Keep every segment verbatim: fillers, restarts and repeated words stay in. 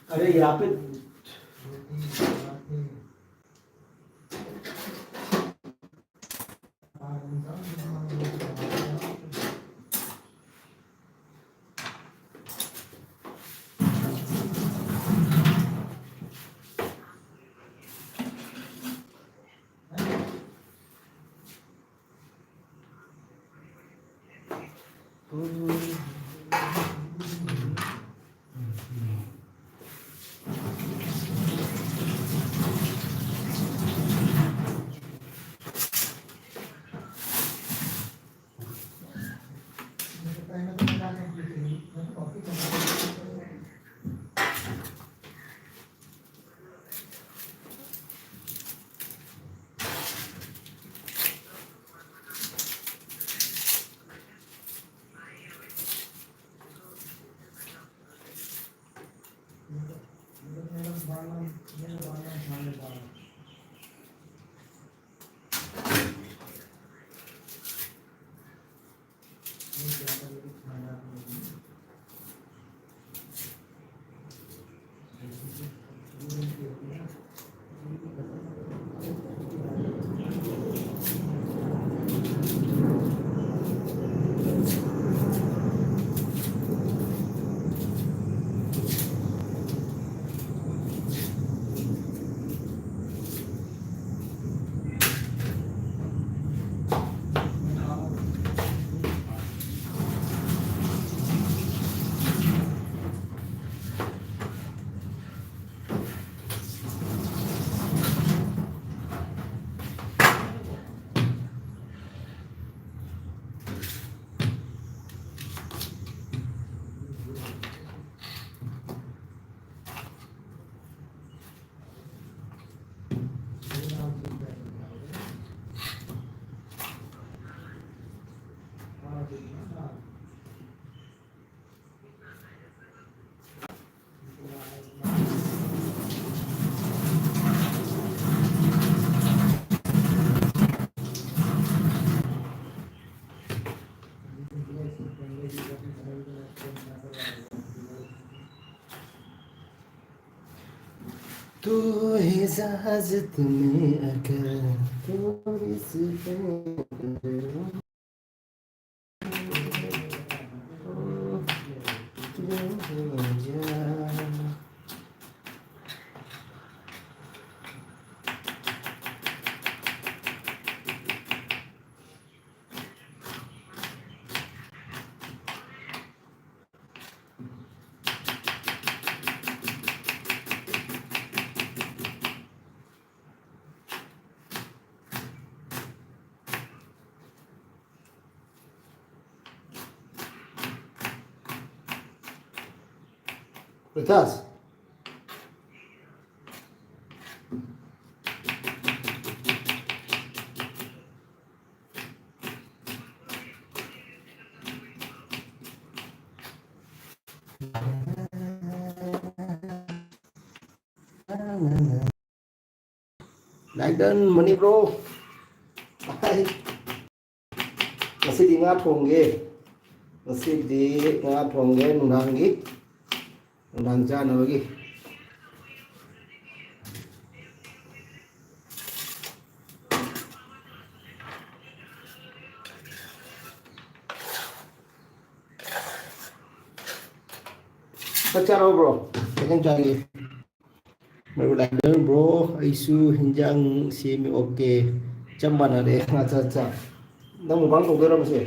अरे यहाँ पे तो इजाजत में अगर थोड़ी सी Ritas. Like done, Mani bro. Hi. ꯉꯁꯤꯗꯤ ꯉꯥ ꯊꯣꯡꯒꯦ꯫ ꯉꯁꯤꯗꯤ ꯉꯥ ꯊꯣꯡꯒꯦ ꯅꯨꯡꯗꯥꯡꯒꯤ, ꯅꯨꯡꯗꯥꯡ ꯆꯥꯅꯕꯒꯤ꯫ ꯆꯥꯛ ꯆꯥꯔꯕꯣ ꯕ꯭ꯔꯣ? ꯀꯩ ꯏꯟꯖꯥꯡ ꯆꯥꯒꯦ? ꯃꯔꯨ ꯂꯥꯛꯏꯗꯣꯏꯅꯤ ꯕ꯭ꯔꯣ, ꯑꯩꯁꯨ ꯍꯤꯟꯖꯥꯡ ꯁꯦꯝꯃꯤ꯫ ꯑꯣꯀꯦ, ꯆꯞ ꯃꯥꯟꯅꯔꯦ꯫ ꯑꯠꯆꯥ, ꯑꯠꯆꯥ, ꯅꯪ ꯃꯨꯛꯕꯥꯡ ꯇꯧꯗꯣꯏꯔꯣ ꯉꯁꯤ?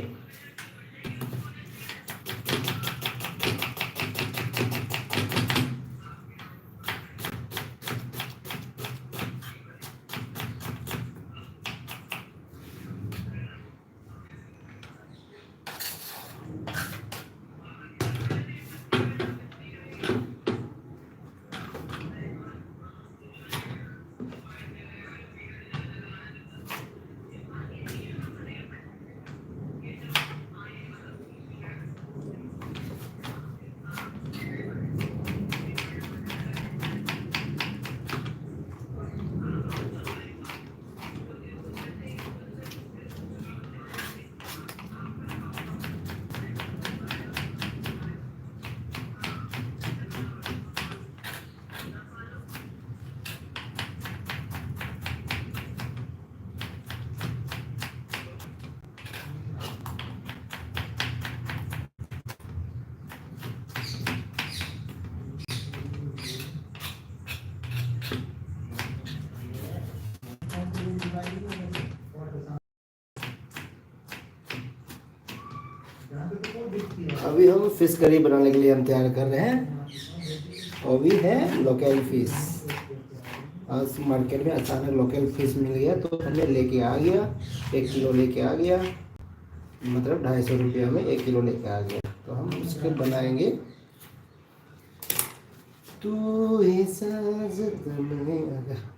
अभी हम फिश करी बनाने के लिए हम तैयार कर रहे हैं। और भी है लोकल फिश। आज मार्केट में अचानक लोकल फिश मिल गया, तो हमने लेके आ गया, एक किलो लेके आ गया, मतलब ढाई सौ रुपया में एक किलो लेके आ गया। तो हम उसके बनाएंगे। तू ही साजत में अगर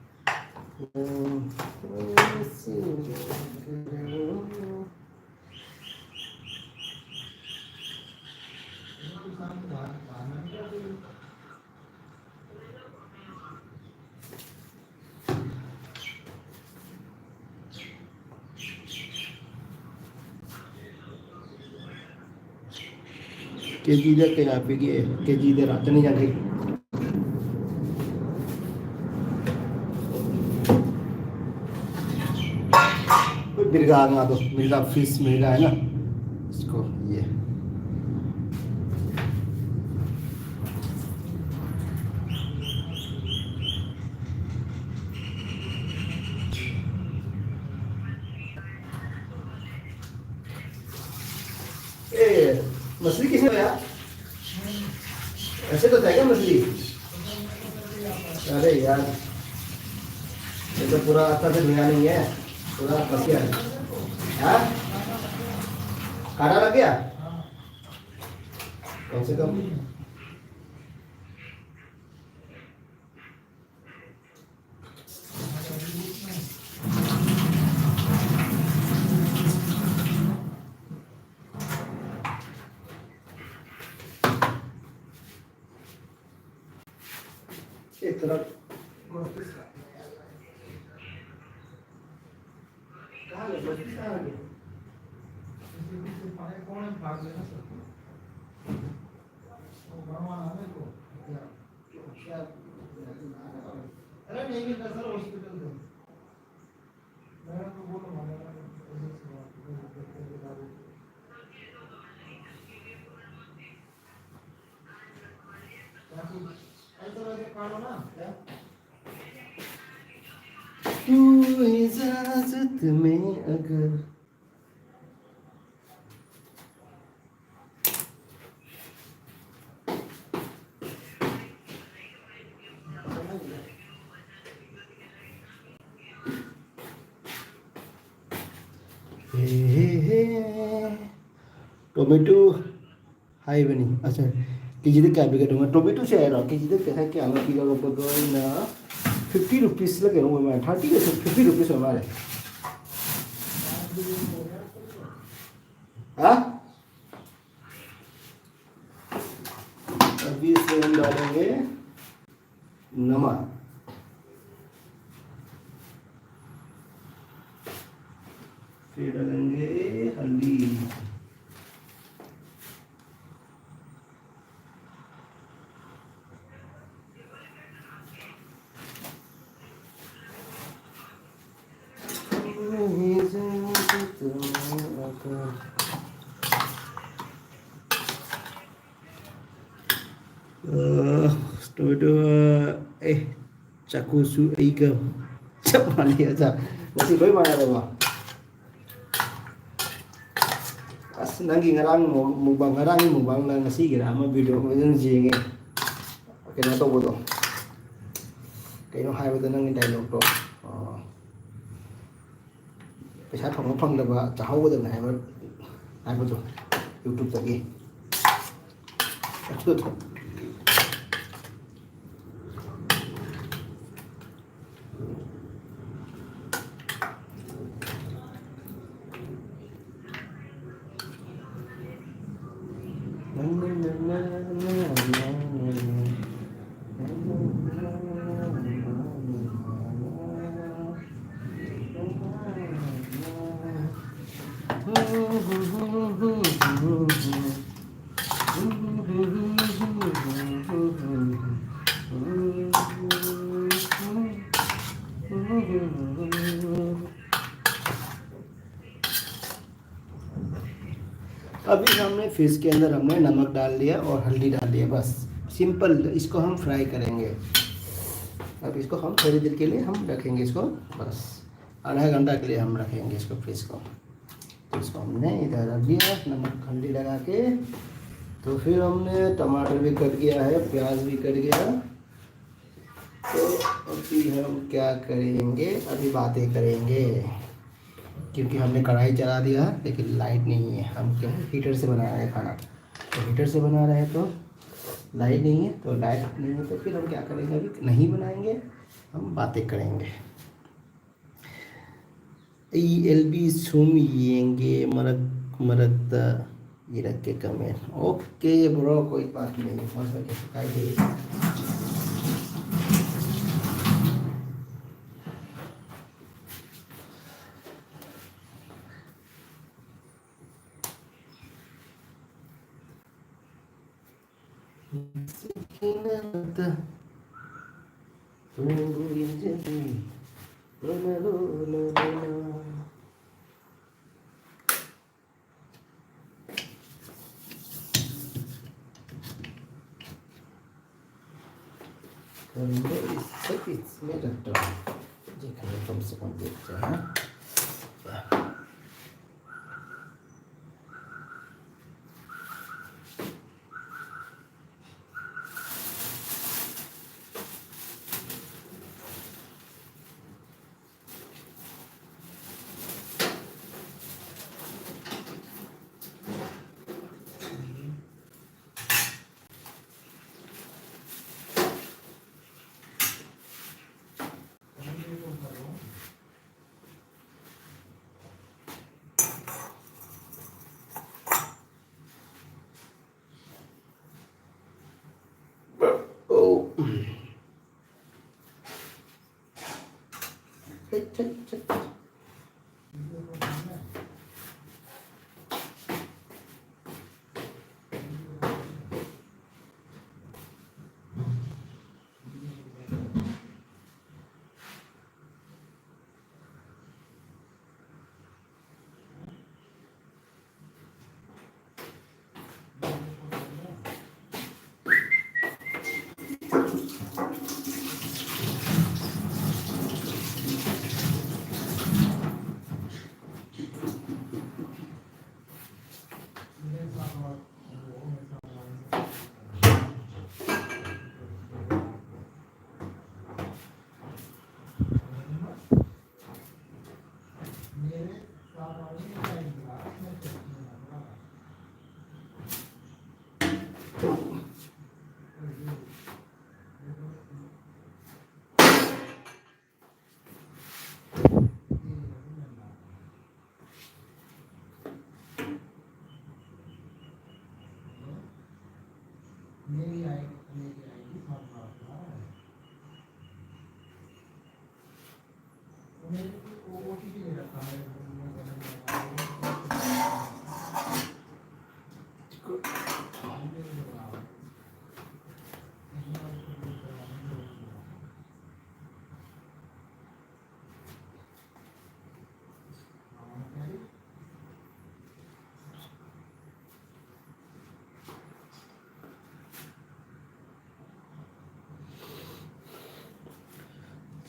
ꯀꯦꯖꯤꯗ ꯀꯌꯥ ꯄꯤꯒꯦ? ꯀꯦꯖꯤꯗꯔ? ꯆꯅꯤ ꯌꯥꯡꯈꯩ꯫ कोई मिर्गा, ना दो मिर्गा, फिश मिर्गा है ना, इसको ये। ए, मछली किसने लाया? ऐसे तो था क्या मछली? अरे यार, ये तो पूरा अच्छा से धोया नहीं है, पूरा फंस गया है। हाँ? कांटा लग गया? कम से कम। एक तरफ। कहाँ गए? बत्तीस कहाँ गए? अरे नहीं मिलता सर, हॉस्पिटल से। मैं तो बोल रहा हूँ, मैं तो ऐसे से बात कर रहा हूँ। तू इजाजत में अगर ꯇꯣꯃꯦꯇꯣ ꯍꯥꯏꯕꯅꯤ꯫ ꯑꯁ, ꯀꯦꯖꯤꯗ ꯀꯌꯥ ꯄꯤꯒꯗꯧꯕ? ꯇꯣꯃꯦꯇꯣꯁꯦ ꯍꯥꯏꯔꯣ, ꯀꯦꯖꯤꯗ ꯀꯌꯥ, ꯀꯌꯥꯅꯣ ꯄꯤꯒꯗꯧꯕꯗꯣ? ꯑꯩꯅ ꯐꯤꯐꯇꯤ ꯔꯨꯄꯤꯁꯂ ꯀꯩꯅꯣ ꯑꯣꯏ ꯃꯥꯜꯂꯦ, ꯊꯥꯔꯇꯤꯒ ꯐꯤꯐꯇꯤ ꯔꯨꯄꯤꯁ ꯑꯣꯏ ꯃꯥꯜꯂꯦ꯫ ꯍꯥ? अभी इसमें हम डालेंगे नमक, फिर डालेंगे हल्दी। ꯑ, ꯇꯣꯃꯦꯇꯣ, ꯑ, ꯑꯦ, ꯆꯥꯛꯀꯨꯁꯨ ꯑꯩꯒ ꯆꯞ ꯃꯥꯟꯅꯩ ꯑꯣꯖꯥ꯫ ꯉꯁꯤ ꯂꯣꯏ ꯃꯥꯟꯅꯔꯕꯣ? ꯑꯁ, ꯅꯪꯒꯤ ꯉꯔꯥꯡ ꯃꯨ-, ꯃꯨꯛꯕꯥꯡ, ꯉꯔꯥꯡꯒꯤ ꯃꯨꯛꯕꯥꯡꯅ ꯉꯁꯤꯒꯤꯔ ꯑꯃ ꯚꯤꯗꯤꯑꯣ ꯑꯃ ꯑꯗꯨꯝ ꯌꯦꯡꯉꯦ꯫ ꯀꯩꯅꯣ ꯇꯧꯕꯗꯣ, ꯀꯩꯅꯣ ꯍꯥꯏꯕꯗꯣ, ꯅꯪꯒꯤ ꯗꯥꯏꯂꯣꯛꯇꯣ, ꯑ, ꯄꯩꯁꯥ ꯐꯪꯕ ꯐꯪꯗꯕ ꯆꯥꯍꯧꯒꯗꯕꯅꯤ ꯍꯥꯏꯕ, ꯍꯥꯏꯕꯗꯣ YouTube-ꯇꯒꯤ꯫ ꯑꯗꯨꯗꯣ꯫ अभी हमने फिश के अंदर हमने नमक डाल दिया और हल्दी डाल दिया, बस सिंपल। इसको हम फ्राई करेंगे। अब इसको हम थोड़ी देर के लिए हम रखेंगे इसको, बस आधा घंटा के लिए हम रखेंगे इसको, फिश को। तो इसको हमने इधर रख दिया नमक हल्दी लगा के। तो फिर हमने टमाटर भी कट गया है, प्याज भी कट गया। तो अभी हम क्या करेंगे, अभी बातें करेंगे। क्योंकि हमने कढ़ाई चला दिया है, लेकिन लाइट नहीं है। हम क्यों, हीटर से बना रहे हैं खाना, तो हीटर से बना रहे हैं तो लाइट नहीं है, तो लाइट नहीं है तो फिर हम क्या करेंगे? अभी नहीं बनाएंगे, हम बातें करेंगे। ꯑꯩ ꯑꯦꯜ ꯕꯤ ꯁꯨꯝ ꯌꯦꯡꯒꯦ, ꯃꯔꯛ ꯃꯔꯛꯇ ꯏꯔꯛꯀꯦ ꯀꯃꯦꯟ꯫ Okay bro, कोई बात नहीं, ꯃꯁꯥ ꯀꯩꯁꯨ ꯀꯥꯏꯗꯦ꯫ ꯁꯤꯈꯤꯅꯗ ꯇꯨꯡꯒꯤ ꯏꯟꯖꯤꯟ ꯂꯣꯏꯅ ꯂꯣꯏꯅ ꯂꯣꯏꯅ꯫ ꯀꯔꯤꯅꯣ ꯏꯁꯩ ꯏꯁꯩ ꯃꯦꯔꯥ ꯇ꯭ꯔꯥꯏ꯫ ꯁꯤ ꯈꯔ ꯀꯝ ꯁꯦ ꯀꯝ ꯗꯦꯈꯇꯦ ꯍꯥꯏ꯫ Oh.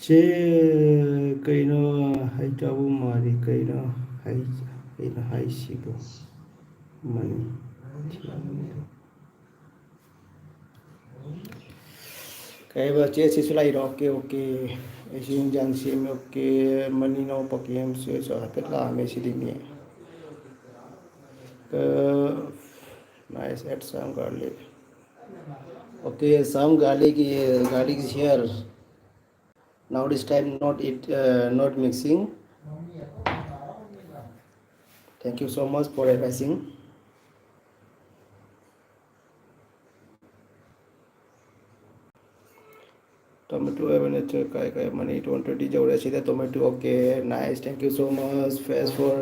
ꯆꯦ, ꯀꯩꯅꯣ? ꯍꯩ ꯆꯥꯕ ꯃꯥꯜꯂꯤ꯫ ꯀꯩꯅꯣ ꯍꯩ, ꯀꯩꯅꯣ ꯍꯥꯏꯁꯤꯕꯨ? ꯃꯅꯤ꯫ ꯀꯩꯕ, ꯆꯦ ꯁꯤꯁꯨ ꯂꯩꯔꯣ? Okay, okay. ꯑꯩꯁꯨ ꯌꯦꯟꯖꯥꯡ ꯁꯦꯝꯃꯦ꯫ ꯑꯣꯀꯦ, ꯃꯅꯤ ꯅꯣ ꯄꯀꯦꯝꯁꯨ ꯍꯥꯏꯐꯦꯠ ꯂꯥꯛꯑꯝꯃꯦ ꯁꯤꯗꯤ ꯃꯤ꯫ Uh, nice, add some garlic. Okay, some garlic, uh, garlic is here. Now this time not it, uh, not mixing. Thank you so much for advising. Tomato available ꯀꯥꯏ ꯀꯥꯏ money two hundred ꯌꯧꯔꯦ ꯁꯤꯗ tomato꯫ Okay, nice, thank you so much, fresh for,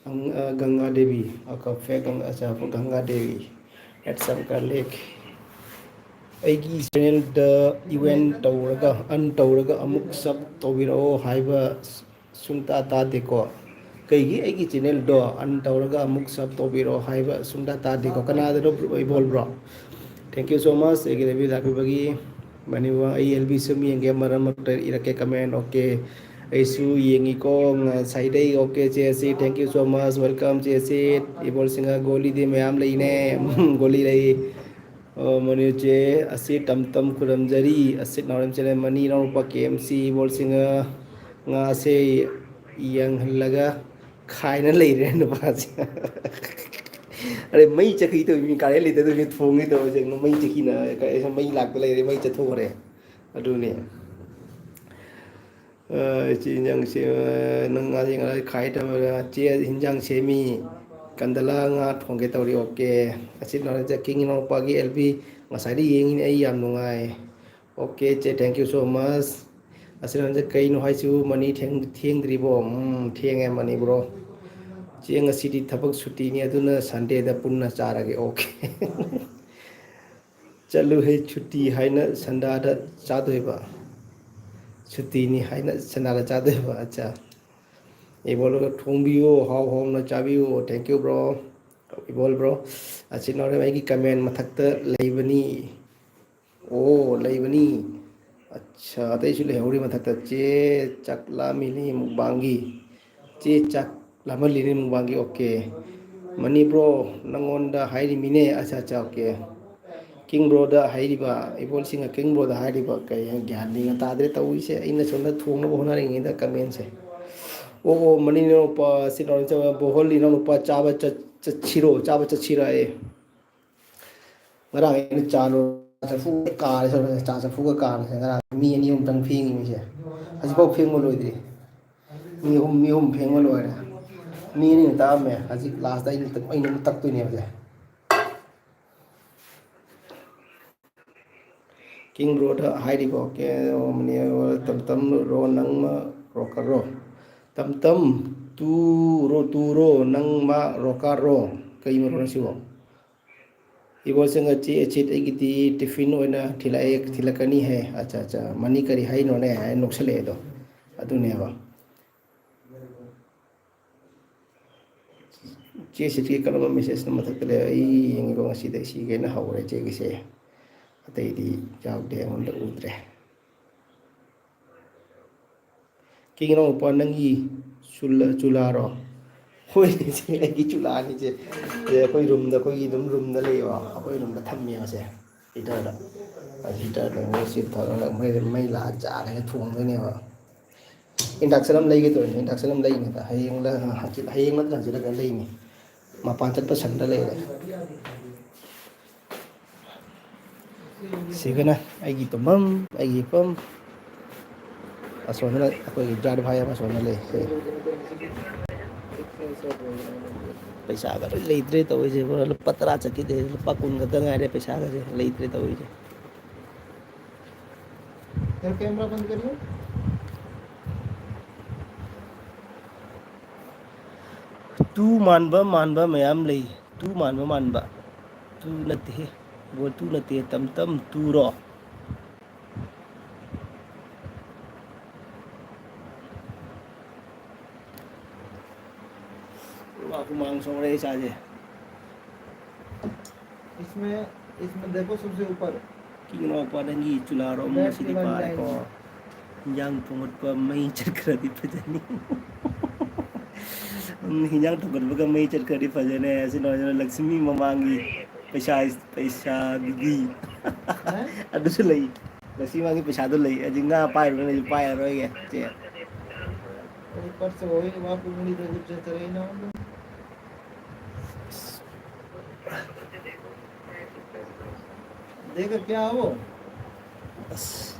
uh, Ganga Devi, okay, fake Ganga, ꯑꯆꯥ, Ganga Devi, add some garlic꯫ ꯑꯩꯒꯤ ꯆꯦꯅꯦꯜꯗ event ꯇꯧꯔꯒ, ꯑꯟ ꯇꯧꯔꯒ ꯑꯃꯨꯛ ꯁꯕ ꯇꯧꯕꯤꯔꯛꯑꯣ ꯍꯥꯏꯕ ꯁꯨꯡꯇꯥ ꯇꯥꯗꯦꯀꯣ꯫ ꯀꯩꯒꯤ ꯑꯩꯒꯤ ꯆꯦꯅꯦꯜꯗꯣ ꯑꯟ ꯇꯧꯔꯒ ꯑꯃꯨꯛ ꯁꯕ ꯇꯧꯕꯤꯔꯛꯑꯣ ꯍꯥꯏꯕ ꯁꯨꯡꯇꯥ ꯇꯥꯗꯦꯀꯣ? ꯀꯅꯥꯗꯅꯣ ꯏꯕꯣꯜꯕ꯭ꯔꯣ? Thank you so much ꯑꯩꯒꯤ ꯂꯩꯕꯤ ꯂꯥꯛꯄꯤꯕꯒꯤ꯫ ꯃꯅꯤꯄꯨꯔ ꯑꯩ ꯑꯦꯜ ꯕꯤ ꯁꯨꯝ ꯌꯦꯡꯒꯦ, ꯃꯔꯛ ꯃꯔꯛꯇ ꯏꯔꯛꯀꯦ comment꯫ Okay, ꯑꯩꯁꯨ ꯌꯦꯡꯉꯤꯀꯣ ꯉꯁꯥꯏꯗꯩ꯫ Okay, ꯆꯦ ꯑꯁꯤ, thank you so much, welcome ꯆꯦ ꯑꯁꯤ꯫ ꯏꯕꯣꯜꯁꯤꯡꯒ ꯒꯣꯂꯤꯗꯤ ꯃꯌꯥꯝ ꯂꯩꯅꯦ꯫ ꯒꯣꯂꯤ ꯂꯩ꯫ ꯑꯣ, ꯃꯅꯤꯆꯦ ꯑꯁꯤ ꯇꯝ ꯇꯝ ꯈꯨꯔꯨꯝꯖꯔꯤ꯫ ꯑꯁꯤꯠ ꯅꯥꯎꯔꯦꯝ ꯆꯦꯅꯦꯜ ꯃꯅꯤ ꯅꯥꯎꯄꯥ ꯀꯦ ꯑꯦꯝ ꯁꯤ ꯏꯕꯣꯜꯁꯤꯡꯒ ꯉꯥꯁꯦ ꯌꯦꯡꯍꯜꯂꯒ ꯈꯥꯏꯅ ꯂꯩꯔꯦ ꯅꯨꯄꯥꯁꯦ꯫ ꯑꯔꯦ, ꯃꯩ ꯆꯠꯈꯤ ꯇꯧꯏ ꯃꯤ, ꯀꯥꯔꯦꯟ ꯂꯩꯇꯗꯣꯏꯅꯤ, ꯊꯣꯡꯒꯦ ꯇꯧꯔꯁꯦ꯫ ꯃꯩ ꯆꯠꯈꯤꯅ, ꯀ-, ꯃꯩ ꯂꯥꯛꯇ ꯂꯩꯔꯦ, ꯃꯩ ꯆꯠꯊꯣꯛꯈ꯭ꯔꯦ꯫ ꯑꯗꯨꯅꯦ꯫ ꯑ, ꯏꯆꯦ ꯏꯟꯖꯥꯡꯁꯦ, ꯑ, ꯅꯪ ꯉꯥꯁꯦ ꯉꯔꯥꯡ ꯈꯥꯏ ꯊꯝꯃꯒ ꯆꯦ ꯏꯟꯖꯥꯡ ꯁꯦꯝꯃꯤ꯫ ꯀꯟꯗꯂꯥ ꯉꯥ ꯊꯣꯡꯒꯦ ꯇꯧꯔꯤ꯫ Okay꯫ ꯑꯁꯤ ꯅꯍꯥꯟ ꯆꯠꯈꯤꯡ ꯏꯅꯥꯎꯄꯥꯒꯤ ꯑꯦꯜ ꯕꯤ ꯉꯁꯥꯏꯗꯤ ꯌꯦꯡꯉꯤꯅꯦ, ꯑꯩ ꯌꯥꯝ ꯅꯨꯡꯉꯥꯏ꯫ Okay, ꯆꯦ, thank you so much꯫ ꯑꯁꯤ ꯅꯍꯥꯟ ꯆꯠ-, ꯀꯩꯅꯣ ꯍꯥꯏꯁꯤꯕꯨ, ꯃꯅꯤ ꯊꯦꯡ-, ꯊꯦꯡꯗ꯭ꯔꯤꯕꯣ? ꯎꯝ, ꯊꯦꯡꯉꯦ ꯃꯅꯤ bro꯫ ꯆꯦ, ꯉꯁꯤꯗꯤ ꯊꯕꯛ ꯁꯨꯇꯤꯅꯤ, ꯑꯗꯨꯅ Sundayꯗ ꯄꯨꯟꯅ ꯆꯥꯔꯒꯦ꯫ Okay꯫ ꯆꯠꯂꯨꯍꯦ, ꯁꯨꯇꯤ ꯍꯥꯏꯅ ꯁꯟꯗꯥꯗ ꯆꯥꯗꯣꯏꯕ? ꯁꯨꯇꯤꯅꯤ ꯍꯥꯏꯅ ꯁꯟꯗꯥꯗ ꯆꯥꯗꯣꯏꯕ? ꯑꯠꯆꯥ꯫ ꯏꯕꯣꯜꯒ ꯊꯣꯡꯕꯤꯌꯨ, ꯍꯥꯎ ꯍꯥꯎꯅ ꯆꯥꯕꯤꯌꯨ꯫ Thank you bro꯫ ꯏꯕꯣꯜ bro꯫ ꯑꯁꯤ ꯅꯥꯎꯔꯦꯝ ꯑꯩꯒꯤ comment ꯃꯊꯛꯇ ꯂꯩꯕꯅꯤ꯫ ꯑꯣ, ꯂꯩꯕꯅꯤ꯫ ꯑꯠꯁꯥ, ꯑꯇꯩꯁꯨ ꯂꯩꯍꯧꯔꯤ ꯃꯊꯛꯇ꯫ ꯆꯦ ꯆꯥꯛ ꯂꯥꯝꯃꯤꯅꯤ ꯃꯨꯛꯕꯥꯡꯒꯤ꯫ ꯆꯦ ꯆꯥꯛ ꯂꯥꯝꯍꯜꯂꯤꯅꯤ ꯃꯨꯛꯕꯥꯡꯒꯤ꯫ ꯑꯣꯀꯦ꯫ ꯃꯅꯤ ꯕ꯭ꯔꯣ, ꯅꯪꯉꯣꯟꯗ ꯍꯥꯏꯔꯤꯃꯤꯅꯦ꯫ ꯑꯠꯁꯥ, ꯑꯠꯁꯥ, ꯑꯣꯀꯦ꯫ ꯀꯤꯡ ꯕ꯭ꯔꯣꯗ ꯍꯥꯏꯔꯤꯕ, ꯏꯕꯣꯜꯁꯤꯡꯅ ꯀꯤꯡ ꯕ꯭ꯔꯣꯗ ꯍꯥꯏꯔꯤꯕ ꯀꯩ ꯒ꯭ꯌꯥꯟ ꯃꯦꯟꯒ ꯇꯥꯗ꯭ꯔꯦ ꯇꯧꯔꯤꯁꯦ꯫ ꯑꯩꯅ ꯁꯣꯝꯗ ꯊꯣꯡꯅꯕ ꯍꯣꯠꯅꯔꯤꯉꯩꯗ ꯀꯃꯦꯟꯁꯦ꯫ ꯑꯣ, ꯑꯣ, ꯃꯅꯤ ꯏꯅꯥꯎꯅꯨꯄꯥ, ꯁꯤ ꯏꯅꯥꯎꯅꯨꯄꯥ, ꯕꯣꯍꯣꯜ ꯏꯅꯥꯎꯅꯨꯄꯥ ꯆꯥꯕ ꯆꯠ-, ꯆꯠꯁꯤꯔꯣ? ꯆꯥꯕ ꯆꯠꯁꯤꯔꯥꯌꯦ꯫ ꯉꯔꯥꯡ ꯑꯩꯅ ꯆꯥ ꯂꯣ-, ꯆꯥ ꯆꯐꯨ ꯀꯥꯔꯦ, ꯆꯥ ꯆꯐꯨꯒ ꯀꯥꯔꯦ꯫ ꯉꯔꯥꯡ ꯃꯤ ꯑꯅꯤ ꯑꯍꯨꯝꯇꯪ ꯐꯦꯡꯉꯤꯃꯤꯁꯦ꯫ ꯍꯧꯖꯤꯛꯐꯥꯎ ꯐꯦꯡꯕ ꯂꯣꯏꯗ꯭ꯔꯤ꯫ ꯃꯤ ꯑꯍꯨꯝ, ꯃꯤ ꯑꯍꯨꯝ ꯐꯦꯡꯕ ꯂꯣꯏꯔꯦ꯫ ꯃꯤ ꯑꯅꯤꯅ ꯇꯛꯑꯝꯃꯦ꯫ ꯍꯧꯖꯤꯛ ꯂꯥꯁꯇ ꯑꯩꯅ ꯇꯛ-, ꯑꯩꯅ ꯑꯃꯨꯛ ꯇꯛꯇꯣꯏꯅꯦꯕꯁꯦ꯫ ꯀꯤꯡ ꯕ꯭ꯔꯣꯗ ꯍꯥꯏꯔꯤꯕ, ꯑꯣꯀꯦ, ꯇꯝ ꯇꯝ ꯔꯣ ꯅꯪꯃ ꯔꯣꯀꯔ ꯔꯣ꯫ ꯇꯝ ꯇꯝ ꯇꯨ ꯔꯣ, ꯇꯨ ꯔꯣ ꯅꯪꯃ ꯔꯣꯀꯔ ꯔꯣ꯫ ꯀꯩ ꯃꯔꯣꯅꯣ ꯁꯤꯕꯣ? ꯏꯕꯣ ꯆꯪꯉ ꯆꯦ ꯑꯦꯆꯤꯠ ꯑꯩꯒꯤꯗꯤ ꯇꯤꯐꯤꯟ ꯑꯣꯏꯅ ꯊꯤꯜꯂꯛꯑꯦ, ꯊꯤꯜꯂꯛꯀꯅꯤ ꯍꯥꯏ꯫ ꯑꯠꯆꯥ, ꯑꯠꯆꯥ, ꯃꯅꯤ ꯀꯔꯤ ꯍꯥꯏꯅꯣꯅꯦ ꯍꯥꯏꯅ ꯅꯣꯛꯁꯜꯂꯛꯑꯦ ꯑꯗꯣ꯫ ꯑꯗꯨꯅꯦꯕ꯫ ꯆꯦ ꯁꯤꯠꯀꯤ ꯀꯔꯝꯕ ꯃꯦꯁꯦꯖꯅꯣ ꯃꯊꯛꯇ ꯂꯩ? ꯑꯩ ꯌꯦꯡꯉꯤꯕ ꯉꯁꯤꯗ ꯁꯤꯒꯩꯅ ꯍꯧꯔꯦ ꯆꯦꯒꯤꯁꯦ꯫ ꯑꯇꯩꯗꯤ ꯌꯥꯎꯗꯦ, ꯑꯩꯉꯣꯟꯗ ꯎꯗ꯭ꯔꯦ꯫ ꯀꯤꯡ ꯏꯅꯥꯎꯅꯨꯄꯥ, ꯅꯪꯒꯤ ꯆꯨꯜꯂ-, ꯆꯨꯂꯥꯔꯣ? ꯍꯣꯏ, ꯁꯤ ꯑꯩꯒꯤ ꯆꯨꯂꯥꯅꯤ ꯁꯦ꯫ ꯁꯦ ꯑꯩꯈꯣꯏ ꯔꯨꯝꯗ, ꯑꯩꯈꯣꯏꯒꯤ ꯑꯗꯨꯝ ꯔꯨꯝꯗ ꯂꯩꯌꯦꯕ, ꯑꯩꯈꯣꯏ ꯔꯨꯝꯗ ꯊꯝꯃꯦꯕ ꯁꯦ꯫ ꯍꯤꯇꯔꯗ꯫ ꯑ, ꯍꯤꯇꯔꯗ ꯃꯣꯏ ꯁꯤ ꯊꯥꯒꯠꯂꯒ ꯃꯩ, ꯃꯩ ꯂꯥꯛꯑ ꯆꯥꯔꯒ ꯊꯣꯡꯗꯣꯏꯅꯦꯕ꯫ ꯏꯟꯗꯛꯁꯟ ꯑꯃ ꯂꯩꯒꯦ ꯇꯧꯔꯤꯅꯦ, ꯏꯟꯗꯛꯁꯟ ꯑꯃ ꯂꯩꯅꯤꯗ꯫ ꯍꯌꯦꯡꯂ ꯍꯪꯆꯤꯠ, ꯍꯌꯦꯡ ꯅꯠꯇ꯭ꯔ ꯍꯪꯆꯤꯠꯂ ꯀꯩꯅꯣ ꯂꯩꯅꯤ꯫ ꯃꯄꯥꯟ ꯆꯠꯄ ꯁꯪꯗ ꯂꯩꯔꯦ꯫ ꯁꯤꯒꯅ ꯑꯩꯒꯤ ꯇꯨꯝꯐꯝ, ꯑꯩꯒꯤ ꯍꯤꯞꯐꯝ꯫ ꯑꯁꯣꯝꯗꯅ ꯑꯩꯈꯣꯏꯒꯤ ꯗ꯭ꯔꯥꯏꯚꯔ ꯚꯥꯏ ꯑꯃ ꯑꯁꯣꯝꯗ ꯂꯩ꯫ ꯁꯦ꯫ ꯄꯩꯁꯥꯒ ꯂꯣꯏ ꯂꯩꯇ꯭ꯔꯦ ꯇꯧꯔꯤꯁꯦ꯫ ꯂꯨꯄꯥ ꯇꯔꯥ ꯆꯠꯈꯤꯗꯦ, ꯂꯨꯄꯥ ꯀꯨꯟ ꯈꯛꯇ ꯉꯥꯏꯔꯦ ꯄꯩꯁꯥꯒꯁꯦ ꯂꯩꯇ꯭ꯔꯦ ꯇꯧꯔꯤꯁꯦ꯫ ꯇꯨ ꯃꯥꯟꯕ ꯃꯥꯟꯕ ꯃꯌꯥꯝ ꯂꯩ꯫ ꯇꯨ ꯃꯥꯟꯕ ꯃꯥꯟꯕ꯫ ꯇꯨ ꯅꯠꯇꯦꯍꯦ꯫ ꯕꯣ, ꯇꯨ ꯅꯠꯇꯦ꯫ ꯇꯝ ꯇꯝ ꯇꯨꯔꯣ? ꯋꯥ ꯍꯨꯃꯥꯡ ꯁꯧꯔꯦ ꯏꯁꯥꯁꯦ꯫ इसमें, इसमें देखो सबसे ऊपर। ꯏꯅꯥꯎꯄꯥ, ꯅꯪꯒꯤ ꯆꯨꯂꯥꯔꯣꯝ ꯉꯁꯤꯗꯤ ꯄꯥꯔꯦꯀꯣ꯫ ꯍꯤꯟꯖꯥꯡ ꯊꯣꯡꯒꯠꯄ ꯃꯩ ꯆꯠꯈ꯭ꯔꯗꯤ ꯐꯖꯅꯤ꯫ ꯎꯝ, ꯍꯤꯟꯖꯥꯡ ꯊꯣꯡꯒꯠꯄꯒ ꯃꯩ ꯆꯠꯈ꯭ꯔꯗꯤ ꯐꯖꯅꯦ꯫ ꯑꯁꯤꯅ ꯂꯛꯁꯃꯤ ꯃꯃꯥꯡꯒꯤ ꯄꯩꯁꯥ, ꯄꯩꯁꯥꯗꯨꯗꯤ꯫ ꯑꯗꯨꯁꯨ ꯂꯩ꯫ ꯂꯛꯁꯃꯤ ꯃꯃꯥꯡꯒꯤ ꯄꯩꯁꯥꯗꯨ ꯂꯩ꯫ ꯑꯗꯨ ꯉꯥ ꯄꯥꯏꯔꯨꯔꯒ ꯑꯩꯁꯨ ꯄꯥꯏꯔꯔꯣꯏꯒꯦ꯫ ꯆꯦ꯫ देखा क्या हो? ꯑꯁ꯫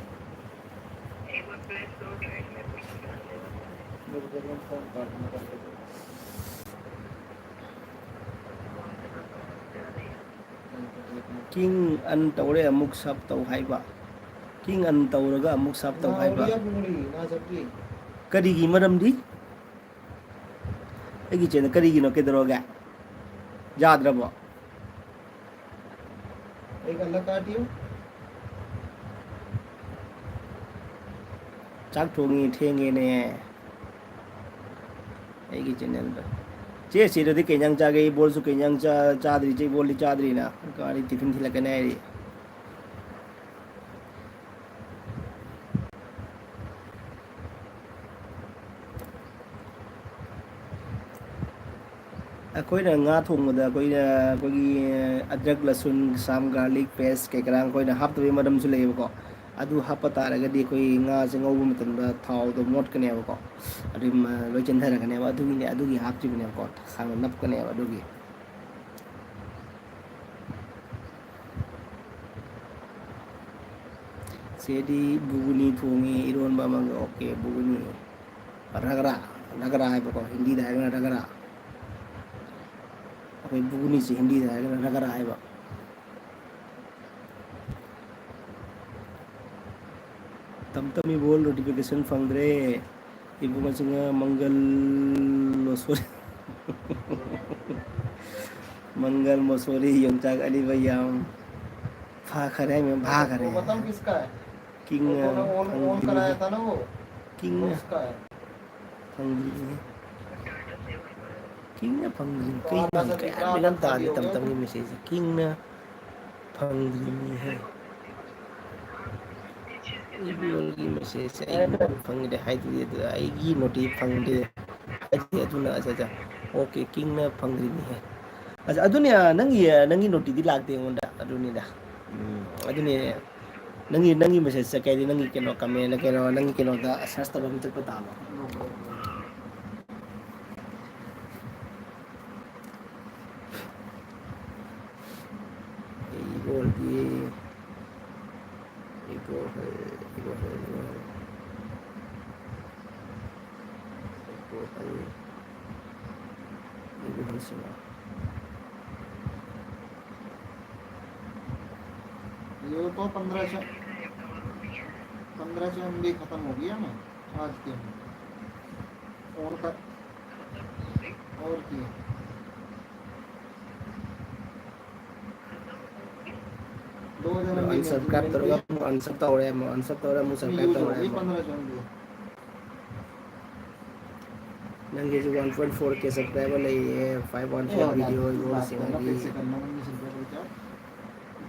ꯀꯤꯡ ꯑꯟ ꯇꯧꯔꯦ ꯑꯃꯨꯛ ꯁꯞ ꯇꯧ ꯍꯥꯏꯕ꯫ ꯀꯤꯡ ꯑꯟ ꯇꯧꯔꯒ ꯑꯃꯨꯛ ꯁꯞ ꯇꯧ ꯍꯥꯏꯕ꯫ ꯀꯔꯤꯒꯤ ꯃꯔꯝꯗꯤ? ꯑꯩꯒꯤ ꯆꯦꯅꯦꯜ ꯀꯔꯤꯒꯤꯅꯣ? ꯀꯩꯗꯧꯔꯒꯦ? ꯌꯥꯗ꯭ꯔꯕꯣ? ꯑꯩ ꯀꯜꯂ ꯀꯥꯇꯤꯌꯨ꯫ ꯆꯥꯛ ꯊꯣꯡꯉꯤ, ꯊꯦꯡꯉꯦꯅꯦ꯫ ꯑꯩꯒꯤ ꯆꯦꯅꯦꯜꯗ꯫ ꯆꯦ ꯁꯤꯗꯗꯤ ꯀꯩ ꯏꯟꯖꯥꯡ ꯆꯥꯒꯦ? ꯏꯕꯣꯜꯁꯨ ꯀꯩ ꯏꯟꯖꯥꯡ ꯆꯥ-, ꯆꯥꯗ꯭ꯔꯤ? ꯆꯦ ꯏꯕꯣꯜꯗꯤ ꯆꯥꯗ꯭ꯔꯤꯅ꯫ ꯀꯥꯗꯤ ꯇꯤꯐꯤꯟ ꯊꯤꯜꯂꯛꯀꯅꯤ ꯍꯥꯏꯔꯤ꯫ ꯑꯩꯈꯣꯏꯅ ꯉꯥ ꯊꯣꯡꯕꯗ ꯑꯩꯈꯣꯏꯅ, ꯑꯩꯈꯣꯏꯒꯤ ꯑꯗ꯭ꯔꯛ, ꯂꯁꯨꯟ, ꯁꯥꯝ, ꯒꯥꯔꯂꯤꯛ ꯄꯦꯁ ꯀꯩ ꯀꯔꯥ ꯑꯩꯈꯣꯏꯅ ꯍꯥꯞꯇꯕꯒꯤ ꯃꯔꯝꯁꯨ ꯂꯩꯌꯦꯕꯀꯣ꯫ ꯑꯗꯨ ꯍꯥꯞꯄ ꯇꯥꯔꯒꯗꯤ ꯑꯩꯈꯣꯏ ꯉꯥꯁꯦ ꯉꯧꯕ ꯃꯇꯝꯗ ꯊꯥꯎꯗꯣ ꯃꯣꯠꯀꯅꯦꯕꯀꯣ꯫ ꯑꯗꯨꯝ, ꯑ, ꯂꯣꯏ ꯆꯦꯟꯊꯔꯛꯀꯅꯦꯕ꯫ ꯑꯗꯨꯒꯤꯅꯦ, ꯑꯗꯨꯒꯤ ꯍꯥꯞꯇ꯭ꯔꯤꯕꯅꯦꯕꯀꯣ꯫ ꯁꯥꯡꯅ ꯅꯞꯀꯅꯦꯕ ꯑꯗꯨꯒꯤ꯫ ꯆꯦꯗꯤ ꯕꯨꯒꯨꯅꯤ ꯊꯣꯡꯉꯤ, ꯏꯔꯣꯟꯕ ꯑꯃꯒ꯫ ꯑꯣꯀꯦ, ꯕꯨꯒꯨꯅꯤ꯫ ꯔꯒꯔꯥ, ꯔꯒꯔꯥ ꯍꯥꯏꯕꯀꯣ, ꯍꯤꯟꯗꯤꯗ ꯍꯥꯏꯔꯒꯅ ꯔꯒꯔꯥ꯫ ꯑꯩꯈꯣꯏ ꯕꯨꯒꯨꯅꯤꯁꯦ ꯍꯤꯟꯗꯤꯗ ꯍꯥꯏꯔꯒꯅ ꯔꯒꯔꯥ ꯍꯥꯏꯕ꯫ ꯇꯝ ꯇꯝ ꯏꯕꯣꯜ, ꯅꯣꯇꯤꯐꯤꯀꯦꯁꯟ ꯐꯪꯗ꯭ꯔꯦ꯫ ꯏꯕꯨꯡꯉꯣꯁꯤꯡꯅ ꯃꯪꯒꯜ ꯃꯁꯣꯔꯤ, ꯃꯪꯒꯜ ꯃꯁꯣꯔꯤ, ꯌꯣꯡꯆꯥꯛ ꯑꯔꯤꯕ ꯌꯥꯝ ꯐꯈꯔꯦ, ꯃꯦꯝ, ꯐꯈꯔꯦ꯫ वो बताऊं किसका है? ꯀꯤꯡꯅ वो, वो, वो, वो फंꯗ꯭ꯔꯤꯅꯤ꯫ कराया था ना वो, ꯀꯤꯡꯅ उसका है। ꯐꯪꯗ꯭ꯔꯤꯅꯤ꯫ ꯀꯤꯡꯅ ꯐꯪꯗ꯭ꯔꯤꯅꯤ꯫ ꯀꯩꯅꯣ ꯍꯪꯉꯤ? ꯀꯌꯥ ꯃꯦꯟ ꯑꯃ ꯇꯥꯗꯦ ꯇꯝ ꯇꯝꯒꯤ ꯃꯦꯁꯦꯖꯁꯦ꯫ ꯀꯤꯡꯅ ꯐꯪꯗ꯭ꯔꯤꯅꯤꯍꯦ꯫ ꯏꯕꯣꯜꯒꯤ ꯃꯦꯁꯦꯖꯁꯦ ꯑꯩ ꯐꯪꯗꯦ ꯍꯥꯏꯗꯨꯗꯤ, ꯑꯗꯨꯗ ꯑꯩꯒꯤ ꯅꯣꯇꯤ ꯐꯪꯗꯦ ꯍꯥꯏꯗꯤ, ꯑꯗꯨꯅ ꯑꯠꯆꯥ, ꯑꯠꯆꯥ, ꯑꯣꯀꯦ, ꯀꯤꯡꯅ ꯐꯪꯗ꯭ꯔꯤꯅꯤꯍꯦ꯫ ꯑꯠꯆꯥ, ꯑꯗꯨꯅꯦ, ꯅꯪꯒꯤ, ꯅꯪꯒꯤ ꯅꯣꯇꯤꯗꯤ ꯂꯥꯛꯇꯦ ꯑꯩꯉꯣꯟꯗ, ꯑꯗꯨꯅꯤꯗ꯫ ꯎꯝ, ꯑꯗꯨꯅꯦ, ꯅꯪꯒꯤ, ꯅꯪꯒꯤ ꯃꯦꯁꯦꯖ ꯆꯠꯀꯦ ꯍꯥꯏꯗꯤ, ꯅꯪꯒꯤ ꯀꯩꯅꯣ, ꯀꯃꯦꯟ, ꯀꯩꯅꯣ, ꯅꯪꯒꯤ ꯀꯩꯅꯣꯗ ꯁꯔꯁ ꯇꯧꯕ ꯑꯃ ꯆꯠꯄ ꯇꯥꯕ꯫ ꯑꯩ ꯏꯕꯣꯜꯒꯤ, ꯏꯕꯣꯜ, ꯏꯕꯣꯜ, ꯏꯕꯣꯜ, ꯏꯕꯣꯜ, ꯏꯕꯣꯜ ꯁꯤꯃ꯫ ये तो पन्द्रह सौ, पन्द्रह सौ एमबी खत्म हो गया ना आज के। और का, और की। दो हज़ार एमबी unsubscribe ꯇꯧꯔꯒ ꯑꯃꯨꯛ unsub ꯇꯧꯔꯦ, ꯑꯃꯨꯛ unsub ꯇꯧꯔꯦ, ꯑꯃꯨꯛ subscribe ꯇꯧꯔꯦ, ꯑꯃꯨꯛ꯫ ꯅꯪꯒꯤꯁꯨ one point four K subscriber ꯂꯩꯌꯦ, five one four video ꯏꯕꯣ ꯁꯤꯡꯒꯤ꯫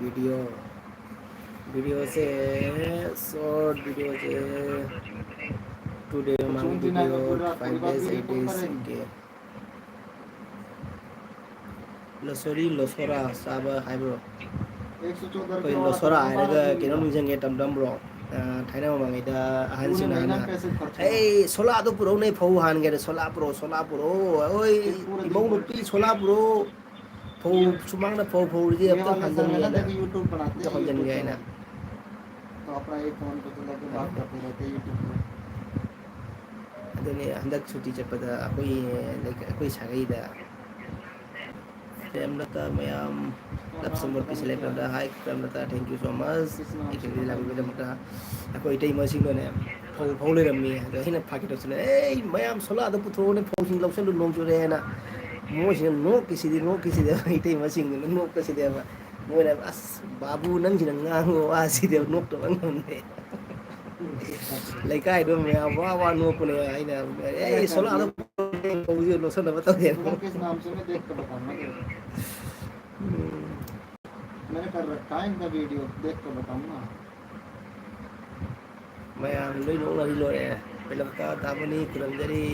Video, videoꯁꯦ, short videoꯁꯦ, two day ꯃꯃꯥꯡ video, five days, eight days, okay꯫ ꯂꯣꯁꯣꯔꯤ, ꯂꯣꯁꯣꯔꯥ ꯆꯥꯕ ꯍꯥꯏꯕ꯭ꯔꯣ? ꯑꯩꯈꯣꯏ ꯂꯣꯁꯣꯔꯥ ꯍꯥꯏꯔꯒ ꯀꯩꯅꯣ ꯅꯤꯡꯁꯤꯡꯉꯦ, ꯇꯝ ꯇꯝꯕ꯭ꯔꯣ? ꯑ, ꯊꯥꯏꯅ ꯃꯃꯥꯡꯉꯩꯗ ꯑꯍꯟꯁꯤꯡꯅ ꯍꯥꯟꯅ, "ꯑꯩ ꯁꯣꯂꯥꯗꯣ ꯄꯨꯔꯛꯎꯅꯦ, ꯐꯧ ꯍꯥꯟꯒꯦꯅ, ꯁꯣꯂꯥ ꯄꯨꯔꯛꯑꯣ, ꯁꯣꯂꯥ ꯄꯨꯔꯛꯑꯣ, ꯑꯣꯏ, ꯏꯃꯧ ꯅꯨꯄꯤ ꯁꯣꯂꯥ ꯄꯨꯔꯛꯑꯣ, ꯐꯧ ꯁꯨꯃꯥꯡꯗ ꯐꯧ ꯐꯧꯔꯤꯁꯦ ꯑꯝꯇ ꯍꯥꯟꯖꯟꯒꯦꯅ, ꯑꯝꯇ ꯍꯣꯟꯖꯟꯒꯦ" ꯍꯥꯏꯅ꯫ ꯑꯗꯨꯅꯦ, ꯍꯟꯗꯛ ꯁꯨꯇꯤ ꯆꯠꯄꯗ ꯑꯩꯈꯣꯏ ꯂꯩꯀꯥꯏ, ꯑꯩꯈꯣꯏ ꯁꯥꯒꯩꯗ ꯄ꯭ꯔꯦꯝꯂꯇꯥ ꯃꯌꯥꯝ, love symbol ꯄꯤꯁꯜꯂꯦ ꯄ꯭ꯔꯦꯝꯂꯇꯥ꯫ Hi ꯄ꯭ꯔꯦꯝꯂꯇꯥ, thank you so much꯫ ꯑꯩ ꯂꯥꯛꯄꯤꯕꯒꯤꯗꯃꯛꯇ꯫ ꯑꯩꯈꯣꯏ ꯏꯇꯩꯃꯁꯤꯡꯅꯅꯦ ꯐꯧ ꯐꯧ ꯂꯩꯔꯝꯃꯤ꯫ ꯑꯗꯣ ꯑꯩꯅ ꯐꯥꯒꯤ ꯇꯧꯁꯜꯂꯦ, "ꯑꯦ ꯃꯌꯥꯝ ꯁꯣꯂꯥꯗ ꯄꯨꯊꯣꯛꯑꯣꯅꯦ, ꯐꯧꯁꯤꯡ ꯂꯧꯁꯜꯂꯨ, ꯅꯣꯡ ꯆꯨꯔꯦꯅ"꯫ ꯃꯣꯏꯁꯤꯅ ꯅꯣꯛꯀꯤꯁꯤꯗꯤ, ꯅꯣꯛꯀꯤꯁꯤꯗꯤ, ꯏꯇꯩꯃꯁꯤꯡꯗꯨꯅ ꯅꯣꯛꯄꯁꯤꯗꯦꯕ꯫ ꯃꯣꯏꯅ, "ꯑꯁ ꯕꯥꯕꯨ ꯅꯪꯁꯤꯅ ꯉꯥꯡꯕ ꯋꯥꯁꯤꯗꯤ ꯅꯣꯛꯇꯕ ꯉꯝꯗꯦ"꯫ ꯂꯩꯀꯥꯏꯗꯣ ꯃꯌꯥꯝ ꯋꯥ ꯋꯥ ꯅꯣꯛꯄꯅꯦ꯫ ꯑꯩꯅ, "ꯑꯦ ꯁꯣꯂꯥꯗ ꯐꯧꯁꯦ ꯂꯧꯁꯟꯅꯕ ꯇꯧꯁꯦ"꯫ मैंने कर रखा है इनका वीडियो, देख के बताऊंगा। ꯃꯌꯥꯝ ꯂꯣꯏ ꯅꯣꯛꯅꯔꯤ ꯂꯣꯏꯔꯦ꯫ ꯄꯦꯂꯞꯇ ꯗꯥꯃꯅꯤ ꯈꯨꯔꯨꯝꯖꯔꯤ꯫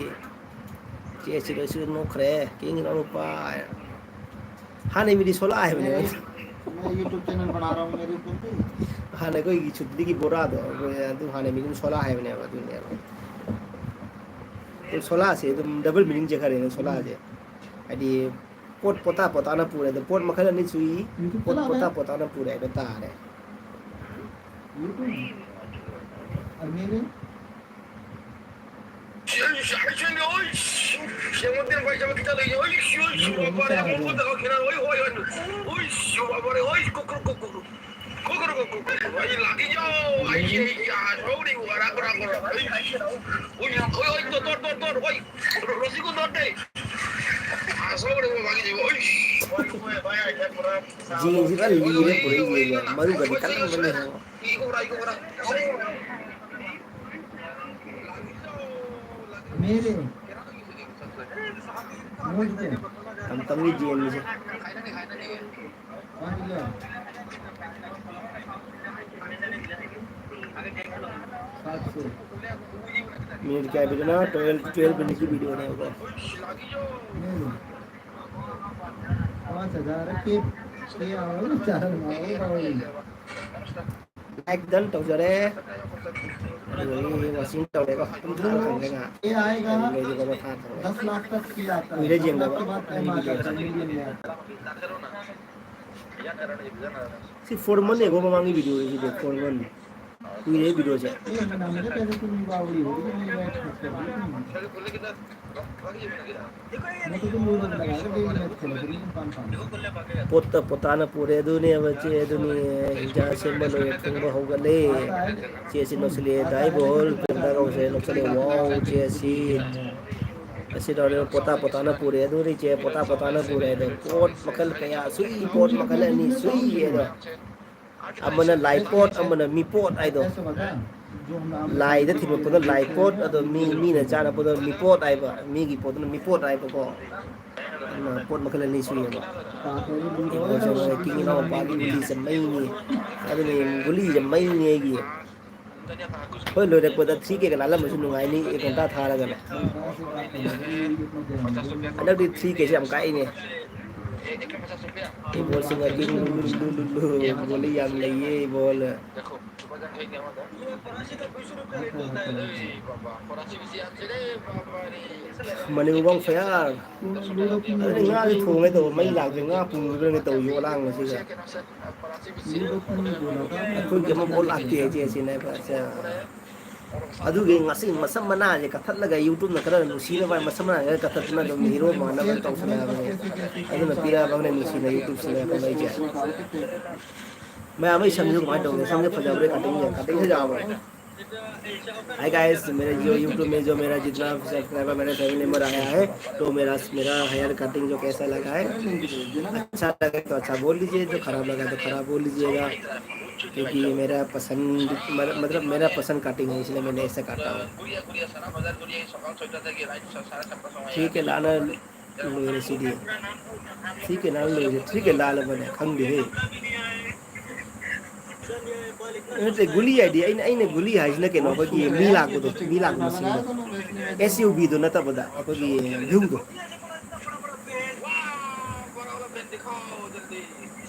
ꯆꯦ ꯁꯤꯔꯣꯏꯁꯨ ꯅꯣꯛꯈ꯭ꯔꯦ꯫ ꯀꯤꯡ ꯏꯅꯥꯎꯅꯨꯄꯥ꯫ ꯍꯥꯟꯅꯩ ꯃꯤꯗꯤ ꯁꯣꯂꯥ ꯍꯥꯏꯕꯅꯦꯕ꯫ मैं YouTube चैनल बना रहा हूँ मेरे ऊपर पे। ꯍꯥꯟꯅ ꯑꯩꯈꯣꯏꯒꯤ ꯁꯨꯇꯤꯒꯤ ꯕꯣꯔꯥꯗꯣ, ꯑꯩꯈꯣꯏ ꯑꯗꯨ ꯍꯥꯟꯅꯩ ꯃꯤꯗꯤ ꯁꯣꯂꯥ ꯍꯥꯏꯕꯅꯦꯕ, ꯑꯗꯨꯅꯦꯕ꯫ ꯑꯩꯈꯣꯏ ꯁꯣꯂꯥꯁꯦ ꯑꯗꯨꯝ ꯗꯕꯜ ꯃꯤꯅꯤꯡ ꯆꯦꯟꯈꯔꯦꯅꯦ ꯁꯣꯂꯥꯁꯦ꯫ ꯍꯥꯏꯗꯤ ꯄꯣꯠ ꯄꯣꯇꯥ ꯄꯣꯇꯥꯅ ꯄꯨꯔꯦ, ꯑꯗꯣ ꯄꯣꯠ ꯃꯈꯜ ꯑꯅꯤ ꯁꯨꯏ, ꯄꯣꯠ ꯄꯣꯇꯥ ꯄꯣꯇꯥꯅ ꯄꯨꯔꯦ ꯍꯥꯏꯕ ꯇꯥꯔꯦ꯫ ꯖꯦꯟꯁꯤ ꯐꯖꯅ ꯂꯤꯔꯦ ꯄꯨꯔꯛꯏꯁꯦ, ꯃꯔꯨꯒꯗꯤ ꯀꯜꯂꯝꯒꯅꯤ꯫ मेरे मुझ पे ꯌꯥꯝ ꯇꯝꯃꯤ ꯖꯦꯟꯁꯦ꯫ ꯃꯤꯅꯤꯠ ꯀꯌꯥ ꯚꯤꯗꯤꯑꯣꯅꯣ? Twelve, twelve ꯃꯤꯅꯤꯠꯀꯤ ꯚꯤꯗꯤꯑꯣꯅꯦꯕꯀꯣ꯫ पाँच हजार के, के आओ, चार आओ, आओ। ꯂꯥꯏꯛ ꯗꯟ ꯇꯧꯖꯔꯦ꯫ ꯑꯗꯨꯗꯒꯤ ꯋꯥꯆꯤꯡ ꯇꯧꯔꯦꯀꯣ꯫ ꯑꯗꯨꯝ ꯊꯥꯔ ꯊꯝꯒꯦ ꯉꯥꯏꯍꯥꯛ꯫ ये आएगा, ꯑꯗꯨꯗꯒꯤ ꯀꯣꯟꯅ ꯊꯥꯔ ꯊꯝꯒꯦ꯫ दस लाख तक की आता है। ꯀꯨꯏꯔꯦ ꯌꯦꯡꯗꯕ ꯑꯩꯒꯤ ꯚꯤꯗꯤꯑꯣꯁꯦ꯫ ꯁꯤ ꯐꯣꯔ ꯃꯟ ꯌꯦꯡꯉꯣ, ꯃꯃꯥꯡꯒꯤ ꯚꯤꯗꯤꯑꯣꯁꯤꯗꯤ ꯐꯣꯔ ꯃꯟ꯫ ꯀꯨꯏꯔꯦ ꯚꯤꯗꯤꯑꯣꯁꯦ꯫ ये बनाने से पहले तुम बावड़ी हो गई, तुमने बैठ खर्च कर दी तुमने। मैं तो तुम लोग लगा के डेढ़ मैच खेला करेंगे पाँच पाँच। ꯄꯣꯠꯇ ꯄꯣꯇꯥꯅ ꯄꯨꯔꯦ ꯑꯗꯨꯅꯦꯕ ꯆꯦ, ꯑꯗꯨꯅꯤ ꯍꯤꯟꯖꯥꯡ ꯁꯦꯝꯕ ꯂꯣꯏꯔꯦ, ꯊꯣꯡꯕ ꯍꯧꯒꯠꯂꯦ꯫ ꯆꯦꯁꯤ ꯅꯣꯛꯁꯤꯜꯂꯦ, ꯗꯥꯏꯕꯣꯜ ꯀꯩꯝꯇ ꯀꯧꯁꯦ ꯅꯣꯛꯁꯤꯜꯂꯦ, ꯋꯥꯎ ꯆꯦꯁꯤ꯫ ꯑꯁꯤ ꯇꯧꯔꯦ, ꯄꯣꯇꯥ ꯄꯣꯇꯥꯅ ꯄꯨꯔꯦ ꯑꯗꯨꯅꯤ ꯆꯦ, ꯄꯣꯇꯥ ꯄꯣꯇꯥꯅ ꯄꯨꯔꯦ ꯑꯗꯣ ꯄꯣꯠ ꯃꯈꯜ ꯀꯌꯥ ꯁꯨꯏ, ꯄꯣꯠ ꯃꯈꯜ ꯑꯅꯤ ꯁꯨꯏ ꯑꯗꯣ꯫ ꯑꯃꯅ ꯂꯥꯏꯄꯣꯠ, ꯑꯃꯅ ꯃꯤꯄꯣꯠ ꯍꯥꯏꯗꯣ꯫ ꯂꯥꯏꯗ ꯊꯤꯜꯂꯛꯄꯗ ꯂꯥꯏꯄꯣꯠ, ꯑꯗꯣ ꯃꯤ, ꯃꯤꯅ ꯆꯥꯅꯕꯗ ꯃꯤꯄꯣꯠ ꯍꯥꯏꯕ, ꯃꯤꯒꯤ ꯄꯣꯠꯇꯨꯅ ꯃꯤꯄꯣꯠ ꯍꯥꯏꯕꯀꯣ꯫ ꯑꯗꯨꯅ ꯄꯣꯠ ꯃꯈꯜ ꯑꯅꯤ ꯁꯨꯏꯌꯦꯕ꯫ ꯏꯪꯈꯣꯜ ꯆꯪꯕꯗ ꯀꯤꯡ ꯏꯅꯥꯎꯄꯥꯒꯤ ꯒꯨꯂꯤꯁꯦ ꯃꯩꯅꯤ꯫ ꯑꯗꯨꯅ ꯒꯨꯂꯤꯁꯦ ꯃꯩꯅꯤ ꯑꯩꯒꯤ꯫ ꯍꯣꯏ, ꯂꯣꯏꯔꯛꯄꯗ ꯊ꯭ꯔꯤ ꯀꯦꯒ ꯂꯥꯜꯂꯝꯕꯁꯨ ꯅꯨꯡꯉꯥꯏꯅꯤ, ꯑꯦ ꯘꯟꯇꯥ ꯊꯥꯔꯒꯅꯦ꯫ ꯍꯟꯗꯛꯇꯤ ꯊ꯭ꯔꯤ ꯀꯦꯁꯦ ꯌꯥꯝ ꯀꯥꯏꯅꯦ꯫ ꯏꯕꯣꯜꯁꯤꯡ ꯑꯗꯨ ꯂꯨ, ꯂꯨ, ꯂꯨ, ꯂꯨ, ꯕꯣꯜꯂꯤ ꯌꯥꯝ ꯂꯩꯌꯦ, ꯏꯕꯣꯜ꯫ ꯃꯅꯤꯕꯨꯕꯥꯡ ꯐꯌꯥꯔ꯫ ꯑꯗꯨꯅ ꯉꯥꯁꯨ ꯊꯣꯡꯉꯦ ꯇꯧꯕ, ꯃꯩ ꯂꯥꯛꯇ꯭ꯔꯦ, ꯉꯥ ꯄꯨꯡꯈ꯭ꯔꯅꯦ ꯇꯧꯔꯤ ꯑꯣꯂꯥꯡꯕꯁꯤꯗ꯫ ꯑꯩꯈꯣꯏꯒꯤ ꯑꯃꯐꯥꯎ ꯂꯥꯛꯇꯦ ꯍꯥꯏꯁꯦ ꯁꯤꯅꯦꯕ꯫ ꯑꯗꯨꯒꯤ ꯉꯁꯤ ꯃꯁꯝ ꯃꯅꯥꯁꯦ ꯀꯛꯊꯠꯂꯒ YouTube-ꯅ ꯈꯔ ꯅꯨꯡꯁꯤꯅꯕ ꯃꯁꯝ ꯃꯅꯥ ꯈꯔ ꯀꯛꯊꯠꯇꯅ ꯑꯗꯨꯝ ꯍꯤꯔꯣ ꯃꯥꯟꯅꯕ ꯇꯧꯁꯜꯂꯛꯑꯕꯅꯦ꯫ ꯑꯗꯨꯅ ꯄꯤꯔꯛꯑꯕꯅꯦ ꯅꯨꯡꯁꯤꯅ YouTube-ꯁꯤꯅ ꯀꯛꯂꯛꯏꯁꯦ꯫ ꯃꯌꯥꯝ ꯑꯩ ꯁꯝꯁꯤꯕꯨ ꯀꯃꯥꯏꯅ ꯇꯧꯒꯦ? ꯁꯝꯁꯦ ꯐꯖꯕ꯭ꯔꯥ? Cutting-ꯁꯦ, cutting-ꯁꯦ ꯌꯥꯕ꯭ꯔꯣ? Hi guys, मेरे जो YouTube में जो मेरा जितना सब्सक्राइबर, मेरा फैमिली मेंबर आया है, तो मेरा, मेरा हेयर कटिंग जो कैसा लगा है, अच्छा लगा तो अच्छा बोल दीजिए, जो खराब लगा तो खराब बोल दीजिएगा, क्योंकि मेरा पसंद, मतलब मेरा पसंद कटिंग है, इसलिए मैंने ऐसे काटा हूँ। ठीक है, लाना ꯂꯣꯏꯔꯦ ꯁꯤꯗꯤ꯫ ꯊ꯭ꯔꯤ ꯀꯦ ꯂꯥꯜꯂ ꯂꯣꯏꯔꯦ꯫ ꯊ꯭ꯔꯤ ꯀꯦ ꯂꯥꯜꯂꯕꯅꯦ, ꯈꯪꯗꯦꯍꯦ꯫ ꯅꯠꯇꯦ, ꯒꯨꯂꯤ ꯍꯥꯏꯗꯤ ꯑꯩꯅ, ꯑꯩꯅ ꯒꯨꯂꯤ ꯍꯥꯏꯁꯤꯅ ꯀꯩꯅꯣ, ꯑꯩꯈꯣꯏꯒꯤ ꯃꯤ ꯂꯥꯛꯄꯗꯣ, ꯃꯤ ꯂꯥꯛꯄ ꯃꯁꯤꯡꯗꯣ꯫ ꯑꯦꯁ ꯌꯨ ꯕꯤꯗꯣ ꯅꯠꯇꯕꯗ ꯑꯩꯈꯣꯏꯒꯤ ꯚ꯭ꯌꯨꯗꯣ꯫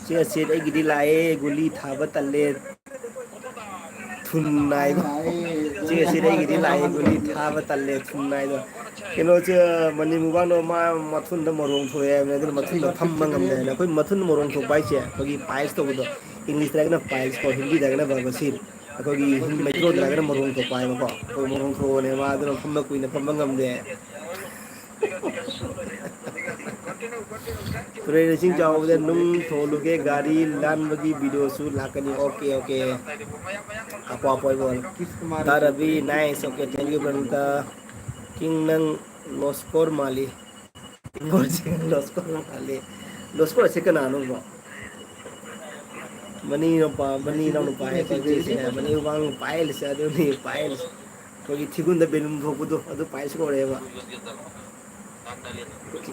ꯆꯦ ꯑꯁꯤꯠ, ꯑꯩꯒꯤꯗꯤ ꯂꯥꯛꯑꯦ, ꯒꯨꯂꯤ ꯊꯥꯕ ꯇꯜꯂꯦ꯫ ꯊꯨꯟ ꯅꯥꯏꯕ꯫ ꯆꯦ ꯑꯁꯤꯠ, ꯑꯩꯒꯤꯗꯤ ꯂꯥꯛꯑꯦ, ꯒꯨꯂꯤ ꯊꯥꯕ ꯇꯜꯂꯦ, ꯊꯨꯟ ꯅꯥꯏꯕ꯫ ꯀꯩꯅꯣꯁꯦ, ꯃꯅꯤ ꯃꯨꯕꯥꯡꯗꯣ ꯃꯥ ꯃꯊꯨꯟꯗ ꯃꯔꯣꯡ ꯊꯣꯛꯑꯦ ꯍꯥꯏꯕꯅꯦ, ꯑꯗꯨꯅ ꯃꯊꯨꯟꯗ ꯐꯝꯕ ꯉꯝꯗꯦ ꯍꯥꯏꯅ꯫ ꯑꯩꯈꯣꯏ ꯃꯊꯨꯟꯗ ꯃꯔꯣꯡ ꯊꯣꯛꯄ ꯍꯥꯏꯁꯦ ꯑꯩꯈꯣꯏꯒꯤ ꯄꯥꯏꯜꯁ ꯇꯧꯕꯗꯣ, ꯏꯪꯂꯤꯁꯇ ꯍꯥꯏꯔꯒꯅ ꯄꯥꯏꯜꯁ ꯀꯣ, ꯍꯤꯟꯗꯤꯗ ꯍꯥꯏꯔꯒꯅ ꯕꯕꯁꯤꯔ꯫ ꯑꯩꯈꯣꯏꯒꯤ ꯃꯩꯇꯩꯂꯣꯟꯗ ꯍꯥꯏꯔꯒꯅ ꯃꯔꯣꯡ ꯊꯣꯛꯄ ꯍꯥꯏꯕꯀꯣ꯫ ꯑꯩꯈꯣꯏ ꯃꯔꯣꯡ ꯊꯣꯛꯑꯅꯦ, ꯃꯥ ꯑꯗꯨꯅ ꯐꯝꯕ ꯀꯨꯏꯅ ꯐꯝꯕ ꯉꯝꯗꯦ꯫ ꯇꯨꯔꯦꯜ ꯏꯁꯤꯡ ꯆꯥꯎꯕꯗ ꯅꯨꯡ ꯊꯣꯜꯂꯨꯒꯦ, ꯒꯥꯔꯤ ꯂꯥꯟꯕꯒꯤ ꯚꯤꯗꯤꯑꯣꯁꯨ ꯂꯥꯛꯀꯅꯤ꯫ Okay, okay. ꯍꯥꯞꯄꯣ, ꯍꯥꯞꯄꯣ, ꯑꯩꯕꯣ꯫ ꯇꯥꯔꯕꯤ, nice, okay, thank you, Pranita. ꯀꯤꯡ ꯅꯪ ꯂꯣꯁꯀꯣꯔ ꯃꯥꯜꯂꯤ꯫ ꯂꯣꯁꯀꯣꯔ ꯃꯥꯜꯂꯤ꯫ ꯂꯣꯁꯀꯣꯔ ꯑꯁꯤ ꯀꯅꯥꯅꯣ, ꯕ꯭ꯔꯣ? ꯃꯅꯤ ꯅꯨꯄꯥ, ꯃꯅꯤ ꯏꯅꯥꯎ ꯅꯨꯄꯥ ꯍꯥꯏꯕ ꯁꯤꯁꯤꯅꯦ, ꯃꯅꯤ ꯃꯃꯥꯡ ꯄꯥꯏꯜꯁ ꯑꯗꯨꯅꯤ, ꯄꯥꯏꯜꯁ꯫ ꯑꯩꯈꯣꯏꯒꯤ ꯊꯤꯒꯨꯟꯗ ꯕꯦꯂꯨꯟ ꯊꯣꯛꯄꯗꯣ, ꯑꯗꯨ ꯄꯥꯏꯜꯁ ꯀꯧꯔꯦꯕ꯫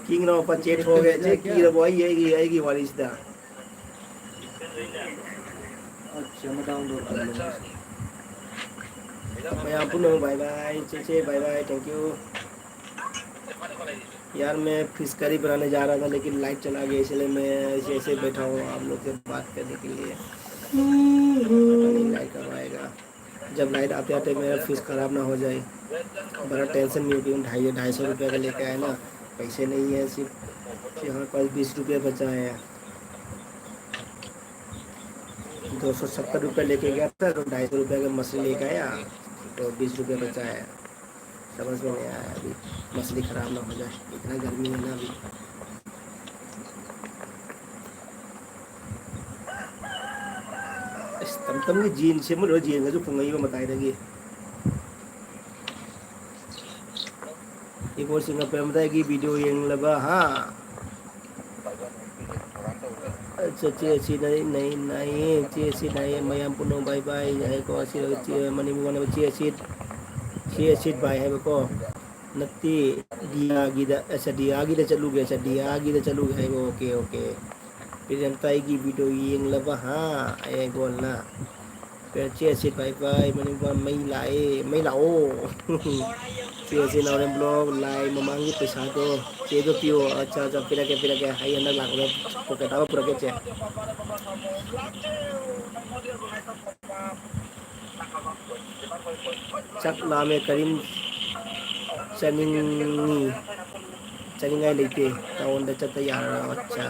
ꯀꯤꯡ ꯏꯅꯥꯎ ꯅꯨꯄꯥ ꯆꯦꯠ ꯊꯣꯛꯑꯒꯦ, ꯆꯦꯠ ꯀꯤꯔꯕꯣ ꯑꯩꯒꯤ, ꯑꯩꯒꯤ, ꯑꯩꯒꯤ ꯋꯥꯔꯤꯁꯤꯗ? ꯑꯠꯆꯥ, ꯑꯃ download ꯇꯧꯔꯦ꯫ मैं आप लोग बाय बाय, चेचे बाय बाय, थैंक यू। यार, मैं फिश करी बनाने जा रहा था, लेकिन लाइट चला गया, इसलिए मैं ऐसे ऐसे बैठा हूँ आप लोग से बात करने के लिए। पता नहीं लाइट कब आएगा। जब लाइट आते आते मेरा फिश खराब ना हो जाए, बड़ा टेंशन में हूँ, क्योंकि ढाई ढाई सौ रुपये का लेके आए ना, पैसे नहीं है, सिर्फ, सिर्फ हमारे पास बीस रुपये बचा है। दो सौ सत्तर रुपये लेके गया था, तो ढाई सौ रुपये का मछली लेके आया, तो बीस रुपये बचा है। समझ में नहीं आया अभी, मछली खराब ना हो जाए, इतना गर्मी है ना अभी। ꯑꯁ, ꯇꯝ ꯇꯝꯒꯤ ꯖꯦꯟ ꯁꯦꯝꯃꯨꯔꯣ, ꯖꯦꯟꯒꯁꯨ ꯈꯣꯡꯉꯛꯏꯕ ꯃꯇꯥꯏꯗꯒꯤ꯫ ꯏꯕꯣ ꯁꯤꯡꯒ ꯄ꯭ꯔꯦꯃꯗꯥꯏꯒꯤ video ꯌꯦꯡꯂꯕ, ꯍꯥ? ꯑꯠꯆꯥ, ꯆꯦ ꯑꯁꯤ ꯅꯩ, ꯅꯩ, ꯅꯩꯌꯦ, ꯆꯦ ꯑꯁꯤ ꯅꯩꯌꯦ, ꯃꯌꯥꯝ ꯄꯨꯝꯅꯃꯛ bye bye ꯍꯥꯏꯀꯣ, ꯑꯁꯤ, ꯆꯦ ꯃꯅꯤꯄꯨꯔ ꯃꯥꯟꯅꯕ ꯆꯦ ꯑꯁꯤ, ꯆꯦ ꯑꯁꯤ bye ꯍꯥꯏꯕꯀꯣ꯫ ꯅꯠꯇꯦ, ꯗꯤꯌꯥꯒꯤꯗ, ꯑꯠꯆꯥ, ꯗꯤꯌꯥꯒꯤꯗ ꯆꯠꯂꯨꯒꯦ, ꯑꯠꯆꯥ, ꯗꯤꯌꯥꯒꯤꯗ ꯆꯠꯂꯨꯒꯦ ꯍꯥꯏꯕ, okay, okay꯫ ꯄ꯭ꯔꯦꯃꯗꯥꯏꯒꯤ video ꯌꯦꯡꯂꯕ, ꯍꯥ? ꯑꯦ, ꯒꯣꯜꯅ꯫ ꯆꯦ ꯑꯁꯤꯠ bye bye, ꯃꯅꯤꯄꯨꯔ ꯃꯩ ꯂꯥꯛꯑꯦ, ꯃꯩ ꯂꯥꯛꯑꯣ꯫ ꯆꯦ ꯑꯁꯤꯠ ꯅꯥꯎꯔꯦꯝ vlog, ꯂꯥꯏ ꯃꯃꯥꯡꯒꯤ ꯄꯩꯁꯥꯗꯣ ꯆꯦꯗꯣ ꯄꯤꯌꯣ꯫ ꯑꯠꯆꯥ, ꯑꯠꯆꯥ, ꯄꯤꯔꯛꯀꯦ, ꯄꯤꯔꯛꯀꯦ꯫ ꯑꯩ ꯍꯟꯗꯛ ꯂꯥꯛꯄꯗ pocket ꯑꯃ ꯄꯨꯔꯛꯀꯦ, ꯆꯦ꯫ ꯆꯥꯛ ꯂꯥꯝꯃꯦ, ꯀꯔꯤꯝ ꯆꯥꯅꯤꯡꯉꯤ, ꯆꯥꯅꯤꯡꯉꯥꯏ ꯂꯩꯇꯦ꯫ Townꯗ ꯆꯠꯄ ꯌꯥꯔꯔꯣꯏ꯫ ꯑꯠꯆꯥ꯫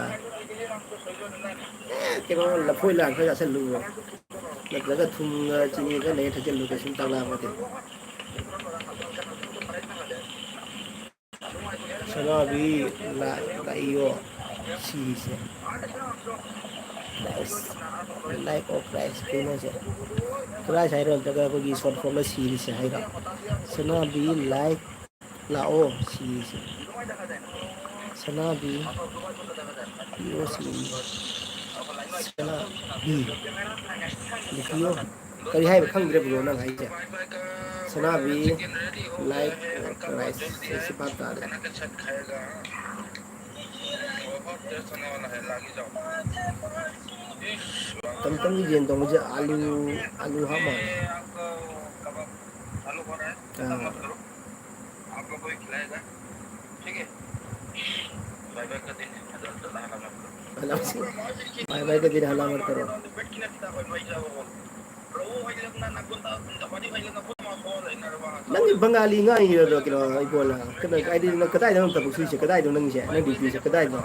ꯑꯦ, ꯀꯩꯅꯣ, ꯂꯐꯣꯏ ꯂꯥꯡ ꯈꯔ ꯆꯥꯁꯤꯜꯂꯨ, ꯅꯠꯇ꯭ꯔꯒ ꯊꯨꯝꯒ ꯆꯤꯅꯤ ꯈꯔ ꯂꯩꯔ ꯊꯛꯆꯤꯜꯂꯨ, ꯀꯩꯁꯨꯝ ꯆꯥꯛ ꯂꯥꯝꯃꯗꯤ꯫ ꯁꯅꯥꯕꯤ ꯂꯥ-, ꯂꯥꯛꯏꯌꯣ ꯁꯤꯔꯤꯁꯦ꯫ Christ, Life of Christ ꯀꯩꯅꯣꯁꯦ꯫ Christ ꯍꯥꯏꯔꯣ, ꯅꯠꯇ꯭ꯔꯒ ꯑꯩꯈꯣꯏꯒꯤ short formꯗ ꯁꯤꯔꯤꯁꯦ ꯍꯥꯏꯔꯣ? ꯁꯅꯥꯕꯤ ꯂꯥꯏ ꯂꯥꯛꯑꯣ ꯁꯤꯔꯤꯁꯦ꯫ ꯁꯅꯥꯕꯤ ꯄꯤꯌꯣ ꯁꯤꯔꯤ꯫ ꯁꯅꯥꯕꯤ꯫ ꯄꯤꯌꯣ꯫ ꯀꯔꯤ ꯍꯥꯏꯕ ꯈꯪꯗ꯭ꯔꯦ bro ꯅꯪ ꯍꯥꯏꯁꯦ꯫ ꯁꯅꯥꯕꯤ, life of Christ ꯁꯤ ꯚꯥꯞ ꯇꯥꯗ꯭ꯔꯦ꯫ ꯇꯝ ꯇꯝꯒꯤ ꯌꯦꯟ ꯊꯣꯡꯕꯁꯦ ꯑꯂꯨ, ꯑꯂꯨ ꯍꯥꯞ ꯃꯥꯜꯂꯦ꯫ हाँ। आप लोग को भी खिलाएगा, ठीक है? बाय बाय का दिन है, ज़्यादा ज़्यादा हल्ला मत करो। बाय बाय का दिन हल्ला मत करो। ꯅꯪꯒꯤ ꯕꯪꯒꯥꯂꯤ ꯉꯥꯡꯉꯤꯔꯣ ꯀꯩꯅꯣ, ꯏꯕꯣꯂꯥ? ꯀꯩꯅꯣ, ꯀꯥꯏꯗꯩꯅꯣ, ꯀꯗꯥꯏꯗꯅꯣ ꯅꯪ ꯊꯕꯛ ꯁꯨꯏꯁꯦ? ꯀꯗꯥꯏꯗꯅꯣ ꯅꯪꯒꯤꯁꯦ? ꯅꯪ duty ꯁꯦ ꯀꯗꯥꯏꯗꯅꯣ?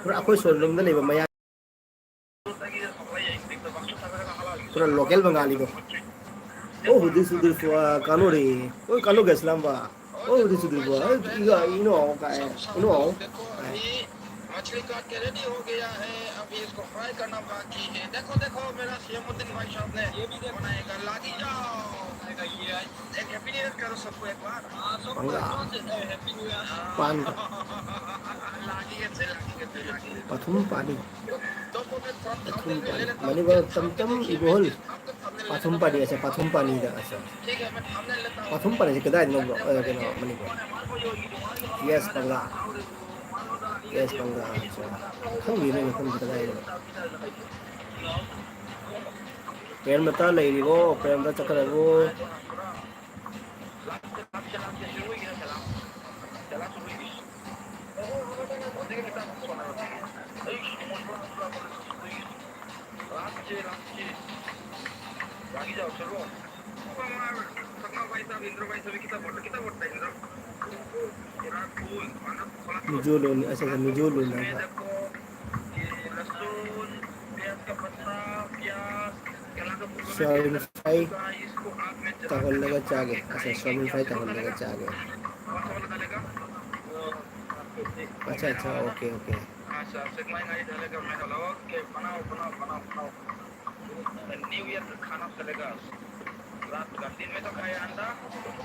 ꯄꯨꯔꯥ ꯑꯩꯈꯣꯏ ꯁꯣꯔꯨꯝꯗ ꯂꯩꯕ ꯃꯌꯥꯡ, ꯄꯨꯔꯥ local ꯕꯪꯒꯥꯂꯤꯗꯣ꯫ Oh, this is the, uh, Kano re. Oh, Kano gaslam ba. Oh, this is the, uh, you know, you know, you know. मछली काट के रेडी हो गया है, अभी इसको फ्राई करना बाकी है। देखो, देखो, मेरा सियामुद्दीन भाई साहब ने ये भी बनाएगा, लागी जाओ। एक हैप्पी न्यू ईयर करो सबको एक बार। हाँ, सबको बंगला। Advance है, हैप्पी न्यू ईयर। पान का। लागी है, लागी है, लागी है। पथुम पानी। पथुम पानी। मनी बाबा तम तम इबोल। पाथुम पानी, अच्छा, पाथुम पानी दा, अच्छा। पाथुम पानी से कदा नो, अ, ꯀꯩꯅꯣ, ꯃꯅꯤꯄꯨꯔ? Yes, ꯕꯪꯒꯥ꯫ Yes, ꯕꯪꯒꯥ, अच्छा। ꯈꯪꯗꯦꯅꯦ, ꯃꯐꯝꯁꯦ ꯀꯗꯥꯏꯗꯅꯣ? ꯄ꯭ꯔꯦꯝꯂꯇꯥ ꯂꯩꯔꯤꯕꯣ? ꯄ꯭ꯔꯦꯝꯂꯇꯥ ꯆꯠꯈ꯭ꯔꯕꯣ? ꯃꯤꯖꯣ ꯂꯣꯟ, ꯑꯁ, ꯑꯁ, ꯃꯤꯖꯣ ꯂꯣꯟ ꯍꯥꯏꯕ꯫ ꯁꯣꯌꯥꯕꯤꯟ ꯐ꯭ꯔꯥꯏ ꯇꯧꯍꯜꯂꯒ ꯆꯥꯒꯦ꯫ ꯑꯁ, ꯁꯣꯌꯥꯕꯤꯟ ꯐ꯭ꯔꯥꯏ ꯇꯧꯍꯜꯂꯒ ꯆꯥꯒꯦ꯫ अच्छा, अच्छा, OK, OK। न्यू ईयर का खाना चलेगा। रात का, दिन में तो खाया अंडा,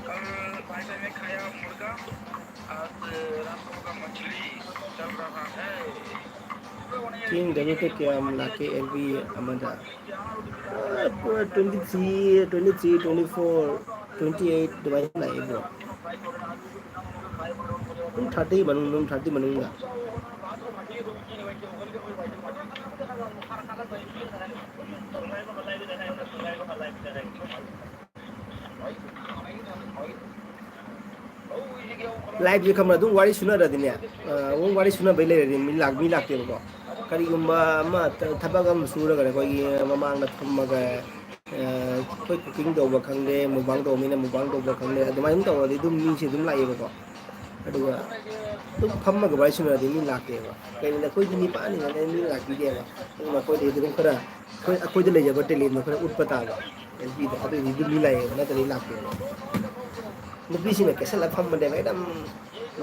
कल बाय बाय में खाया मुर्गा, आज रात को होगा मछली। चल रहा है। ꯊꯦꯡꯗꯕꯗ ꯀꯌꯥꯝ ꯂꯥꯛꯀꯦ ꯑꯦꯜ ꯕꯤ ꯑꯃꯗ? ꯑ, ꯄꯨꯔꯥ twenty three, twenty three, twenty four, twenty eight ꯑꯗꯨꯃꯥꯏꯅ ꯂꯥꯛꯑꯦ, bro꯫ ꯑꯗꯨꯝ ꯊꯥꯔꯇꯤ ꯃꯅꯨꯡ, ꯑꯗꯨꯝ ꯊꯥꯔꯇꯤ ꯃꯅꯨꯡꯗ꯫ ꯂꯥꯏꯐꯁꯦ ꯈꯪꯕ꯭ꯔꯥ? ꯑꯗꯨꯝ ꯋꯥꯔꯤ ꯁꯨꯅꯔꯗꯤꯅꯦ, ꯑ, ꯑꯗꯨꯝ ꯋꯥꯔꯤ ꯁꯨꯅꯕꯩ ꯂꯩꯔꯗꯤ ꯃꯤ ꯂꯥꯛ-, ꯃꯤ ꯂꯥꯛꯇꯦꯕꯀꯣ꯫ ꯀꯔꯤꯒꯨꯝꯕ ꯑꯃ ꯊ-, ꯊꯕꯛ ꯑꯃ ꯁꯨꯔꯒꯅꯦ, ꯑꯩꯈꯣꯏꯒꯤ ꯃꯃꯥꯡꯗ ꯐꯝꯃꯒ, ꯑ, ꯑꯩꯈꯣꯏ cooking ꯇꯧꯕ ꯈꯪꯗꯦ, mukbang ꯇꯧꯕ ꯃꯤꯅ mukbang ꯇꯧꯕ ꯈꯪꯗꯦ, ꯑꯗꯨꯃꯥꯏꯅ ꯇꯧꯔꯗꯤ ꯑꯗꯨꯝ ꯃꯤꯁꯦ ꯑꯗꯨꯝ ꯂꯥꯛꯑꯦꯕꯀꯣ꯫ ꯑꯗꯨꯒ ꯑꯗꯨꯝ ꯐꯝꯃꯒ ꯋꯥꯔꯤ ꯁꯥꯟꯅꯔꯗꯤ ꯃꯤ ꯂꯥꯛꯇꯦꯕ꯫ ꯀꯩꯒꯤꯅꯣꯗ ꯑꯩꯈꯣꯏꯗꯤ ꯅꯤꯄꯥꯅꯤꯅ ꯃꯤ ꯂꯥꯛꯄꯤꯗꯦꯕ꯫ ꯑꯗꯨꯅ ꯑꯩꯈꯣꯏꯗꯤ ꯑꯗꯨꯝ ꯈꯔ, ꯑꯩꯈꯣꯏ, ꯑꯩꯈꯣꯏꯗ ꯂꯩꯖꯕ talentꯗꯣ ꯈꯔ ꯎꯠꯄ ꯇꯥꯕ꯫ ꯑꯗꯨꯒꯤꯗꯣ, ꯑꯗꯨꯒꯤꯗꯤ ꯑꯗꯨꯝ ꯃꯤ ꯂꯥꯛꯑꯦꯕ, ꯅꯠꯇ꯭ꯔꯗꯤ ꯂꯥꯛꯇꯦꯕ꯫ ꯅꯨꯄꯤꯁꯤꯡꯅ ꯀꯦꯁꯜꯂ ꯐꯝꯕꯅꯦꯕ, ꯑꯗꯨꯝ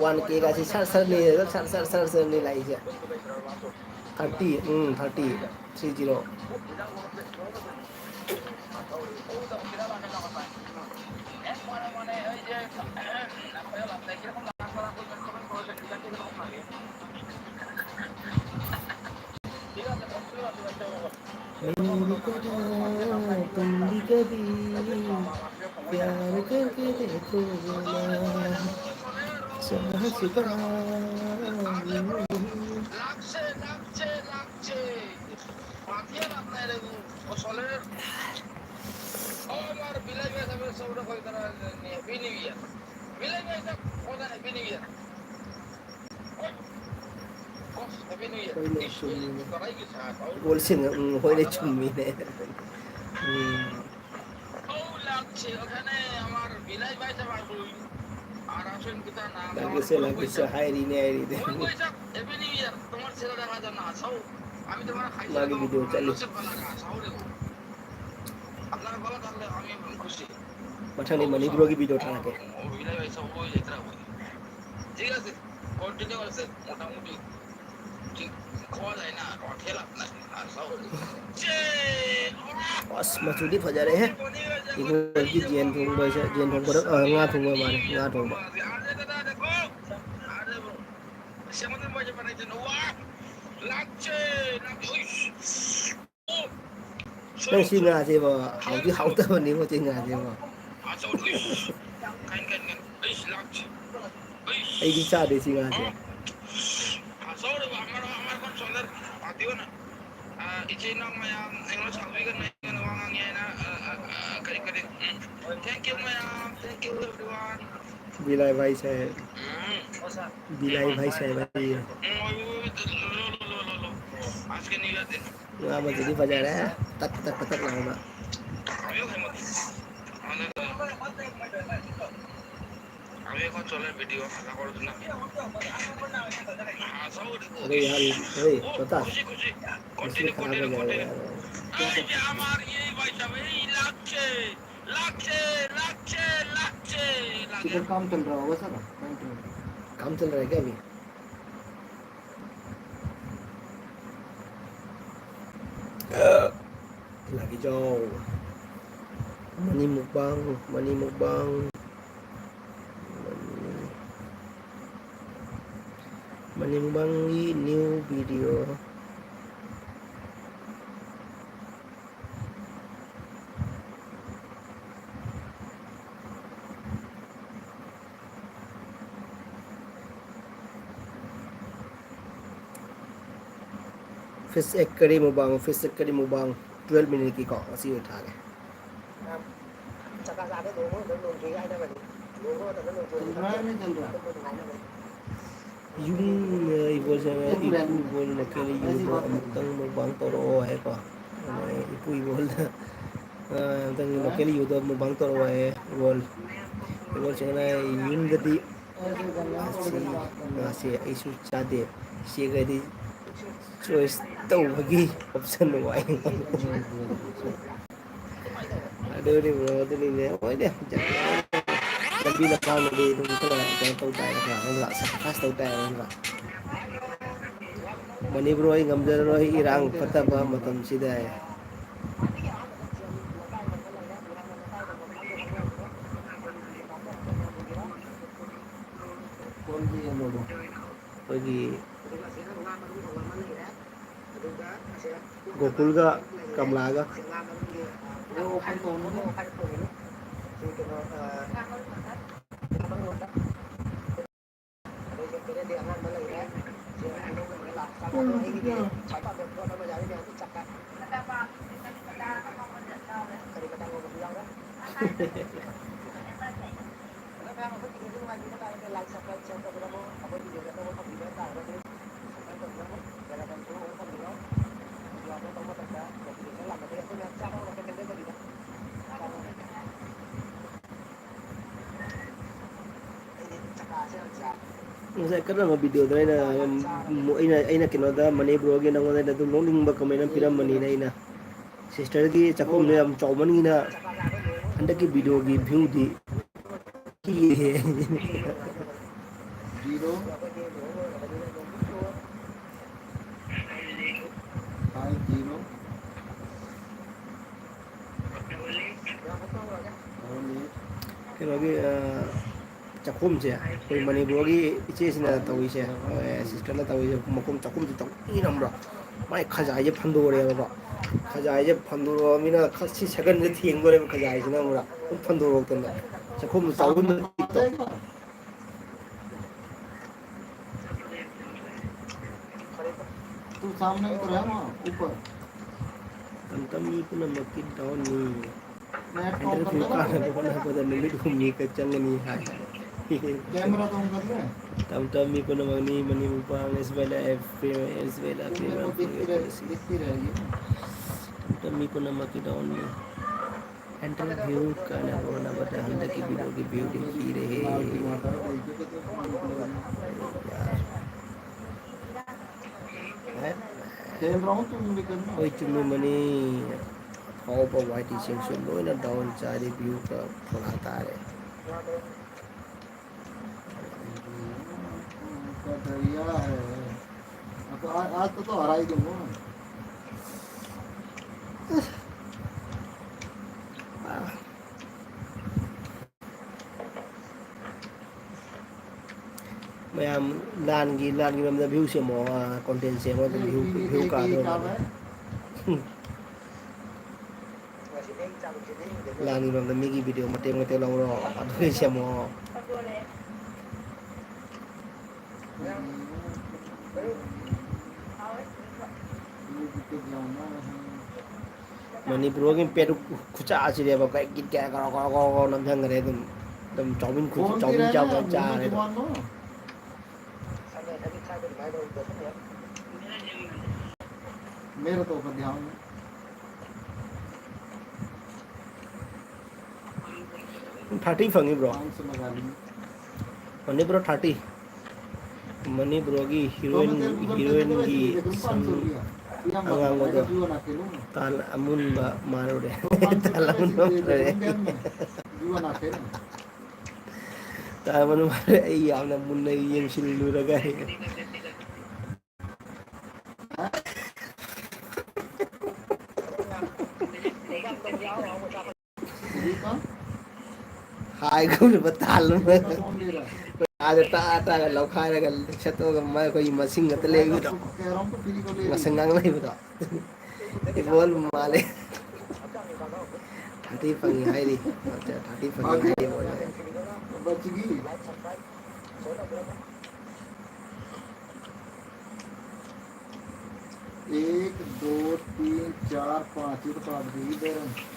one Kꯒꯁꯤ ꯁꯔ ꯁꯔꯅꯤ, ꯁꯔ ꯁꯔ ꯁꯔꯅꯤ ꯂꯥꯛꯏꯁꯦ꯫ Thirty, ꯎꯝ, thirty, three zero꯫ मेरी तरह तुम भी कभी प्यार करके देखो ना, चाह चुका। ꯍꯣꯏꯅꯦ, ꯆꯨꯝꯃꯤꯅꯦ꯫ ꯒꯣꯜꯁꯤꯡ, ꯎꯝ, ꯍꯣꯏꯅꯦ, ꯆꯨꯝꯃꯤꯅꯦ꯫ ꯎꯝ꯫ লাগিছে, লাগিছে, ꯍꯥꯏꯔꯤꯅꯦ, ꯍꯥꯏꯔꯤꯅꯦ꯫ ꯃꯥꯒꯤ video ꯆꯠꯂꯤ꯫ ꯃꯊꯪꯗꯤ ꯃꯅꯤꯄꯨꯔꯒꯤ video ꯊꯥꯔꯛꯀꯦ꯫ ꯑꯁ, ꯃꯆꯨꯗꯤ ꯐꯖꯔꯦꯍꯦ꯫ ꯏꯪꯈꯣꯜꯒꯤ ꯌꯦꯟ ꯊꯣꯡꯕꯁꯦ, ꯌꯦꯟ ꯊꯣꯡꯕꯗ, ꯑ, ꯉꯥ ꯊꯣꯡꯕ ꯃꯥꯜꯂꯦ, ꯉꯥ ꯊꯣꯡꯕ꯫ ꯅꯪ ꯁꯤ ꯉꯥꯁꯦꯕꯣ, ꯍꯥꯎꯗꯤ ꯍꯥꯎꯇꯕꯅꯤꯕꯣ ꯁꯤ ꯉꯥꯁꯦꯕꯣ꯫ ꯑꯩꯗꯤ ꯆꯥꯗꯦ ꯁꯤ ꯉꯥꯁꯦ꯫ ꯑꯆꯧꯔꯕ ꯑꯃꯔꯣ ꯑꯃꯔꯣ ꯁꯣꯂꯔ ꯄꯥꯇꯤꯌꯣꯅ꯫ ꯑ, ꯏꯆꯤꯟ ꯏꯅꯥꯎ ꯃꯌꯥꯝ ꯑꯩꯉꯣꯟꯗ ꯁꯥꯎꯕꯤꯒꯅꯨ, ꯑꯩꯉꯣꯟꯗ ꯋꯥ ꯉꯥꯡꯉꯦ ꯍꯥꯏꯅ, ꯑ, ꯑ, ꯑ, ꯀꯔꯤ, ꯀꯔꯤ, ꯎꯝ꯫ Thank you ꯃꯌꯥꯝ, thank you everyone. ꯕꯤꯂꯥꯏ ꯚꯥꯏ ꯁꯥꯍꯦꯕ꯫ ꯎꯝ꯫ ꯕꯤꯂꯥꯏ ꯚꯥꯏ ꯁꯥꯍꯦꯕ ꯍꯥꯏꯌꯦ꯫ ꯎꯝ, ꯑꯣꯏ, ꯑꯣꯏ, ꯑꯣꯏ, ꯂꯣ, ꯂꯣ, ꯂꯣ, ꯂꯣ, ꯂꯣ꯫ ꯑꯥꯖ ꯀꯦ ꯅ꯭ꯌꯨ ꯏꯌꯔ ꯗꯤꯟ꯫ ꯉꯥ ꯑꯃꯁꯤꯗꯤ ꯐꯖꯔꯦ꯫ ꯇꯛ, ꯇꯛ, ꯇꯛ, ꯇꯛ ꯂꯥꯎꯕ꯫ ꯑꯕꯤ ꯑꯩꯈꯣꯏ ꯃꯛ-, ꯑꯗꯨ, ꯑꯕꯤ ꯑꯩꯈꯣꯏ ꯆꯣꯂꯦ ꯚꯤꯗꯤꯑꯣ ꯍꯜꯂꯛꯑꯣ ꯑꯗꯨꯅ꯫ ꯑꯗꯨ ꯌꯥꯝ, ꯍꯣꯏ, ꯑꯣ, ꯇꯣꯇꯥ꯫ ꯈꯨꯁꯤ, ꯈꯨꯁꯤ꯫ ꯃꯁꯤ continue, ꯈꯔ continue, ꯐꯖꯔꯦ continue꯫ ꯌꯥꯔꯦ꯫ ꯑꯩ ꯌꯥꯝ ꯃꯥꯔꯤꯌꯦ ꯚꯥꯏ ꯁꯥꯍꯦꯕ, ꯑꯩ ꯂꯥꯛꯆꯦ꯫ ꯂꯥꯛꯆꯦ, ꯂꯥꯛꯆꯦ, ꯂꯥꯛꯆꯦ, ꯂꯥꯛꯆꯦ꯫ ꯏꯙꯔ ꯀꯥꯝ ꯆꯜ ꯔꯍꯥ ꯍꯣꯒꯥ ꯁꯥ ꯅꯥ? ꯀꯥꯝ ꯆꯜ ꯔꯍꯥ ꯍꯥꯏ ꯀꯌꯥ ꯑꯚꯤ? ꯂꯥꯛꯀꯤ ꯆꯥꯎ꯫ Mani mukbang, Mani mukbang. ꯃꯅꯤ, ꯃꯅꯤ ꯃꯨꯛꯕꯥꯡꯒꯤ new video꯫ Fish egg curry mukbang, fish egg curry mukbang, twelve minute ꯀꯤꯀꯣ, ꯉꯁꯤ ꯑꯣꯏꯅ ꯊꯥꯒꯦ꯫ ꯌꯨꯝ, ꯏꯕꯣꯜꯁꯦ, ꯏꯄꯨ ꯏꯕꯣꯜ ꯂꯣꯀꯦꯜ ꯌꯨꯗꯣ ꯑꯃꯨꯛꯇꯪ ꯃꯨꯛꯕꯥꯡ ꯇꯧꯔꯛꯑꯣ ꯍꯥꯏꯀꯣ꯫ ꯑꯗꯩ ꯏꯄꯨ ꯏꯕꯣꯜꯗ, ꯑ, ꯑꯃꯨꯛꯇꯪ ꯂꯣꯀꯦꯜ ꯌꯨꯗꯣ ꯃꯨꯛꯕꯥꯡ ꯇꯧꯔꯛꯑꯣ ꯍꯥꯏꯌꯦ꯫ ꯏꯕꯣꯜ, ꯏꯕꯣꯜꯁꯦ ꯉꯔꯥꯡ ꯌꯨꯝꯗꯗꯤ ꯉꯥꯁꯤ, ꯉꯥꯁꯦ ꯑꯩꯁꯨ ꯆꯥꯗꯦ꯫ ꯏꯆꯦꯒꯗꯤ choice ꯇꯧꯕꯒꯤ option ꯋꯥꯏ꯫ ꯑꯗꯨꯅꯤ bro, ꯑꯗꯨꯅꯤꯅꯦ꯫ ꯍꯣꯏꯅꯦ, ꯂꯝꯕꯤ ꯂꯝꯈꯥꯡꯗꯗꯤ ꯑꯗꯨꯝ ꯈꯔ ꯀꯩꯅꯣ ꯇꯧ ꯇꯥꯏ, ꯈꯔ ꯈꯔ sacrifice ꯇꯧ ꯇꯥꯏ, ꯅꯠꯇ꯭ꯔꯥ? ꯃꯅꯤꯄꯨꯔ, ꯑꯩ ꯉꯝꯖꯔꯔꯣꯏ ꯏꯔꯥꯡ ꯐꯠꯇꯕ ꯃꯇꯝꯁꯤꯗ꯫ ꯑꯩꯈꯣꯏꯒꯤ ꯒꯣꯀꯨꯜꯒ ꯀꯃꯂꯥꯒ꯫ ꯀꯔꯤ ꯃꯇꯥꯡ ꯑꯣꯏꯕꯁꯨ ꯌꯥꯎꯔꯦ꯫ ꯑꯗꯣ ꯃꯌꯥꯝ ꯑꯩꯈꯣꯏ video ꯁꯦ ꯅꯨꯡꯉꯥꯏꯕꯤꯕ ꯇꯥꯔꯒꯗꯤ like, subscribe, share ꯇꯧꯕꯤꯔꯝꯃꯣ꯫ ꯑꯩꯈꯣꯏ video ꯁꯦ ꯑꯅꯧꯕ ꯐꯪꯕꯤꯕ ꯇꯥꯔꯒꯗꯤ subscribe ꯇꯧꯕꯤꯔꯝꯃꯣ꯫ Bell icon ꯁꯨ on ꯇꯧꯕꯤꯔꯣ꯫ Video upload ꯇꯧꯕ ꯃꯇꯝꯗ notification ꯂꯥꯛꯅꯕ ꯑꯩꯈꯣꯏ ꯃꯌꯥꯝ ꯆꯥꯕ ꯍꯧꯔꯛꯄ ꯀꯩꯝ ꯂꯩꯇꯕꯤꯗ꯫ ꯉꯁꯥꯏ ꯀꯔꯝꯕ video ꯗ ꯑꯩꯅ, ꯑꯩꯅ, ꯑꯩꯅ ꯀꯩꯅꯣꯗ ꯃꯅꯤꯄꯨꯔꯒꯤ ꯅꯉꯣꯟꯗ ꯑꯩꯅ ꯑꯗꯨꯝ ꯅꯣꯛꯅꯤꯡꯕ comment ꯑꯃ ꯄꯤꯔꯝꯕꯅꯤꯅ ꯑꯩꯅ꯫ Sister ꯒꯤ ꯆꯥꯛꯈꯨꯝꯗꯣ ꯌꯥꯝ ꯆꯥꯎꯃꯟꯒꯤꯅ ꯍꯟꯗꯛꯀꯤ video ꯒꯤ view ꯗꯤ ꯄꯤꯛꯑꯦ꯫ Zero five zero. ꯀꯩꯅꯣꯒꯤ, ꯑ, ꯆꯥꯛꯈꯨꯝꯁꯦ ꯑꯩꯈꯣꯏ ꯃꯅꯤꯄꯨꯔꯒꯤ ꯏꯆꯦꯁꯤꯅ ꯇꯧꯔꯤꯁꯦ, ꯑ, sister ꯅ ꯇꯧꯔꯤꯁꯦ, ꯃꯈꯣꯡ ꯆꯥꯛꯈꯨꯝꯁꯦ ꯆꯥꯎꯃꯟꯒꯤꯅ ꯈꯪꯕ꯭ꯔꯥ? ꯃꯥꯏ ꯈꯖꯥꯏꯁꯦ ꯐꯟꯗꯣꯔꯛꯑꯦꯕꯀꯣ꯫ ꯈꯖꯥꯏꯁꯦ ꯐꯟꯗꯣꯔꯛꯑꯃꯤꯅ ꯈ-, ꯁꯤ second ꯁꯤꯗ ꯊꯦꯡꯗꯣꯔꯦꯕ ꯈꯖꯥꯏꯁꯤꯅ ꯈꯪꯕ꯭ꯔꯥ? ꯑꯗꯨꯝ ꯐꯟꯗꯣꯔꯛꯇꯅ꯫ ꯆꯥꯛꯈꯨꯝꯗꯣ ꯆꯥꯎꯃꯟꯗꯅ ꯄꯤꯛꯇꯣ꯫ तू सामने ही तो रहा वहाँ ऊपर। ꯇꯝ ꯇꯝ ꯃꯤ ꯄꯨꯝꯅꯃꯛꯀꯤ down ꯅꯤ꯫ Net on कर दे ना तू। Interview ꯀꯥꯟꯅꯕ ꯍꯣꯠꯅꯕꯗ ꯅꯨꯃꯤꯠ ꯍꯨꯝꯅꯤꯒ ꯆꯪꯒꯅꯤ ꯍꯥꯏ꯫ Camera तो on कर ले। ꯇꯝ ꯇꯝ ꯃꯤ ꯄꯨꯝꯅꯃꯛꯅꯤ, ꯃꯅꯤ ꯃꯨꯛꯕꯥꯡ, ꯑꯦꯁ ꯕꯤ ꯑꯥꯏ ꯂꯥꯏꯐ ꯄ꯭ꯔꯤꯃꯤꯌꯔ, ꯑꯦꯁ ꯕꯤ ꯑꯥꯏ ꯂꯥꯏꯐ ꯄ꯭ꯔꯤꯃꯤꯌꯔ ꯇꯝ ꯇꯝ ꯃꯤ ꯄꯨꯝꯅꯃꯛꯀꯤ down ꯅꯤ꯫ Interview ꯀꯥꯟꯅꯕ ꯍꯣꯠꯅꯕꯗ ꯍꯟꯗꯛꯀꯤ video ꯒꯤ view ꯗꯤ ꯄꯤꯔꯦꯍꯦ꯫ ꯌꯥꯔꯦ꯫ खेल रहा हूँ, तुम भी करना। ꯍꯣꯏ, ꯆꯨꯝꯃꯝꯃꯅꯤ꯫ ꯑꯐꯥꯎꯕ ꯋꯥꯏ ꯇꯤ ꯁꯤꯡꯁꯨ ꯂꯣꯏꯅ down ꯆꯥꯔꯦ, view ꯀ ꯐꯣꯂꯥ ꯇꯥꯔꯦ꯫ का दरिया है। अब आज, आज तो, तो हरा ही दूंगा मैं। ꯃꯌꯥꯝ ꯂꯥꯟꯒꯤ, ꯂꯥꯟꯒꯤ ꯃꯔꯝꯗ view ꯁꯦꯝꯃꯣ, ꯑ, content ꯁꯦꯝꯃꯣ, ꯑꯗꯨꯝ view, view ꯀꯥꯗꯧꯔꯕꯅꯤ꯫ ꯂꯥꯟꯒꯤ ꯃꯔꯝꯗ ꯃꯤꯒꯤ video ꯃꯇꯦꯛ ꯃꯇꯦꯛ ꯂꯧꯔꯣ, ꯑꯗꯨꯒ ꯁꯦꯝꯃꯣ꯫ ꯃꯅꯤꯄꯨꯔꯒꯤ ꯄꯦꯔꯨꯛ ꯈꯨꯆꯥꯁꯤꯗꯤꯕ ꯀꯩ ꯒꯤꯠ ꯀꯌꯥ ꯀꯧꯔ ꯀꯧꯔ ꯀꯧꯔ ꯀꯧꯔ ꯅꯝꯁꯤꯟꯈ꯭ꯔꯦ ꯑꯗꯨꯝ꯫ ꯑꯗꯨꯝ ꯆꯥꯎꯃꯤꯟ ꯈꯨ-, ꯆꯥꯎꯃꯤꯟ ꯆꯥꯎ ꯆꯥꯔꯦ ꯑꯗꯨꯝ꯫ मेरा तो ऊपर ध्यान नहीं। ꯊꯥꯔꯇꯤ ꯐꯪꯉꯤꯕ꯭ꯔꯣ? ꯃꯅꯤꯄꯨꯔ ꯊꯥꯔꯇꯤ꯫ ꯃꯅꯤꯄꯨꯔꯒꯤ ꯍꯤꯔꯣꯏꯟ, ꯍꯤꯔꯣꯏꯟꯒꯤ ꯁꯝ ꯑꯉꯥꯡꯕꯗꯣ ꯇꯥꯜ ꯑꯃꯨꯟꯕ ꯃꯥꯜꯂꯨꯔꯦ꯫ ꯇꯥꯜ ꯑꯃꯨꯟꯕ ꯃꯥꯜꯂꯨꯔꯦ꯫ ꯇꯥꯜ ꯑꯃꯨꯟꯕ ꯃꯥꯜꯂꯨꯔꯦ꯫ ꯑꯩ ꯌꯥꯝꯅ ꯃꯨꯟꯅ ꯌꯦꯡꯁꯤꯜꯂꯨꯔꯒ꯫ ꯍꯥꯏꯒꯨꯝꯂꯕ ꯇꯥꯜ ꯑꯃ ꯑꯥꯗ ꯇꯥ ꯇꯥꯒ ꯂꯧꯈꯥꯏꯔꯒ ꯁꯠꯇꯣꯛꯑꯒ ꯃ-, ꯑꯩꯈꯣꯏꯒꯤ ꯃꯁꯤꯡ ꯉꯥꯛꯇ ꯂꯩꯕꯗꯣ, ꯃꯁꯪ ꯉꯥꯛ ꯂꯩꯕꯗꯣ꯫ ꯏꯕꯣꯜ ꯃꯥꯜꯂꯦ꯫ ꯊꯥꯔꯇꯤ ꯐꯪꯉꯤ ꯍꯥꯏꯔꯤ꯫ ꯊꯥꯔꯇꯤ ꯐꯪꯉꯤ ꯍꯥꯏꯔꯤ ꯃꯣꯏꯅ꯫ एक, दो, तीन, चार, पाँच, ये तो काट दी, इधर।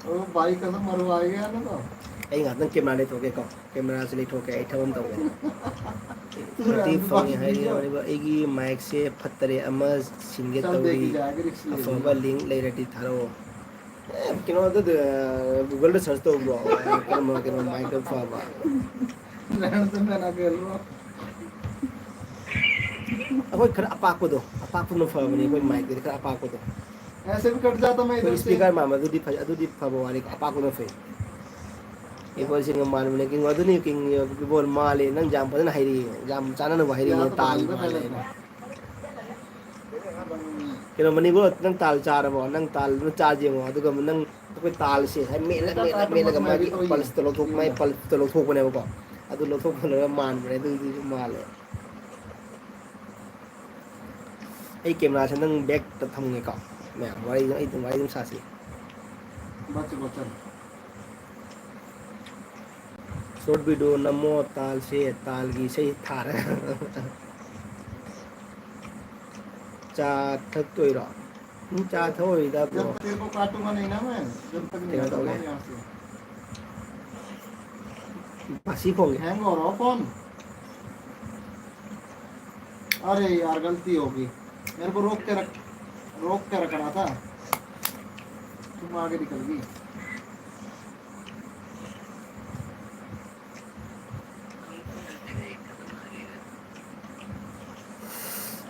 ओ भाई, कसम मरवाएगा ना तो। ꯑꯩ ꯉꯥꯛꯇꯪ ꯀꯦꯃꯦꯔꯥ ꯂꯩꯊꯣꯛꯀꯦꯀꯣ꯫ ꯀꯦꯃꯦꯔꯥꯁꯦ ꯂꯩꯊꯣꯛꯀꯦ, ꯑꯩ ꯊꯕꯛ ꯑꯃ ꯇꯧꯒꯦ꯫ ꯊꯥꯔꯇꯤ ꯐꯪꯉꯦ ꯍꯥꯏꯔꯤ꯫ ꯑꯩꯒꯤ ꯃꯥꯏꯛꯁꯦ ꯐꯠꯇꯔꯦ, ꯑꯃ ꯁꯤꯟꯒꯦ ꯇꯧꯔꯤ꯫ ꯑꯐꯕ ꯂꯤꯡ ꯂꯩꯔꯗꯤ ꯊꯥꯔꯛꯑꯣ꯫ ꯑꯦ, ꯀꯩꯅꯣꯗ, ꯑ, Google-ꯗ search ꯇꯧꯕ꯭ꯔꯣ? ꯀꯔꯝꯕ, ꯀꯩꯅꯣ, ꯃꯥꯏꯛꯇ ꯐꯕ? ꯑꯩꯈꯣꯏ ꯈꯔ ꯑꯄꯥꯛꯄꯗꯣ, ꯑꯄꯥꯛꯄꯅ ꯐꯕꯅꯦ, ꯑꯩꯈꯣꯏ ꯃꯥꯏꯛꯇꯗꯤ ꯈꯔ ꯑꯄꯥꯛꯄꯗꯣ꯫ ꯑꯩꯈꯣꯏ speaker ꯃꯥꯟꯕ, ꯑꯗꯨꯗꯤ ꯐꯩ, ꯑꯗꯨꯗꯤ ꯐꯕ ꯋꯥꯅꯤ, ꯑꯄꯥꯛꯄꯅ ꯐꯩ꯫ ꯏꯕꯣꯜꯁꯤꯡꯒ ꯃꯥꯟꯕꯅꯦ, ꯀꯤꯡ ꯑꯗꯨꯅꯤ, ꯀꯤꯡ ꯏꯕꯣꯜ ꯃꯥꯜꯂꯦ, ꯅꯪ ꯌꯥꯝ ꯐꯖꯅ ꯍꯩꯔꯛꯑꯦ, ꯌꯥꯝ ꯆꯥꯅꯅꯕ ꯍꯩꯔꯛꯑꯦ, ꯇꯥꯜ ꯃꯥꯜꯂꯦ ꯍꯥꯏꯅ꯫ ꯀꯩꯅꯣ, ꯃꯅꯤꯕꯨ, ꯅꯪ ꯇꯥꯜ ꯆꯥꯔꯕꯣ? ꯅꯪ ꯇꯥꯜꯗꯨ ꯆꯥꯖꯦ ꯌꯦꯡꯉꯣ꯫ ꯑꯗꯨꯒ ꯅꯪ ꯑꯩꯈꯣꯏ ꯇꯥꯜꯁꯦ ꯍꯥꯏ ꯃꯦꯠꯂ, ꯃꯦꯠꯂ, ꯃꯦꯠꯂꯒ ꯃꯥꯒꯤ pulse-ꯇꯣ ꯂꯧꯊꯣꯛ-, ꯃꯥꯒꯤ pulse-ꯇꯣ ꯂꯧꯊꯣꯛꯄꯅꯦꯕꯀꯣ꯫ ꯑꯗꯨ ꯂꯧꯊꯣꯛꯄ ꯂꯣꯏꯔꯒ ꯃꯥꯟꯕꯅꯦ, ꯑꯗꯨꯗꯨꯁꯨ ꯃꯥꯜꯂꯦ꯫ ꯑꯩ ꯀꯦꯃꯦꯔꯥꯁꯦ ꯅꯪ back-ꯇ ꯊꯝꯒꯦꯀꯣ꯫ ꯃꯌꯥꯝ ꯋꯥꯔꯤ, ꯑꯩ ꯑꯗꯨꯝ, ꯋꯥꯔꯤ ꯑꯗꯨꯝ ꯁꯥꯁꯤ꯫ ꯁꯣꯔꯠ ꯚꯤꯗꯤꯑꯣ ꯅꯝꯃꯣ, ꯇꯥꯜꯁꯦ, ꯇꯥꯜꯒꯤ ꯏꯁꯩ ꯊꯥꯔꯒ꯫ ꯆꯥ ꯊꯛꯇꯣꯏꯔꯣ? ꯎꯝ, ꯆꯥ ꯊꯛꯑꯣꯏꯗ, ꯕ꯭ꯔꯣ꯫ जब तेरे को काटूंगा नहीं ना मैं, जब तक नहीं कौन आता, यहाँ से। बासी खो गया। हैंग हो रहा हो कौन? अरे यार, गलती हो गई। मेरे को रोक के रख, रोक के रखना था। तुम आगे निकल गई।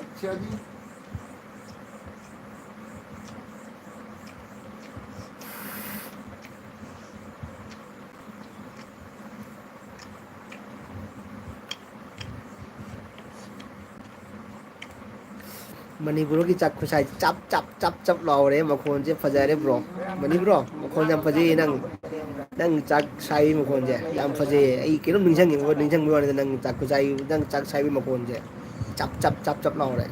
अच्छा जी। ꯃꯅꯤꯄꯨꯔꯒꯤ ꯆꯥꯛ ꯈꯨꯁꯥꯏ ꯆꯞ ꯆꯞ ꯆꯞ ꯆꯞ ꯂꯥꯎꯔꯦ꯫ ꯃꯈꯣꯟꯁꯦ ꯐꯖꯔꯦ, ꯕ꯭ꯔꯣ꯫ ꯃꯅꯤ ꯕ꯭ꯔꯣ, ꯃꯈꯣꯟ ꯌꯥꯝ ꯐꯖꯩꯌꯦ ꯅꯪ꯫ ꯅꯪ ꯆꯥꯛ ꯁꯥꯏ ꯃꯈꯣꯟꯁꯦ ꯌꯥꯝ ꯐꯖꯩꯌꯦ꯫ ꯑꯩ ꯀꯩꯅꯣꯝ ꯅꯤꯡꯁꯤꯡꯉꯤꯕ, ꯅꯤꯡꯁꯤꯡꯕꯒꯤ ꯋꯥꯅꯤꯗ, ꯅꯪ ꯆꯥꯛ ꯈꯨꯁꯥꯏ, ꯅꯪ ꯆꯥꯛ ꯁꯥꯏꯕꯒꯤ ꯃꯈꯣꯟꯁꯦ ꯆꯞ ꯆꯞ ꯆꯞ ꯆꯞ ꯂꯥꯎꯔꯦ꯫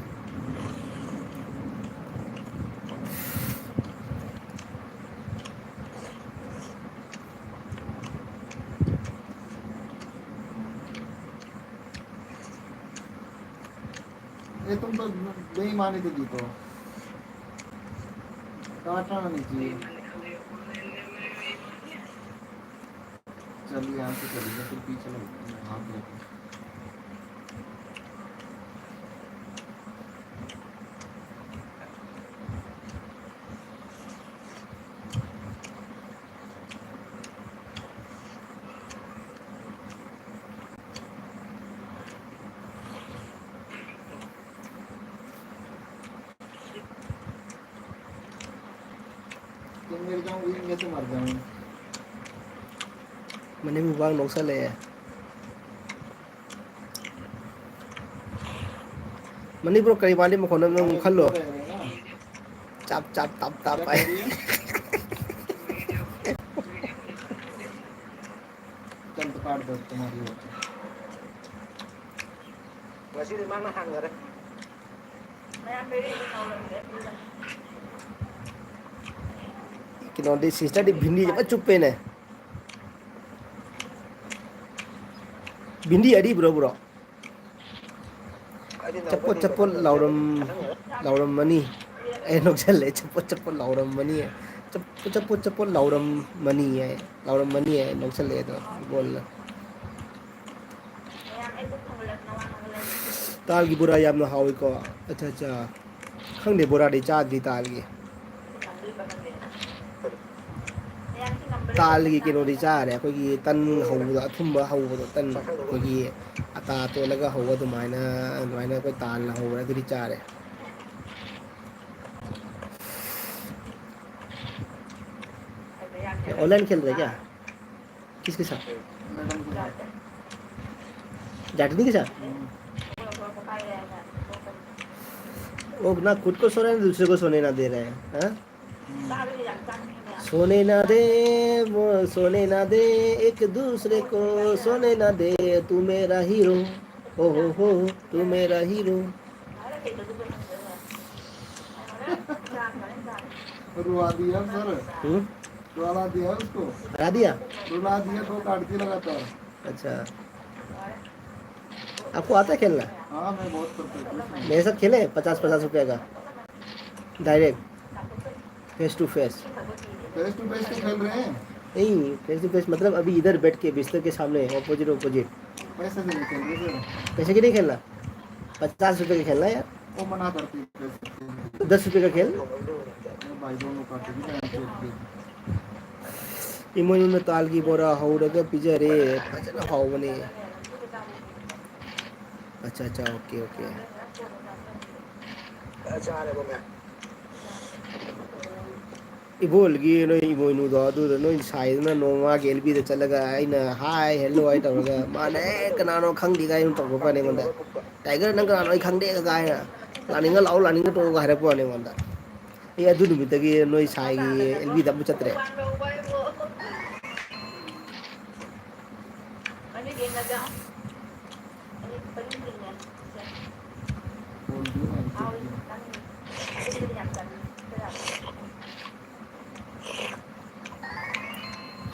ये तुम तो बेईमानी से जीतो। काटना नहीं चाहिए। चलिए, यहाँ से चलिए, फिर पीछे लग, हाथ लेके। तुम मेरे जाऊँ, मैं तो मर जाऊँ। ꯃꯅꯤꯡ ꯃꯃꯥꯡ ꯅꯣꯛꯁꯜꯂꯛꯑꯦ꯫ ꯃꯅꯤꯄꯨꯔ ꯀꯔꯤ ꯃꯥꯜꯂꯤ ꯃꯈꯣꯟ ꯑꯃ ꯑꯃꯨꯛ ꯈꯜꯂꯣ꯫ ꯆꯞ ꯆꯞ ꯇꯞ ꯇꯞ ꯍꯥꯏ꯫ ꯉꯁꯤꯗꯤ ꯃꯥꯅ ꯍꯥꯟꯈꯔꯦ꯫ ꯀꯩꯅꯣꯗꯤ, ꯁꯤꯁꯇꯔꯗꯤ ꯚꯤꯟꯗꯤꯁꯦ ꯐꯖ ꯆꯨꯞꯄꯦꯅꯦ꯫ ꯚꯤꯟꯗꯤ ꯑꯔꯤꯕ꯭ꯔꯣ, ꯕ꯭ꯔꯣ? ꯆꯄꯣꯠ ꯆꯄꯣꯠ ꯂꯥꯎꯔꯝ-, ꯂꯥꯎꯔꯝꯃꯅꯤ꯫ ꯑꯩ ꯅꯣꯛꯁꯜꯂꯦ, "ꯆꯄꯣꯠ ꯆꯄꯣꯠ ꯂꯥꯎꯔꯝꯃꯅꯤ, ꯆꯄꯣꯠ ꯆꯄꯣꯠ ꯆꯄꯣꯠ ꯂꯥꯎꯔꯝꯃꯅꯤ" ꯍꯥꯏ, "ꯂꯥꯎꯔꯝꯃꯅꯤ" ꯍꯥꯏ ꯅꯣꯛꯁꯜꯂꯦ ꯑꯗꯣ ꯕꯣꯜꯅ꯫ ꯇꯥꯜꯒꯤ ꯕꯣꯔꯥ ꯌꯥꯝꯅ ꯍꯥꯎꯋꯤꯀꯣ꯫ ꯑꯠꯆꯥ, ꯑꯠꯆꯥ꯫ ꯈꯪꯗꯦ, ꯕꯣꯔꯥꯗꯤ ꯆꯥꯗ꯭ꯔꯤ ꯇꯥꯜꯒꯤ꯫ ꯇꯥꯜꯒꯤ ꯀꯩꯅꯣꯗꯤ ꯆꯥꯔꯦ, ꯑꯩꯈꯣꯏꯒꯤ ꯇꯟ ꯍꯧꯕꯗꯣ, ꯑꯊꯨꯝꯕ ꯍꯧꯕꯗꯣ, ꯇꯟ ꯑꯩꯈꯣꯏꯒꯤ ꯑꯇꯥ ꯇꯣꯠꯂꯒ ꯍꯧꯕ ꯑꯗꯨꯃꯥꯏꯅ, ꯑꯗꯨꯃꯥꯏꯅ ꯑꯩꯈꯣꯏ ꯇꯥꯜꯅ ꯍꯧꯕ ꯑꯗꯨꯗꯤ ꯆꯥꯔꯦ꯫ ऑनलाइन खेल रहे क्या? किसके साथ? मैडम के साथ। जाटनी के साथ? हम्म। वो ना खुद को सो रहे हैं, दूसरे को सोने ना दे रहे हैं, हाँ? सोने ना दे, वो सोने ना दे, एक दूसरे को सोने ना दे, तू मेरा हीरो, ओ हो हो, तू मेरा हीरो। रुला दिया सर। हम्म? रुला दिया उसको। हरा दिया? रुला दिया दो कार्ड की लगातार। अच्छा। आपको आता है खेलना? हाँ, मैं बहुत परफेक्ट हूँ। मेरे साथ खेले, पचास पचास रुपया का। Direct. Face to face. Face to face तो खेल रहे हैं। नहीं, फेस टू फेस मतलब अभी इधर बैठ के बिस्तर के सामने, अपोजिट अपोजिट। पैसे से नहीं खेल रहे सर। पैसे की नहीं खेलना, पचास रुपये का खेलना है यार। वो मना करती है पैसे के लिए। दस रुपये का खेल। मैं भाई दोनों का टिकट है, खेल के। ꯏꯃꯣꯏꯅꯨꯅ ꯇꯥꯜꯒꯤ ꯕꯣꯔꯥ ꯍꯧꯔꯒ ꯄꯤꯖꯔꯦ꯫ ꯐꯖꯅ ꯍꯥꯎꯕꯅꯦ꯫ ꯑꯠꯆꯥ, ꯑꯠꯆꯥ, ꯑꯣꯀꯦ, ꯑꯣꯀꯦ꯫ ꯏꯕꯣꯜꯒꯤ ꯅꯣꯏ ꯏꯃꯣꯏꯅꯨꯗꯣ, ꯑꯗꯨꯗ ꯅꯣꯏ ꯁꯥꯏꯗꯨꯅ ꯅꯣꯡꯃ ꯃꯥꯒꯤ ꯑꯦꯜ ꯕꯤꯗ ꯆꯠꯂꯒ ꯑꯩꯅ "ꯍꯥꯏ, ꯍꯦꯜꯂꯣ" ꯍꯥꯏ ꯇꯧꯔꯒ, ꯃꯥꯅ "ꯑꯦ, ꯀꯅꯥꯅꯣ ꯈꯪꯗꯦ" ꯀꯥꯏꯅ ꯇꯧꯔꯛꯄꯅꯦ ꯑꯩꯉꯣꯟꯗ꯫ "ꯇꯥꯏꯒꯔ, ꯅꯪ ꯀꯅꯥꯅꯣ ꯑꯩ ꯈꯪꯗꯦ" ꯀꯥꯏꯅ, "ꯂꯥꯛꯅꯤꯡꯉ ꯂꯥꯛꯑꯣ, ꯂꯥꯛꯅꯤꯡꯉ ꯇꯣꯛꯑꯣ" ꯍꯥꯏꯔꯛꯄ ꯋꯥꯅꯦ ꯑꯩꯉꯣꯟꯗ꯫ ꯑꯩ ꯑꯗꯨ ꯅꯨꯃꯤꯠꯇꯒꯤ ꯅꯣꯏ ꯁꯥꯏꯒꯤ ꯑꯦꯜ ꯕꯤꯗ ꯑꯃꯨꯛ ꯆꯠꯇ꯭ꯔꯦ꯫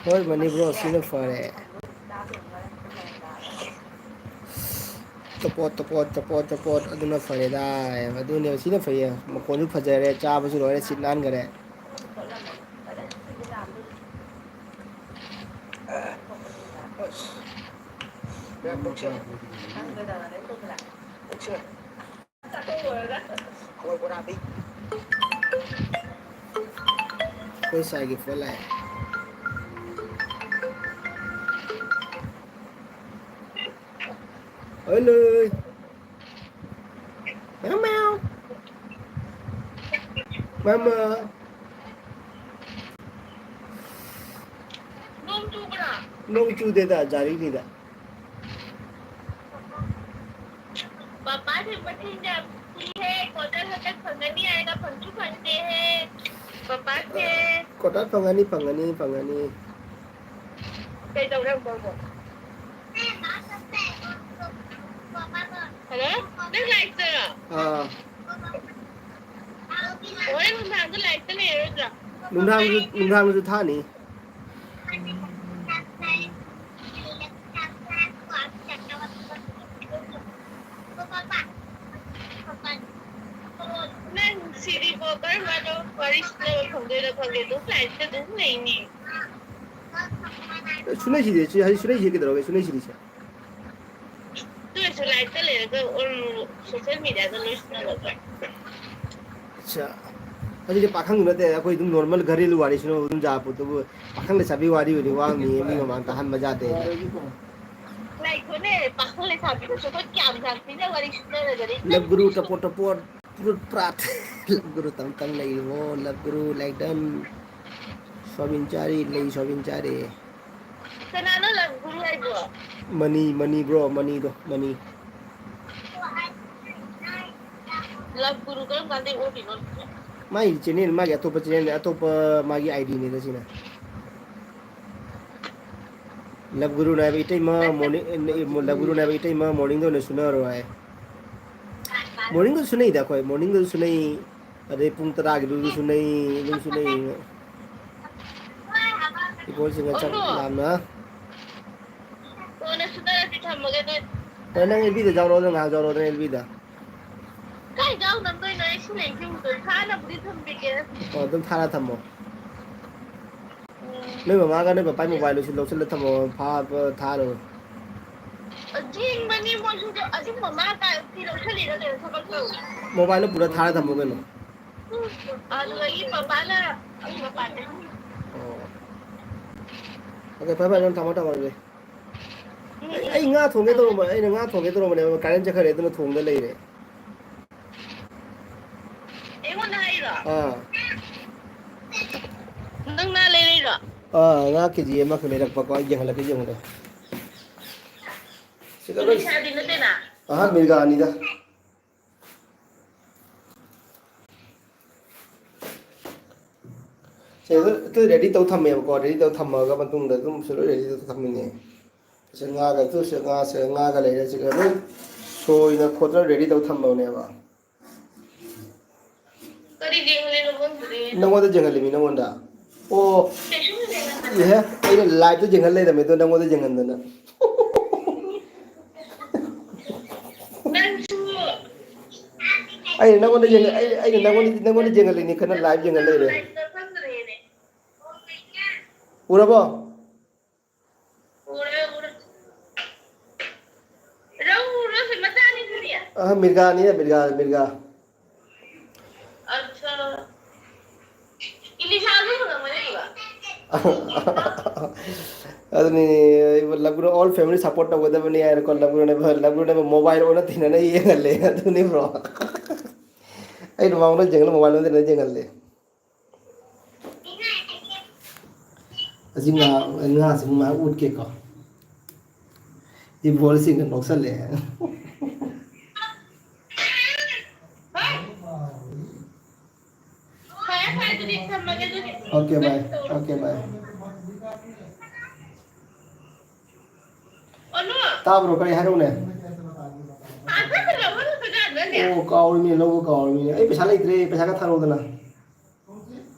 ꯍꯣꯏ, ꯃꯅꯤ ꯕ꯭ꯔꯣ, ꯁꯤꯅ ꯐꯔꯦ꯫ ꯆꯄꯣꯠ, ꯆꯄꯣꯠ, ꯆꯄꯣꯠ, ꯆꯄꯣꯠ, ꯑꯗꯨꯅ ꯐꯔꯦꯗ꯫ ꯑꯗꯨꯅꯦꯕ, ꯁꯤꯅ ꯐꯩꯌꯦ꯫ ꯃꯈꯣꯟꯁꯨ ꯐꯖꯔꯦ, ꯆꯥꯕꯁꯨ ꯂꯣꯏꯔꯦ, ꯁꯤꯠ ꯅꯥꯟꯈꯔꯦ꯫ ꯑꯩꯈꯣꯏ ꯁꯥꯏꯒꯤ ꯐꯣꯟ ꯂꯥꯛꯑꯦ꯫ ꯍꯜꯂꯣ꯫ ꯃꯌꯥꯝ ꯃꯌꯥꯝ꯫ ꯃꯃꯥ꯫ ꯅꯣꯡ ꯆꯨꯕ꯭ꯔꯥ? ꯅꯣꯡ ꯆꯨꯗꯦꯗ, ꯖꯥꯔꯤꯅꯤꯗ꯫ ꯄꯄꯥꯁꯦ ꯃꯆꯤꯟ ꯌꯥꯝ ꯊꯤ ꯍꯦ, quarter ꯍꯟꯗꯛ ꯐꯪꯒꯅꯤ ꯍꯥꯏꯔꯒ ꯐꯪꯁꯨ ꯐꯪꯗꯦ ꯍꯦ꯫ ꯄꯄꯥꯁꯦ꯫ Quarter ꯐꯪꯒꯅꯤ, ꯐꯪꯒꯅꯤ, ꯐꯪꯒꯅꯤ꯫ ꯀꯩꯗꯧꯔꯦ ꯑꯃꯨꯛ? ꯍꯜꯂꯣ? ꯅꯪ live ꯇꯔꯣ? ꯑꯥ꯫ ꯍꯣꯔꯦꯟ ꯅꯨꯡꯗꯥꯡꯗꯣ live ꯇ ꯂꯩꯔꯔꯣꯏꯗ꯭ꯔꯣ? ꯅꯨꯡꯗꯥꯡꯁꯨ, ꯅꯨꯡꯗꯥꯡꯁꯨ ꯊꯥꯅꯤ꯫ ꯅꯪ ꯁꯤꯗꯤꯀꯣ ꯀꯔꯝ ꯀꯥꯟꯗ ꯋꯥꯔꯤ ꯁꯥꯟꯅꯕ ꯐꯪꯗꯣꯏꯅꯣ ꯈꯪꯗꯦ, ꯑꯗꯨꯝ live ꯇ ꯑꯗꯨꯝ ꯂꯩꯅꯤ꯫ ꯁꯨꯅꯩꯁꯤꯗꯤ, ꯁꯤ ꯍꯥꯏꯗꯤ ꯁꯨꯅꯩꯁꯤꯗꯤ ꯀꯩꯗꯧꯔꯒꯦ? ꯁꯨꯅꯩꯁꯤꯗꯤ ꯁꯦ꯫ ꯑꯗꯨ ꯑꯣꯏꯔꯁꯨ live ꯇ ꯂꯩꯔꯒ, ꯎꯝ, social media ꯗ ꯂꯣꯏ ꯁꯥꯟꯅꯒꯗ꯭ꯔꯣ? ꯑꯠꯆꯥ꯫ ꯑꯗꯨꯗꯤ ꯄꯥꯈꯪ ꯅꯠꯇꯦ, ꯑꯩꯈꯣꯏ ꯑꯗꯨꯝ normal ꯘꯔꯦꯂꯨ ꯋꯥꯔꯤ ꯁꯥꯟꯅꯕ ꯑꯗꯨꯝ ꯌꯥꯕ ꯄꯣꯠꯇꯨꯕꯨ, ꯄꯥꯈꯪ ꯂꯩꯁꯥꯕꯤ ꯋꯥꯔꯤ ꯑꯣꯏꯔꯗꯤ ꯋꯥ ꯑꯃꯅꯤ, ꯃꯤ ꯃꯃꯥꯡ ꯇꯥꯍꯟꯕ ꯌꯥꯗꯦ꯫ ꯂꯩꯈꯣꯅꯦ, ꯄꯥꯈꯪ ꯂꯩꯁꯥꯕꯤꯗꯨꯁꯨ ꯑꯩꯈꯣꯏ ꯀꯌꯥꯝ ꯌꯥꯝ ꯊꯤꯅ ꯋꯥꯔꯤ ꯁꯥꯟꯅꯔꯒꯅꯤ꯫ Love guru ꯇꯄꯣꯠ ꯇꯄꯣꯠ, ꯄ꯭ꯔꯨꯠ ꯄ꯭ꯔꯥꯠ꯫ Love guru ꯇꯝ ꯇꯝ ꯂꯩꯔꯤꯕꯣ? Love guru ꯂꯥꯏꯗꯟ꯫ ꯁꯣꯌꯥꯕꯤꯟ ꯆꯥꯔꯤ, ꯂꯩ ꯁꯣꯌꯥꯕꯤꯟ ꯆꯥꯔꯤ꯫ ꯀꯅꯥꯅꯣ love guru ꯍꯥꯏꯕꯣ? ꯃꯅꯤ, ꯃꯅꯤ bro, ꯃꯅꯤꯗꯣ, ꯃꯅꯤ꯫ Love guru ꯀꯔꯝ ꯀꯥꯟꯗꯩ ꯑꯣꯜꯂꯤꯅꯣ? ꯃꯥꯒꯤ channel, ꯃꯥꯒꯤ ꯑꯇꯣꯞꯄ channel, ꯑꯇꯣꯞꯄ ꯃꯥꯒꯤ ID ꯅꯤꯗ ꯁꯤꯅ꯫ Love guru ꯅ ꯍꯥꯏꯕ ꯏꯇꯩꯃ morning, love guru ꯅ ꯍꯥꯏꯕ ꯏꯇꯩꯃ morning ꯗ ꯑꯣꯏꯅ ꯁꯨꯅꯔꯣ ꯍꯥꯏ꯫ Morning ꯗꯁꯨ ꯁꯨꯅꯩꯗ ꯑꯩꯈꯣꯏ, morning ꯗꯁꯨ ꯁꯨꯅꯩ꯫ ꯑꯗꯩ ꯄꯨꯡ ꯇꯔꯥꯒꯤꯗꯨꯗꯁꯨ ꯅꯩ, ꯑꯗꯨꯝꯁꯨ ꯅꯩ꯫ ꯏꯀꯣꯟꯁꯤꯡꯒ ꯆꯥꯛ ꯑꯣ꯫ ꯂꯥꯝꯅ꯫ ꯀꯣꯟꯅ ꯁꯨꯅꯔꯁꯤ, ꯊꯝꯃꯒꯦ ꯑꯗꯨꯗꯤ꯫ ꯑꯦ, ꯅꯪ ꯑꯦꯜ ꯕꯤꯗ ꯌꯥꯎꯔꯛꯑꯣ, ꯅꯪ ꯉꯥꯏꯍꯥꯛ ꯌꯥꯎꯔꯛꯑꯣ, ꯅꯪ ꯑꯦꯜ ꯕꯤꯗ꯫ ꯀꯥꯏ ꯌꯥꯎ ꯉꯝꯗꯣꯏꯅꯣ? ꯑꯩ ꯁꯤ ꯂꯩ ꯌꯨꯝꯗ ꯊꯥꯅꯕꯨꯗꯤ ꯊꯝꯕꯤꯒꯦ꯫ ꯑꯣ, ꯑꯗꯨꯝ ꯊꯥꯔ ꯊꯝꯃꯣ꯫ ꯎꯝ꯫ ꯅꯣꯏ ꯃꯃꯥꯒ ꯅꯣꯏ ꯄꯄꯥꯒꯤ ꯃꯣꯕꯥꯏꯜꯗꯨꯁꯨ ꯂꯧꯁꯤꯜꯂ ꯊꯝꯃꯣ, ꯐꯥꯕ ꯊꯥꯔꯣ꯫ ꯌꯦꯡꯕꯅꯤ ꯃꯣꯏꯁꯨ, ꯑꯗꯨ ꯑꯗꯨꯝ ꯃꯃꯥ ꯀꯥꯏ ꯐꯤ ꯂꯧꯁꯜꯂꯤꯔ ꯀꯩꯅꯣ ꯊꯕꯛ ꯇꯧꯔꯤ꯫ ꯃꯣꯕꯥꯏꯜꯗꯣ ꯄꯨꯔ ꯊꯥꯔ ꯊꯝꯃꯣ ꯀꯩꯅꯣ꯫ ꯎꯝ꯫ ꯑꯗꯨꯗꯒꯤ ꯄꯄꯥꯅ ꯑꯩ ꯃꯄꯥꯟꯗ꯫ ꯑꯣ꯫ ꯑꯣꯀꯦ, ꯐꯔꯦ, ꯐꯔꯦ, ꯑꯗꯨꯝ ꯊꯝꯃꯣ, ꯊꯝꯃꯣ ꯑꯗꯨꯗꯤ꯫ ꯎꯝ, ꯑꯩ, ꯎꯝ꯫ ꯑꯩ ꯉꯥ ꯊꯣꯡꯒꯦ ꯊꯝꯃꯦ꯫ ꯇꯧꯔꯝꯕ, ꯑꯩꯅ ꯉꯥ ꯊꯣꯡꯒꯦ ꯇꯧꯔꯝꯕꯅꯦꯕ, ꯀꯔꯦꯟ ꯆꯠꯈ꯭ꯔꯦ, ꯑꯗꯨꯅ ꯊꯣꯡꯗ ꯂꯩꯔꯦ꯫ ꯑꯩꯉꯣꯟꯗ ꯍꯥꯏꯔꯣ? ꯑꯥ꯫ ꯅꯪ ꯉꯥ ꯂꯩꯔꯛꯏꯔꯣ? ꯑꯥ, ꯉꯥ ꯀꯦ ꯖꯤ ꯑꯃꯈꯛ ꯂꯩꯔꯛꯄꯀꯣ, ꯑꯩ ꯌꯦꯡꯍꯜꯂꯛꯀꯦ, ꯌꯦꯡꯉꯨꯅꯦ꯫ ꯁꯤꯗ ꯂꯣꯏ ꯏꯂꯤꯁꯥꯗꯤ ꯅꯠꯇꯦꯅ? ꯑꯍꯥ, ꯃꯤꯔꯒꯥꯅꯤꯗ꯫ ꯁꯦ, ꯑꯗꯨ, ꯑꯗꯨ ꯔꯦꯗꯤ ꯇꯧ ꯊꯝꯃꯦꯕꯀꯣ, ꯔꯦꯗꯤ ꯇꯧ ꯊꯝꯃꯒ ꯃꯇꯨꯡꯗ ꯑꯗꯨꯝ ꯁꯤ ꯂꯣꯏ ꯔꯦꯗꯤ ꯇꯧ ꯊꯝꯃꯤꯅꯦ꯫ ꯁꯤ ꯉꯥꯒ, ꯑꯗꯨ ꯁꯤ ꯉꯥ, ꯁꯤ ꯉꯥꯒ ꯂꯩꯔꯦ, ꯁꯤꯒ ꯂꯣꯏ ꯁꯣꯏꯅ ꯈꯣꯠꯇꯅ ꯔꯦꯗꯤ ꯇꯧ ꯊꯝꯃꯕꯅꯦꯕ꯫ ꯀꯔꯤ ꯌꯦꯡꯍꯜꯂꯤꯅꯣ ꯈꯪꯗ꯭ꯔꯦ꯫ ꯅꯪꯉꯣꯟꯗ ꯌꯦꯡꯍꯜꯂꯤꯃꯤ, ꯅꯪꯉꯣꯟꯗ꯫ ꯑꯣ꯫ ꯀꯩꯁꯨ ꯌꯦꯡꯍꯟꯗꯦ꯫ ꯏꯍꯦ, ꯑꯩꯅ ꯂꯥꯏꯞꯇ ꯌꯦꯡꯍꯜ ꯂꯩꯔꯝꯃꯦ, ꯑꯗꯣ ꯅꯪꯉꯣꯟꯗ ꯌꯦꯡꯍꯟꯗꯅ꯫ ꯅꯪꯁꯨ꯫ ꯑꯩꯅ ꯅꯪꯉꯣꯟꯗ ꯌꯦꯡꯍ-, ꯑꯩ, ꯑꯩꯅ ꯅꯪꯉꯣꯟꯗ, ꯅꯪꯉꯣꯟꯗ ꯌꯦꯡꯍꯜꯂꯤꯅꯤ, ꯈꯔ ꯂꯥꯏꯞ ꯌꯦꯡꯍꯜ ꯂꯩꯔꯦ꯫ ꯂꯥꯏꯞꯇ ꯈꯪꯗ꯭ꯔꯦꯅꯦ꯫ ꯎꯔꯕꯣ? ꯎꯔꯦ, ꯎꯔꯦ꯫ ꯔꯧ, ꯔꯧꯁꯤ ꯃꯆꯥꯅꯤꯗꯨꯗꯤ꯫ ꯑ, ꯃꯤꯔꯒꯥꯅꯤ, ꯃꯤꯔꯒꯥ, ꯃꯤꯔꯒꯥ꯫ ꯑꯠꯆꯥ꯫ ꯏꯂꯤꯁꯥꯁꯨ ꯐꯪꯉꯝꯒꯅꯤ ꯑꯗꯨꯒ꯫ ꯑꯗꯨꯅꯤ, ꯂꯕꯨꯅ all family support ꯇꯧꯒꯗꯕꯅꯤ ꯍꯥꯏꯅꯀꯣ, ꯂꯕꯨꯅ, ꯂꯕꯨꯅ mobile ꯑꯣꯟꯅ ꯇꯩꯅꯅ ꯌꯦꯡꯍꯜꯂꯦ꯫ ꯑꯗꯨꯅꯤ bro꯫ ꯑꯩꯅ ꯃꯉꯣꯟꯗ ꯌꯦꯡꯍꯜꯂꯦ, mobile ꯑꯣꯟꯅ ꯇꯩꯅꯅ ꯌꯦꯡꯍꯜꯂꯦ꯫ ꯑꯁꯤ ꯉꯥ, ꯉꯥꯁꯤ ꯉꯥꯏꯍꯥꯛ ꯎꯠꯀꯦꯀꯣ꯫ ꯏꯕꯣꯜꯁꯤꯡꯅ ꯅꯣꯛꯁꯜꯂꯦ꯫ ꯐꯔꯦ, ꯐꯔꯦ, ꯑꯗꯨꯗꯤ ꯊꯝꯃꯒꯦ ꯑꯗꯨꯗꯤ꯫ Okay, bye. Okay, bye. ꯑꯣ, no. ꯇꯥꯕ꯭ꯔꯣ? ꯀꯔꯤ ꯍꯥꯏꯔꯛꯎꯅꯦ? ꯑꯥ, ꯆꯠꯈ꯭ꯔꯕꯣ? ꯍꯜꯂꯛꯇ꯭ꯔꯤꯀꯥꯟꯗꯅꯦ꯫ ꯑꯣ, ꯀꯥꯎꯔꯤꯅꯦ, ꯂꯧꯕ ꯀꯥꯎꯔꯤꯅꯦ꯫ ꯑꯩ ꯄꯩꯁꯥ ꯂꯩꯇ꯭ꯔꯦ, ꯄꯩꯁꯥ ꯈꯔ ꯊꯥꯔꯛꯎꯗꯅ꯫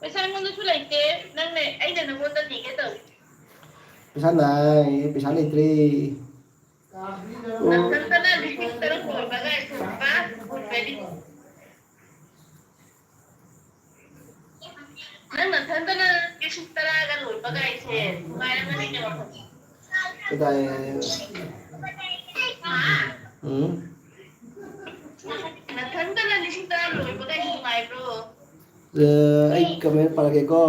ꯄꯩꯁꯥ ꯑꯩꯉꯣꯟꯗꯁꯨ ꯂꯩꯇꯦ꯫ ꯅꯪꯅ, ꯑꯩꯅ ꯅꯪꯉꯣꯟꯗ ꯅꯤꯒꯦ ꯇꯧꯔꯤ꯫ ꯄꯩꯁꯥ ꯅꯥꯏ, ꯄꯩꯁꯥ ꯂꯩꯇ꯭ꯔꯦ꯫ ꯅꯊꯟꯇꯅ ꯂꯤꯁꯤꯡ ꯇꯔꯨꯛ ꯂꯣꯏꯕꯒ ꯁꯨꯝ ꯄꯥꯁ ꯐꯨꯜ ꯚꯦꯂꯤꯗ꯫ ꯅꯪ ꯅꯊꯟꯇꯅ ꯂꯤꯁꯤꯡ ꯇꯔꯥꯒ ꯂꯣꯏꯕ ꯀꯥꯏꯁꯦ ꯅꯨꯡꯉꯥꯏꯔꯝꯒꯅꯤꯅꯦ ꯋꯥꯈꯜ꯫ ꯀꯗꯥꯏ? ꯎꯝ꯫ ꯅꯊꯟꯇꯅ ꯂꯤꯁꯤꯡ ꯇꯔꯥ ꯂꯣꯏꯕ ꯀꯥꯏꯁꯦ ꯅꯨꯡꯉꯥꯏꯕ꯭ꯔꯣ? ꯑ, ꯑꯩ ꯀꯃꯦꯟ ꯄꯥꯔꯛꯀꯦꯀꯣ꯫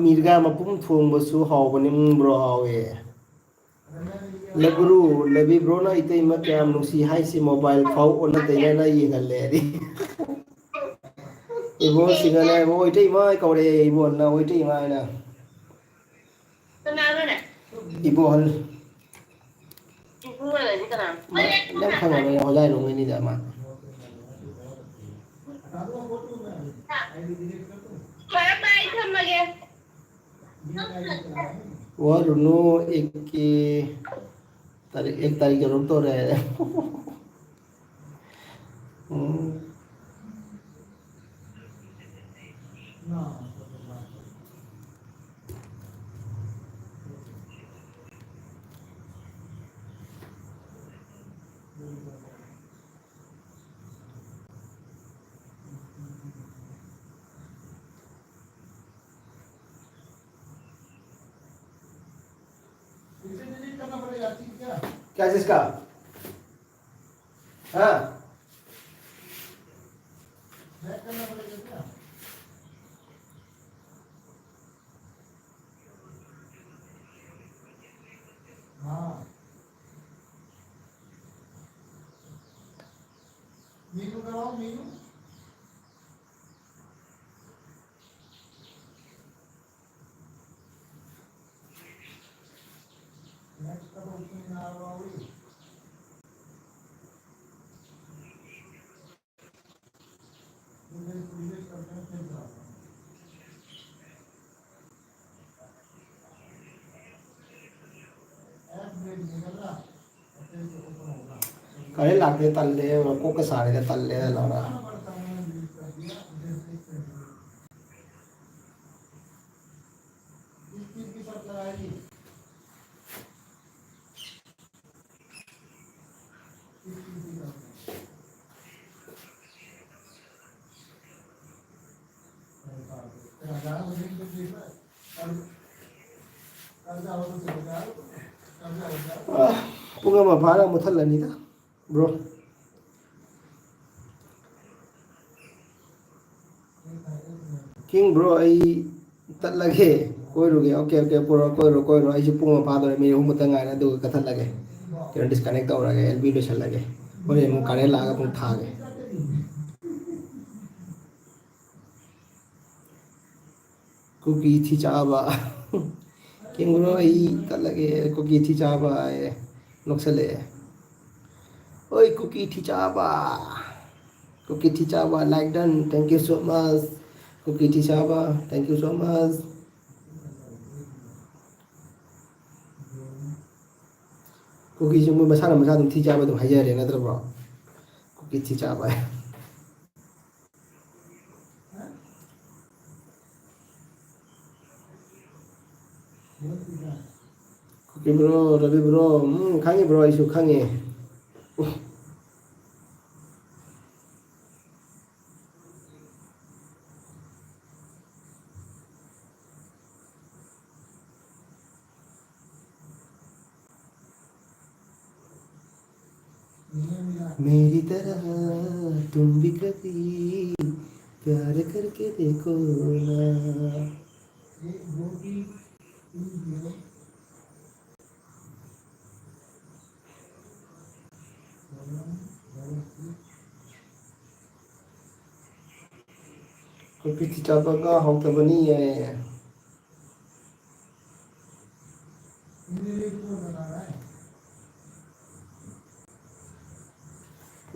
ꯃꯤꯔꯒꯥ ꯃꯄꯨꯝ ꯊꯣꯡꯕꯁꯨ ꯍꯥꯎꯕꯅꯤ, ꯎꯝ, ꯕ꯭ꯔꯣ, ꯍꯥꯎꯋꯦ꯫ ꯂꯒꯨꯔꯨ, ꯂꯕꯤ ꯕ꯭ꯔꯣꯅ ꯏꯇꯩꯃ ꯀꯌꯥꯝ ꯅꯨꯡꯁꯤ ꯍꯥꯏꯁꯤ, ꯃꯣꯕꯥꯏꯜ ꯐꯥꯎ ꯑꯣꯟꯅ ꯇꯩꯅꯅ ꯌꯦꯡꯍꯜꯂꯦ꯫ ꯏꯕꯣ ꯁꯤꯡꯉꯅꯦ, ꯏꯕꯣ ꯏꯇꯩꯃ ꯀꯧꯔꯦ, ꯏꯕꯣꯅ ꯏꯇꯩꯃ ꯍꯥꯏꯅ꯫ ꯀꯅꯥꯅꯣꯅꯦ? ꯏꯕꯣꯍꯜ꯫ ꯏꯕꯣꯍꯜ ꯍꯥꯏꯗꯤ ꯀꯅꯥ? ꯃꯥ ꯅꯪ ꯈꯪꯉꯔꯣꯏ, ꯍꯣꯖꯥꯏ ꯂꯣꯡꯉꯩꯅꯤꯗ ꯃꯥ꯫ ꯐꯔꯦ, ꯐꯔꯦ, ꯑꯩ ꯊꯝꯃꯒꯦ꯫ ꯋꯥꯔꯨꯅꯨ, ꯑꯦꯛꯀꯤ ꯇꯥꯔꯤꯛ, ꯑꯦꯛ ꯇꯥꯔꯤꯛ ꯌꯧꯔꯛꯇꯣꯔꯦ꯫ ꯎꯝ꯫ क्या चीज का? हाँ? हाँ। मीनू कराओ, मीनू। नेक्स्ट का तो उसमें ना हुआ हुई। ꯀꯔꯦꯟ ꯂꯥꯛꯇꯦ, ꯇꯜꯂꯦ, ꯀꯣꯛꯀ ꯁꯥꯔꯦꯗ, ꯇꯜꯂꯦ, ꯂꯥꯎꯔ꯫ ꯄꯨꯡ ꯑꯃ ꯐꯥꯅ ꯃꯨꯠꯊꯠꯂꯅꯤꯗ, ꯕ꯭ꯔꯣ꯫ ꯀꯤꯡ ꯕ꯭ꯔꯣ, ꯑꯩ ꯇꯠꯂꯒꯦ, ꯀꯣꯏꯔꯨꯒꯦ꯫ ꯑꯣꯀꯦ, ꯑꯣꯀꯦ, ꯄꯨꯔꯣ, ꯀꯣꯏꯔꯣ, ꯀꯣꯏꯔꯣ꯫ ꯑꯩꯁꯨ ꯄꯨꯡ ꯑꯃ ꯐꯥꯗꯣꯔꯦ, ꯃꯤꯅꯤꯠ ꯑꯍꯨꯝ ꯈꯛꯇ ꯉꯥꯏꯔꯦ, ꯑꯗꯨꯒ ꯀꯛꯊꯠꯂꯒꯦ꯫ ꯀꯩꯅꯣ, ꯗꯤꯁꯀꯅꯦꯛ ꯇꯧꯔꯒꯦ, ꯑꯦꯜ ꯕꯤ ꯂꯣꯏꯁꯜꯂꯒꯦ꯫ ꯍꯣꯔꯦꯟ ꯑꯃꯨꯛ ꯀꯥꯔꯦꯟ ꯂꯥꯛꯑꯒ ꯑꯃꯨꯛ ꯊꯥꯒꯦ꯫ ꯀꯨꯀꯤ ꯊꯤ ꯆꯥꯕ꯫ ꯀꯦꯡꯒ꯭ꯔꯨ, ꯑꯩ ꯇꯠꯂꯒꯦ, ꯀꯨꯀꯤ ꯊꯤ ꯆꯥꯕ ꯍꯥꯏꯌꯦ꯫ ꯅꯣꯛꯁꯜꯂꯛꯑꯦ꯫ ꯑꯣꯏ, ꯀꯨꯀꯤ ꯊꯤ ꯆꯥꯕ꯫ ꯀꯨꯀꯤ ꯊꯤ ꯆꯥꯕ, like done, thank you so much꯫ ꯀꯨꯀꯤ ꯊꯤ ꯆꯥꯕ, thank you so much꯫ ꯀꯨꯀꯤꯁꯨ ꯃꯣꯏ ꯃꯁꯥꯅ ꯃꯁꯥ ꯑꯗꯨꯝ ꯊꯤ ꯆꯥꯕ ꯑꯗꯨꯝ ꯍꯥꯏꯖꯔꯦ ꯅꯠꯇ꯭ꯔꯕ꯭ꯔꯣ? ꯀꯨꯀꯤ ꯊꯤ ꯆꯥꯕ ꯍꯥꯏ꯫ ꯀꯨꯀꯤ ꯕ꯭ꯔꯣ, ꯔꯕꯤ ꯕ꯭ꯔꯣ, ꯎꯝ, ꯈꯪꯉꯤ ꯕ꯭ꯔꯣ, ꯑꯩꯁꯨ ꯈꯪꯉꯤ꯫ मेरी तरह तुम भी कभी प्यार करके देखो ना। ꯀꯨꯀꯤ ꯊꯤ ꯆꯥꯕ ꯉꯥ ꯍꯥꯎꯇꯕꯅꯤꯌꯦ꯫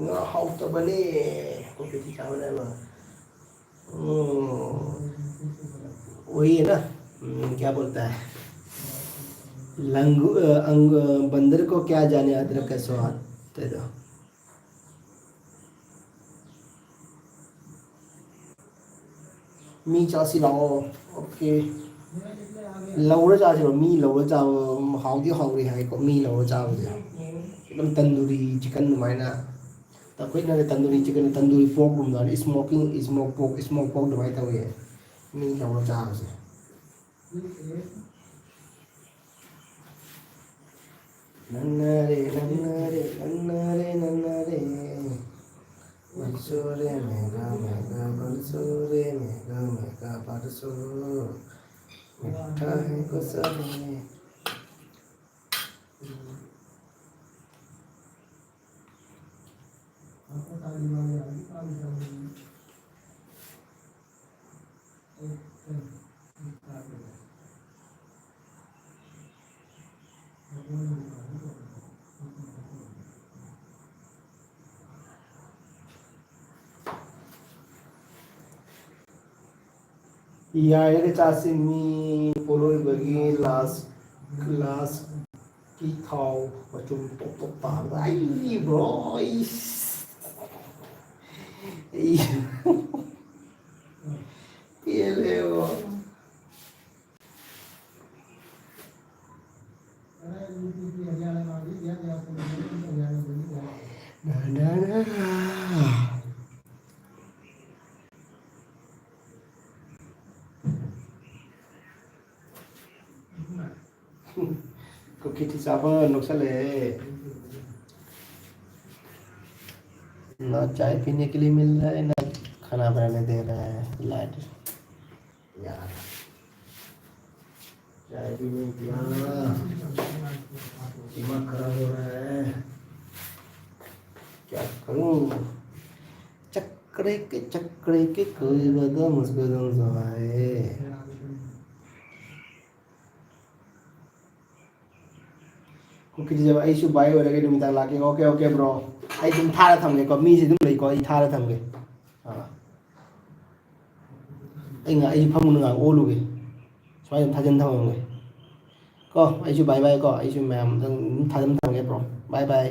ꯉꯥ ꯍꯥꯎꯇꯕꯅꯦ꯫ ꯀꯨꯀꯤ ꯊꯤ ꯆꯥꯕꯅꯦꯕ꯫ ꯎꯝ, वही है ना, हम्म, क्या बोलता है, लंगू-, अ, अंग-, बंदर को क्या जाने अदरक का स्वाद, तेरा। ꯃꯤ ꯆꯥꯁꯤ ꯂꯥꯛꯑꯣ꯫ ꯑꯣꯀꯦ꯫ ꯂꯧꯔ ꯆꯥꯁꯤꯔꯣ? ꯃꯤ ꯂꯧꯔ ꯆꯥꯕ ꯍꯥꯎꯗꯤ ꯍꯥꯎꯔꯤ ꯍꯥꯏꯀꯣ, ꯃꯤ ꯂꯧꯔ ꯆꯥꯕꯁꯦ꯫ ꯑꯗꯨꯝ ꯇꯟꯗꯨꯔꯤ ꯆꯤꯛꯀꯟ ꯑꯗꯨꯃꯥꯏꯅ꯫ ꯑꯩꯈꯣꯏꯅ ꯇꯟꯗꯨꯔꯤ ꯆꯤꯛꯀꯟ, ꯇꯟꯗꯨꯔꯤ ꯄꯣꯔꯛꯀꯨꯝꯕ, ꯏꯁꯃꯣꯀꯤꯡ, ꯏꯁꯃꯣꯛ ꯄꯣꯔꯛ, ꯏꯁꯃꯣꯛ ꯄꯣꯔꯛ ꯑꯗꯨꯃꯥꯏꯅ ꯇꯧꯋꯦ꯫ ꯃꯤ ꯂꯧꯔ ꯆꯥꯕꯁꯦ꯫ ꯅꯪꯅꯔꯦ, ꯅꯪꯅꯔꯦ, ꯅꯪꯅꯔꯦ, ꯅꯪꯅꯔꯦ. ꯕꯔꯁꯣꯔꯦ mega mega ꯕꯔꯁꯣꯔꯦ mega mega ꯕꯔꯁꯣ. Meetha ꯍꯦ ꯒꯣꯁꯥꯃꯤ. ꯌꯥꯏꯔꯒ ꯆꯥꯁꯤ ꯃꯤ ꯄꯣꯂꯣꯏꯕꯒꯤ ꯂꯥꯁ, ꯂꯥꯁꯀꯤ ꯊꯥꯎ ꯃꯆꯨꯝ ꯇꯣꯞ ꯇꯣꯞ ꯇꯥꯕꯗ꯫ ꯑꯩ ꯕ꯭ꯔꯣ, ꯑꯩ, ꯑꯩ ꯄꯦꯜꯂꯦꯕꯣ꯫ कुकी चावल नुकसान है। ना चाय पीने के लिए मिल रहा है, ना खाना बनाने दे रहा है। लाइट यार, चाय भी नहीं पिया, दिमाग खराब हो रहा है, क्या करूं? चक्रे के चक्रे के कोई बदम उसको दम सवाए। ꯀꯨꯀꯤꯁꯦ ꯑꯩꯁꯨ ꯚꯥꯏ ꯑꯣꯏꯔꯒꯦ, ꯅꯨꯃꯤꯗꯥꯡ ꯂꯥꯛꯀꯦ꯫ Okay, okay, bro. ꯑꯩ ꯑꯗꯨꯝ ꯊꯥꯔ ꯊꯝꯒꯦꯀꯣ, ꯃꯤꯁꯦ ꯑꯗꯨꯝ ꯂꯩꯀꯣ, ꯑꯩ ꯊꯥꯔ ꯊꯝꯒꯦ꯫ ꯑꯥ꯫ ꯑꯩ ꯉꯥ-, ꯑꯩꯁꯨ ꯐꯃꯨꯡꯗ ꯉꯥꯏꯍꯥꯛ ꯑꯣꯜꯂꯨꯒꯦ꯫ ꯁꯨꯃꯥꯏꯅ ꯑꯗꯨꯝ ꯊꯥꯖꯤꯟ ꯊꯝꯃꯝꯒꯦ꯫ ꯀꯣ, ꯑꯩꯁꯨ ꯕꯥꯏ ꯕꯥꯏ ꯀꯣ, ꯑꯩꯁꯨ ꯃꯌꯥꯝꯗꯪ ꯑꯗꯨꯝ ꯊꯥꯖꯤꯟ ꯊꯝꯒꯦ, bro. By by.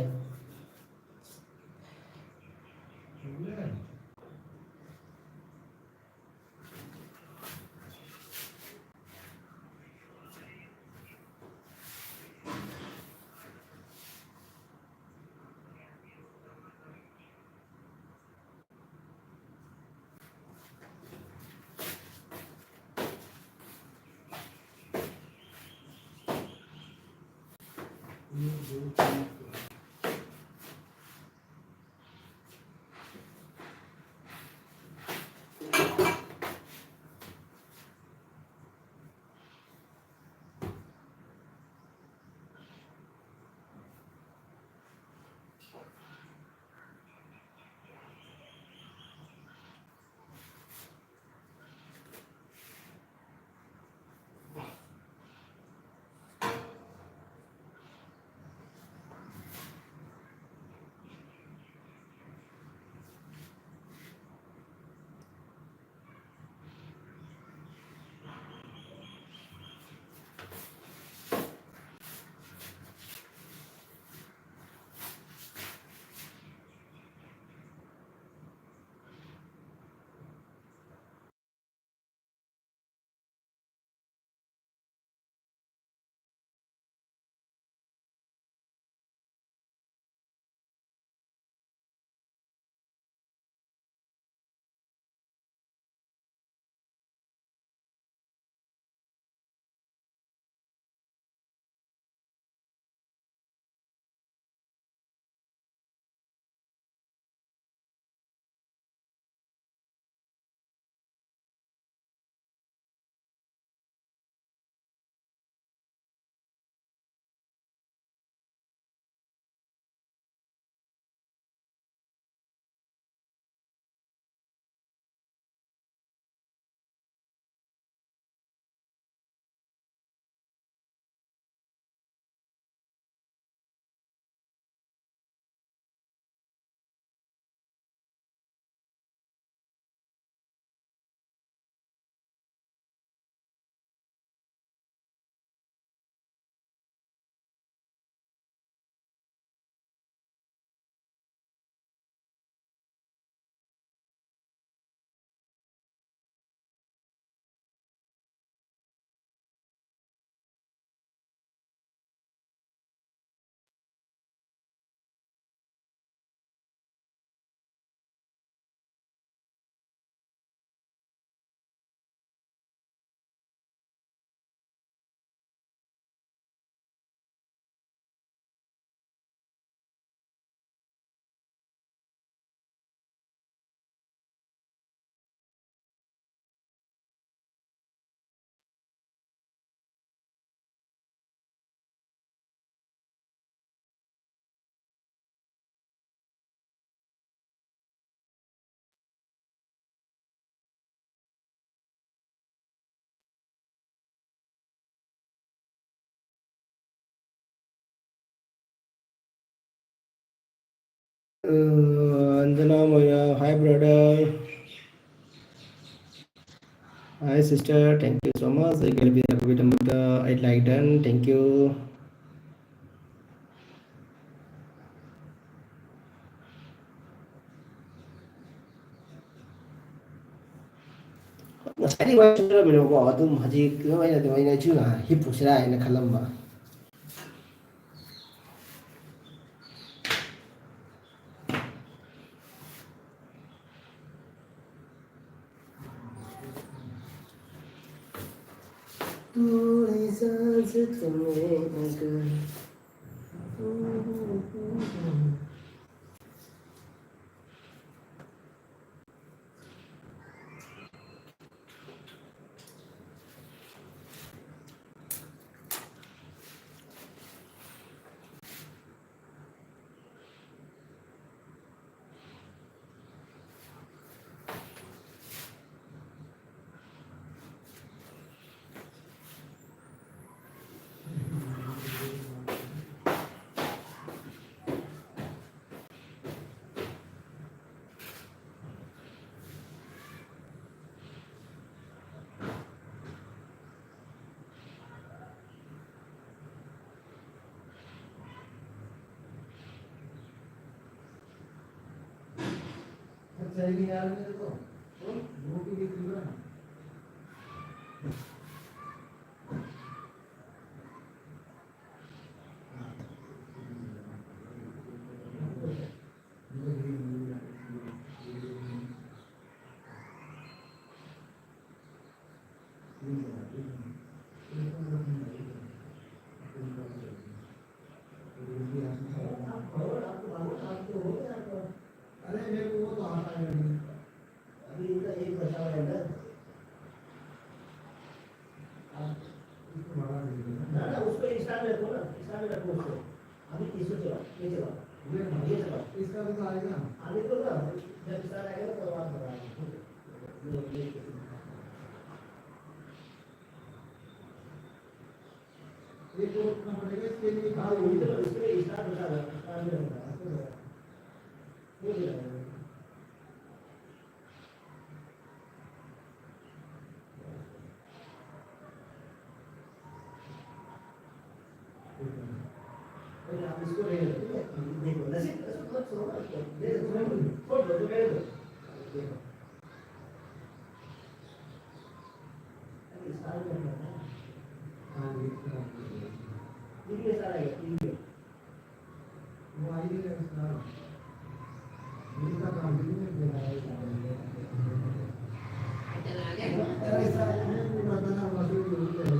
Uh, Anjana Moya, hi brother. Hi sister, thank you so much. ꯑꯩꯒꯤ ꯂꯝꯕꯤꯗ ꯀꯣꯚꯤꯗ ꯑꯃꯗ ꯑꯩ ꯂꯥꯏꯛ ꯗꯟ, thank you. ꯉꯁꯥꯏꯗꯤ ꯋꯥꯔꯤ ꯁꯥꯟꯅꯔꯝꯃꯤꯅꯦꯕꯀꯣ, ꯑꯗꯨꯝ ꯍꯧꯖꯤꯛ ꯑꯗꯨꯝ ꯑꯩꯅ ꯑꯗꯨꯝ ꯑꯩꯅ ꯁꯤ ꯉꯥꯏꯍꯥꯛ ꯍꯤꯞꯄꯨꯁꯤꯔꯥ ꯍꯥꯏꯅ ꯈꯜꯂꯝꯕ꯫ तू इजाजत में अगर अरे, मेरे को वो तो आता है नहीं। अभी इनका एक बचा हुआ है ना। आप इसको बढ़ा दीजिए। ना, ना, उसको Insta में रखो ना, Insta में रखो उसको। अभी इसको चलाओ, ये चलाओ। ये चलाओ। इसका भी तो आएगा। आने दो ना, जब Insta आएगा ना, तब आप बताएंगे। ये तो रखना पड़ेगा, इसके लिए हाँ, वही तो, इसके लिए Insta बता रहा हूँ, Insta में रखना है। आप इसको रहने दो, ठीक है? देखो, नसीब, नसीब बहुत सुनो ना, देखो, छोड़ दो, छोड़ दो, रहने दो। देखो। अरे, साल में अपना था। हाँ, ये तो बात है। ये भी सारा है, ये भी है। वो आई नहीं है, साल। ये तो काम भी नहीं है, ये तो आई नहीं है। चला गया। अरे, साल में भी पता ना, वहाँ से भी होते हैं,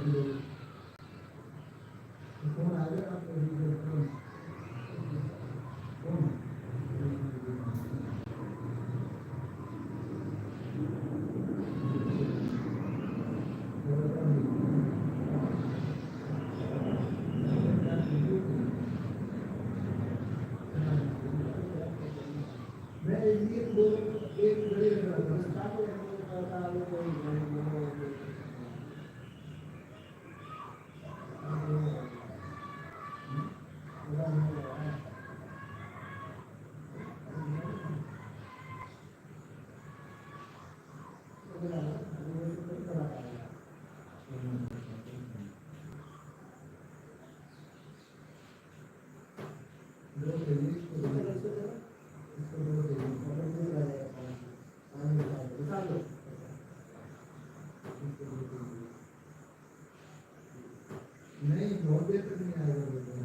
नहीं, नौ बजे तक नहीं आएगा बोलते हैं।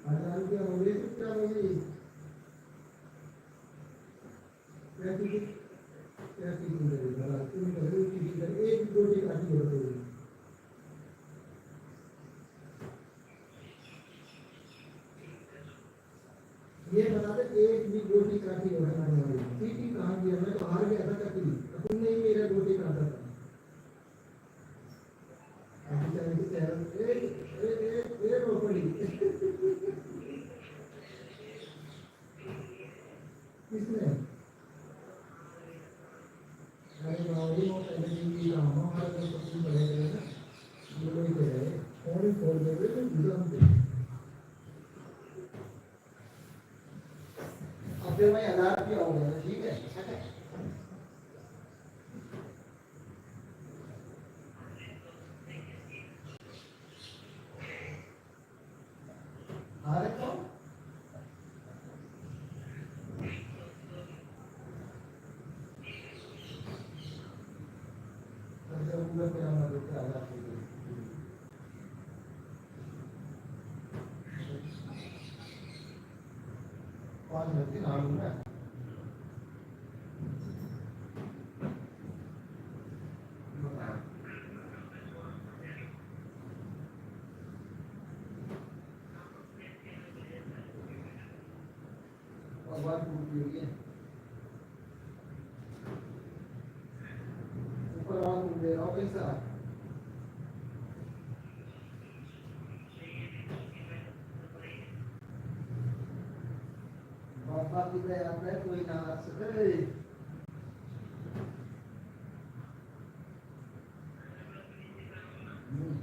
आजान क्या हो गई, क्या हो गई? क्या चीज़, क्या चीज़ हो गई? जरा तुम करो, एक गोटी काटी हो गई। ये बता दे, एक भी गोटी काटी हो गई हमारी। सीटी कहाँ गया? मैं तो हार गया था कभी। तुमने ही मेरा गोटी काटा था। अभी चल के चेहरा, ए, ए, ए, ए, रो पड़ी। किसने? अरे बाबू, वो पहले दिन की काम, हमारे दोस्त अपनी पढ़ाई करे ना, वो नहीं करे, फोन ही फोड़ दे रहे, तो गुजर दे। अब फिर मैं हजार रुपया हो गया, ठीक है? अरे तो अच्छा, पूरा क्या मदद से आजाद हो गए। पाँच मिनट की नाम है। भगवान को उपयोगी है। ऊपर वाला तुम दे रहा हो पैसा। बाबा की दया से कोई ना आ सके। हम्म।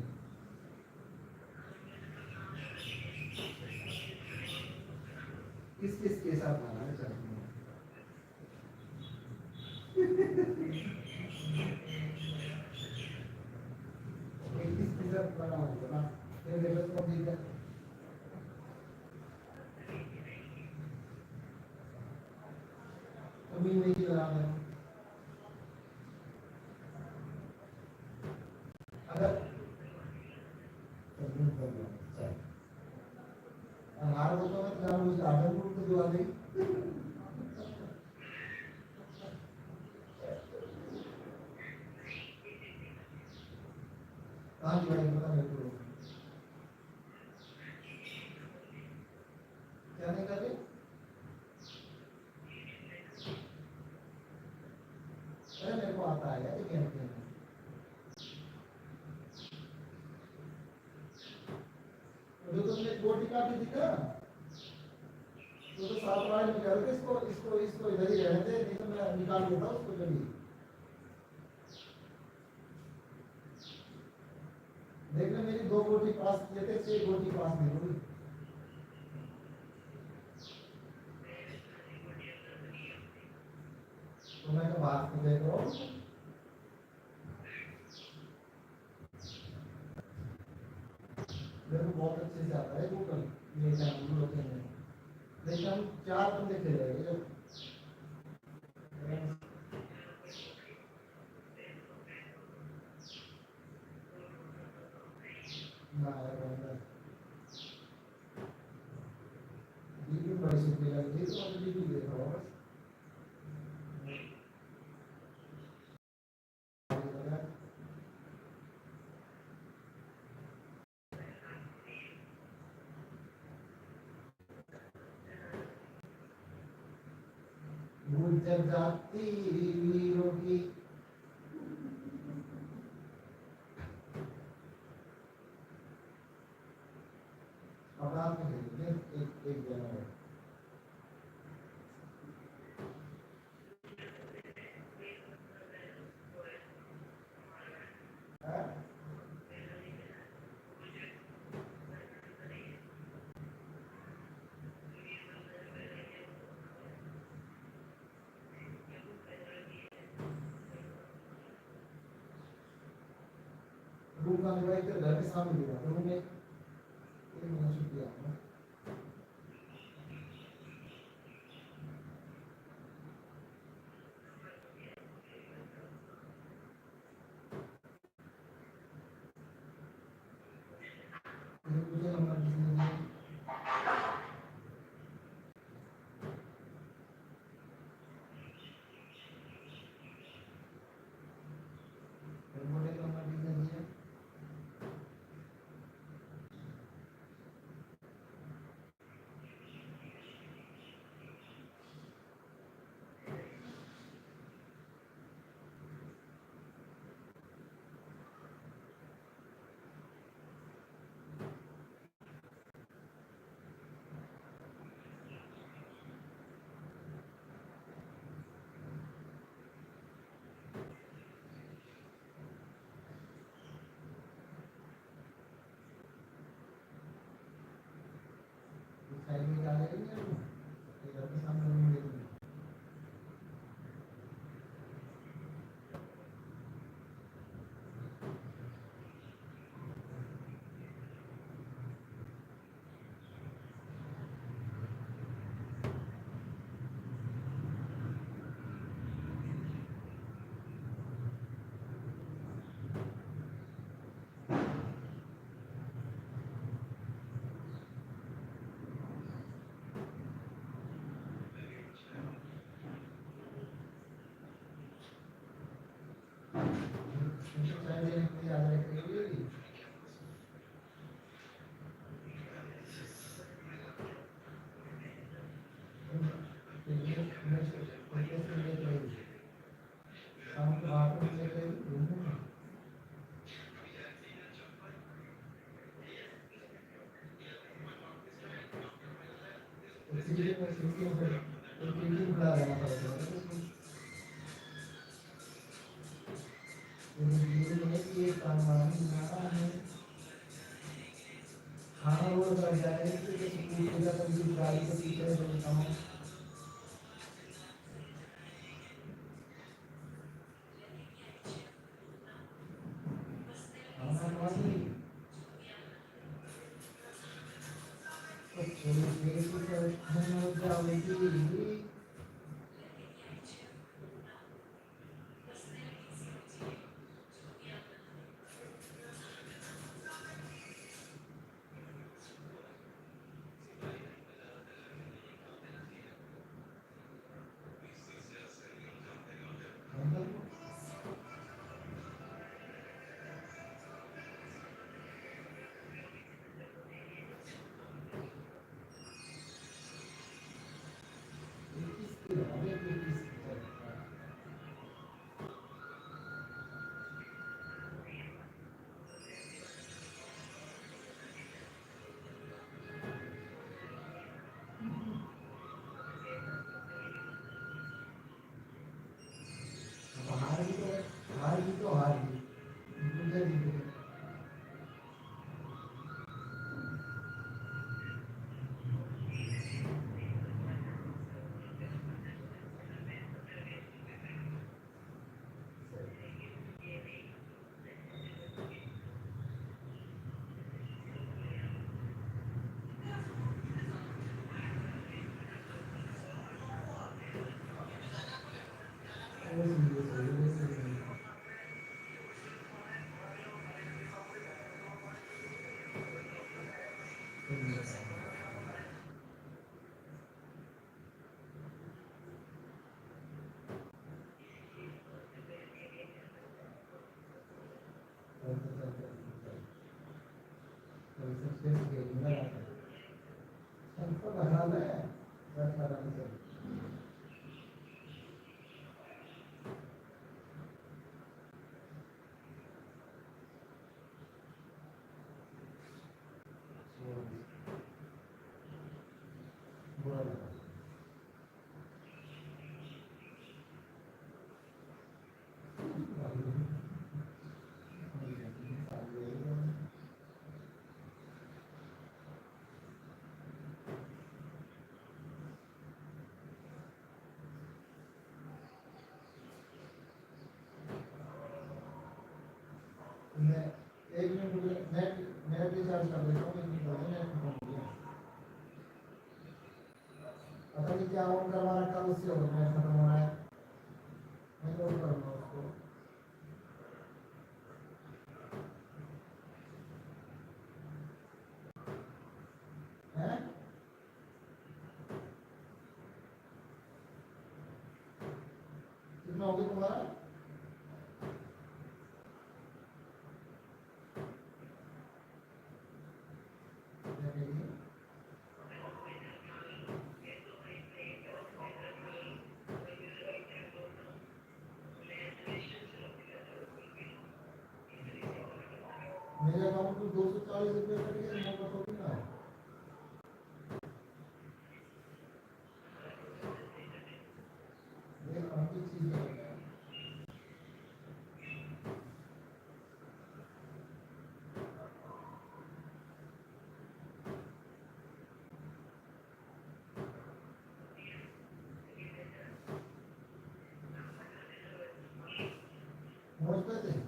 किस किस के साथ आना है चटनी? किस किस के साथ बना होगा ना? ये देखो, कौन जीता? अगर हमारे को तो मतलब उस आदमी को तो दुआ दी। कहाँ दिवाली पता मेरे को। क्या नहीं कर रही? अरे मेरे को आता है यार, ये गेम खेलना। जो तुमने गोटी काटी थी ना, वो तो सात बार निकाल के इसको, इसको, इसको इधर ही रहने दे, नहीं तो मैं निकाल देता उसको जल्दी। देखना, मेरी दो गोटी पास किए थे, छह गोटी पास नहीं हुई। तो मैं कहा, बात तो देखो, मेरे को बहुत अच्छे से आता है Google, ये क्या हम लोग खेलने में। लेकिन हम चार बंदे खेल रहे हैं, जो ना यार, बंदा। बीपी बड़ी सुनने लगी थी, तो मुझे बीपी देखा होगा। भूल जब जाती वीरों की। अब रात में खेलेंगे, एक, एक जगह है। रूम का डिवाइड कर घर के सामने दिया, रूम में एक महीना छुट्टी आपको। ये तो शुरू हो गया। तो पेंटिंग बना लेना पड़ेगा। तो ये नहीं है कि ये काम आदमी बना रहा है। खाना रोज लग जाए, तो ये तो पूरी पूजा कर दी, गाड़ी के पीछे से बताऊं। खाना पानी। तो छोरी, छोरी को तो खाना जाओ, लेकिन अब हार भी तो है, हार भी तो हार भी। दूसरे दिन के मैं एक मिनट, नेट, नेट रिचार्ज कर देता हूँ, एक मिनट, नेट खत्म हो गया। पता नहीं क्या हो रहा है, हमारा कल से हो, नेट खत्म हो रहा है। मैं तो करूँगा उसको। हैं? कितना हो गया तुम्हारा? क्या कह रही है? मेरे अकाउंट में दो सौ चालीस रुपये कट गए, मैं बताऊँ ना। ये कौन सी चीज़ है? समझ पाते हैं?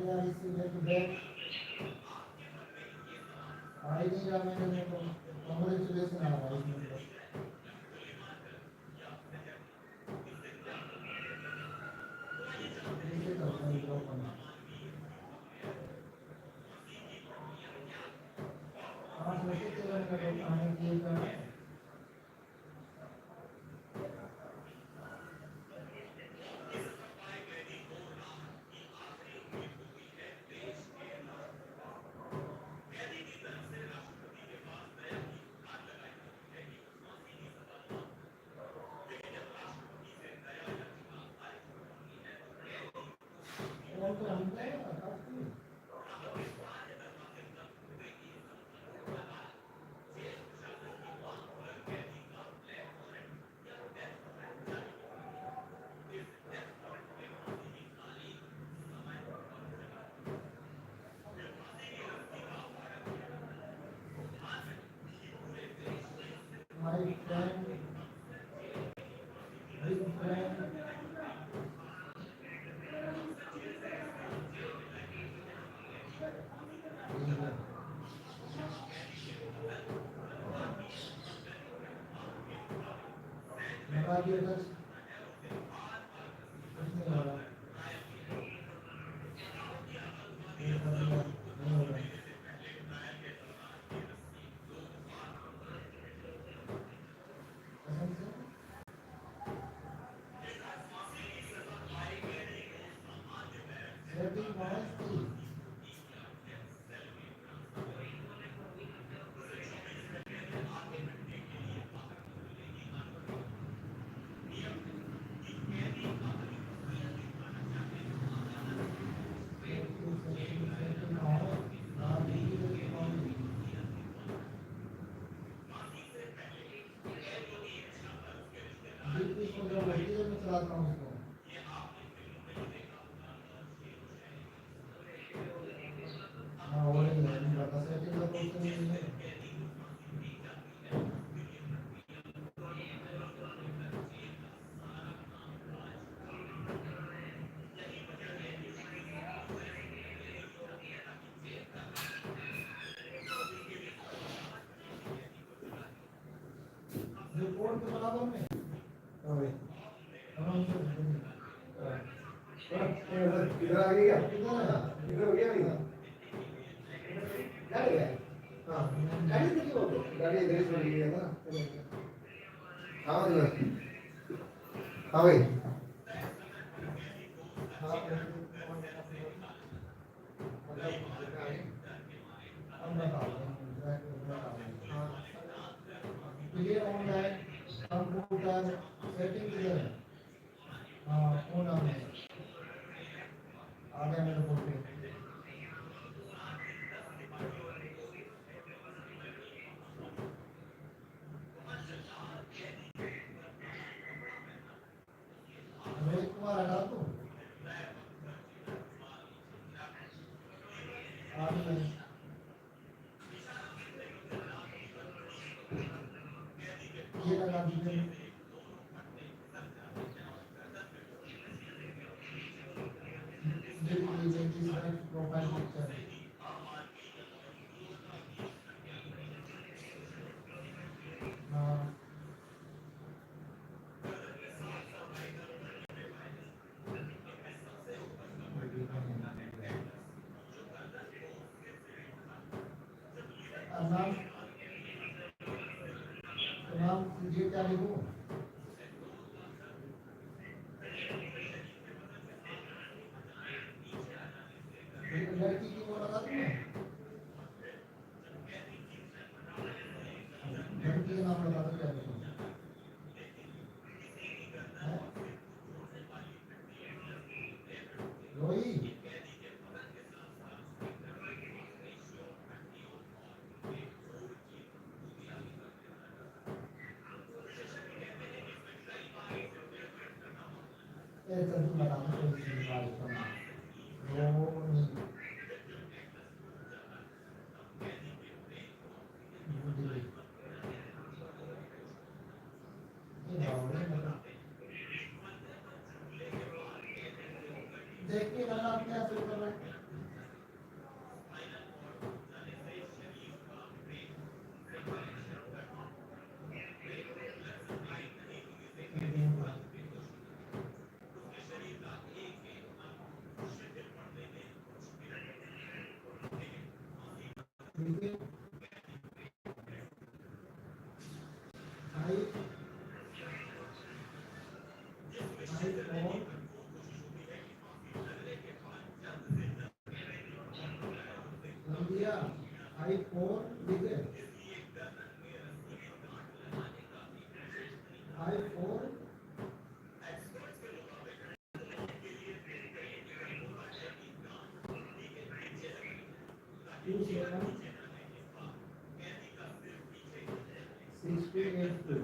यार, इसी back to back। आई नहीं रहा, मैंने मेरे को congratulation आ रहा है इसमें तो। इसे करते हैं, drop करना। पाँच बजे के मैंने drop करने के लिए कहा। My friend, big friend. जो कोड तो बना दो हमने। हाँ भाई। आराम से। हाँ। हाँ, इधर आ गया क्या? इधर आ। इधर हो गया नहीं? गाड़ी है। हाँ, गाड़ी तो क्यों होती है? गाड़ी इधर ही छोड़ गई है ना। हाँ, इधर। हाँ भाई। हाँ। तो ये ऑनलाइन कंप्यूटर सेटिंग किधर है? हाँ, फोन आ गया। आ गया मेरे फोन पे। रोहित कुमार हटा दो। आ गया। ये लगा दीजिए। ये, ये, ये, ये प्रोफाइल पिक्चर है। हाँ। नाम, नाम ये क्या लिखूं? लड़की की वो बता दूं मैं? लड़की का नाम बता दो, क्या लिखूं? हैं? रोई? ए, चल, तू बता, मैं कोई चीज़ बता देता हूँ। रोनी। देखिए, मैंने आपके यहाँ से ऊपर रख-, ठीक है। Five, five four, कर दिया, five four लिख दे। Five four, two seven, six two eight two।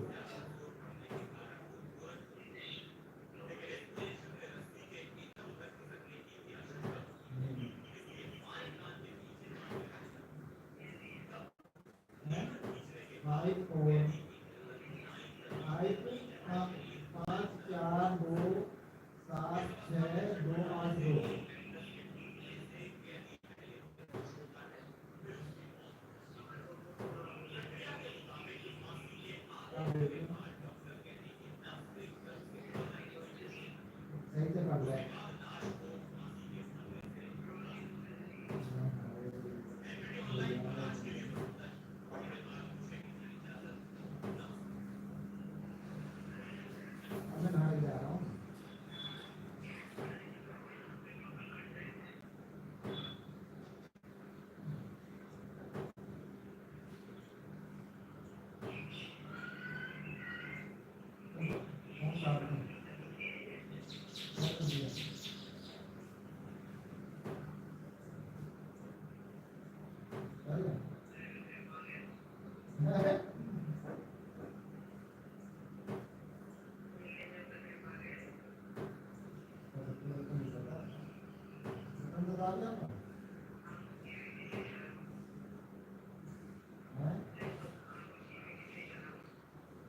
Five four, five, पाँच चार दो सात छः दो आठ दो। सही से पढ़ ले। अब मैं नहाने जा रहा हूँ।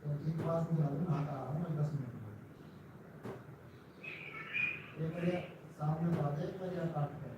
तो ठीक बात नहीं है, मैं आता हूँ, मैं दस मिनट में। ये मेरे सामने बात है, एक बार यहाँ काट कर।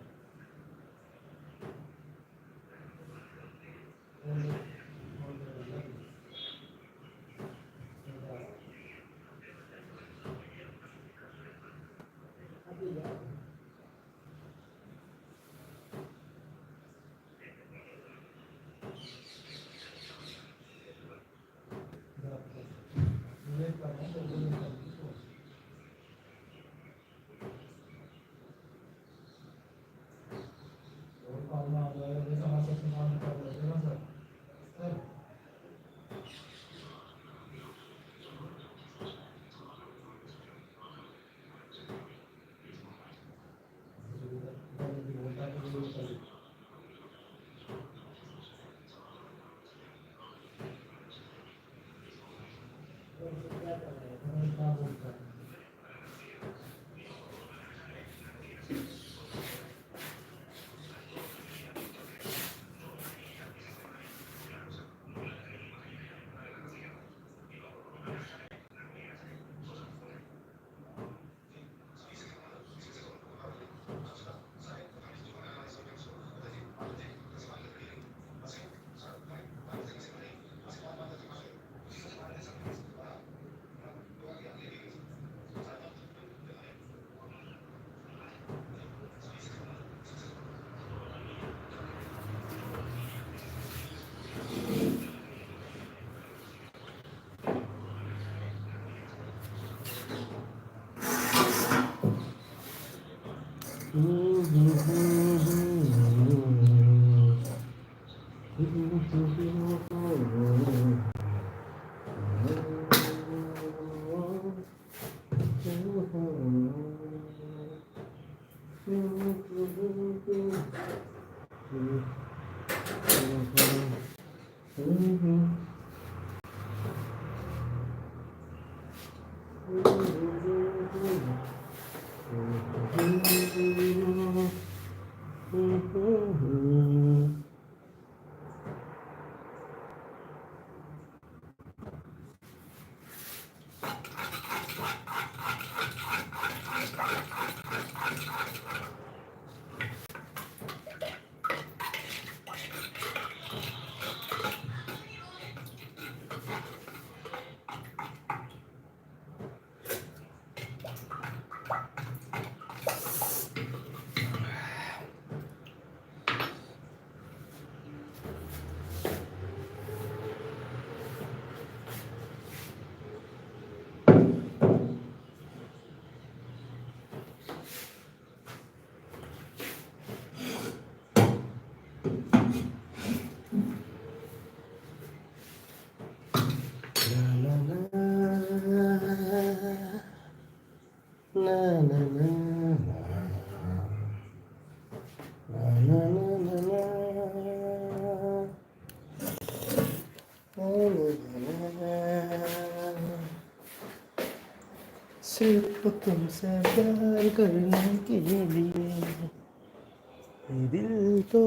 सिर्फ तुमसे प्यार करने के लिए दिल तो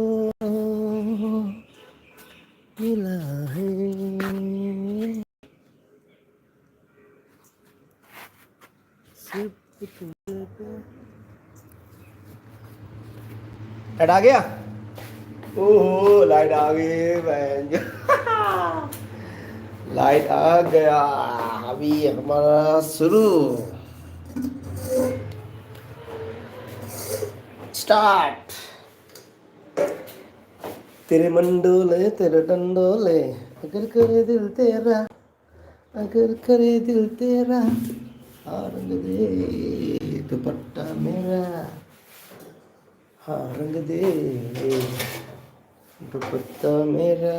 मिला है। सिर्फ तुमसे प्यार। लाइट आ गया। ओहो, लाइट आ गई बहन। लाइट आ गया। अभी हमारा शुरू। स्टार्ट। तेरे मन डोले, तेरे तन डोले, अगर करे दिल तेरा, अगर करे दिल तेरा, और दे दुपट्टा मेरा। हाँ, रंग दे दुपट्टा मेरा।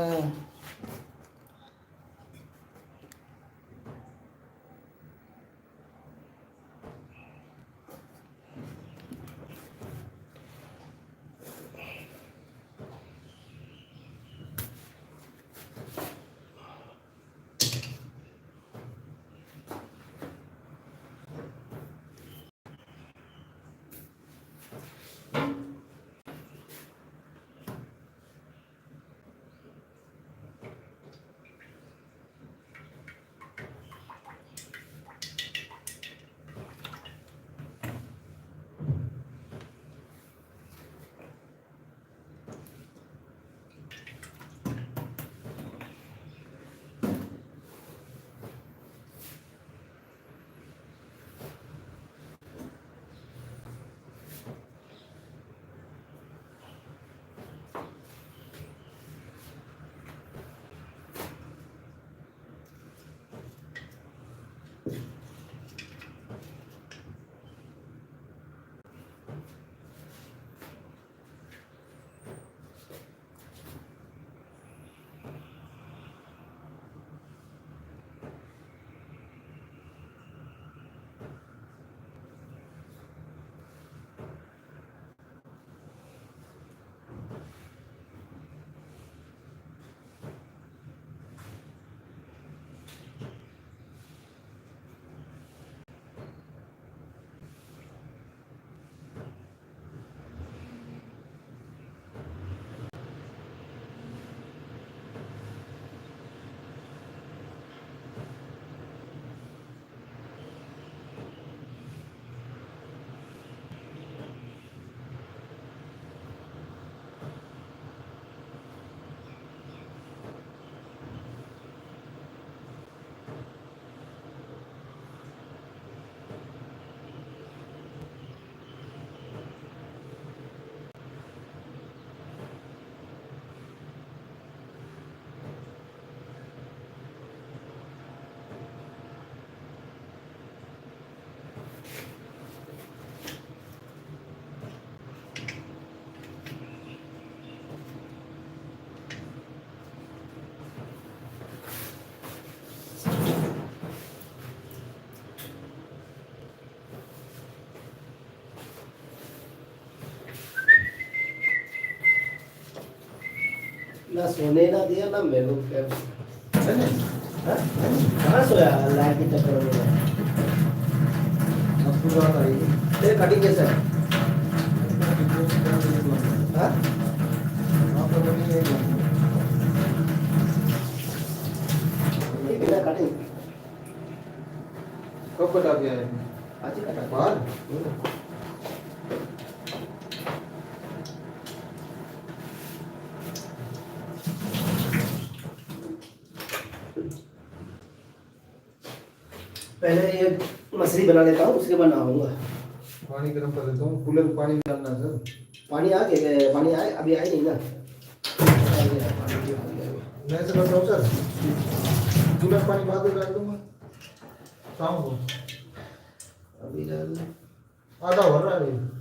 सोने ना दिया ना मेरे को, क्या? है ना? हाँ? कहाँ सोया लाइट के चक्कर में? अब पूरा आता है। तेरे कटिंग कैसे है? हाँ? ये बिना कटिंग। कब कटा दिया है? आज ही कटा। बाहर? पहले ये मछली बना लेता हूँ, उसके बाद नहाऊंगा। पानी गर्म कर देता हूँ, कूलर में पानी डालना है सर। पानी आ गया, पानी आए, अभी आए नहीं ना। आ गया, पानी भी आ गया। मैं ऐसे करता हूँ सर, कूलर पानी बाद में डाल दूंगा शाम को। अभी डाल। आधा भर रहा है अभी।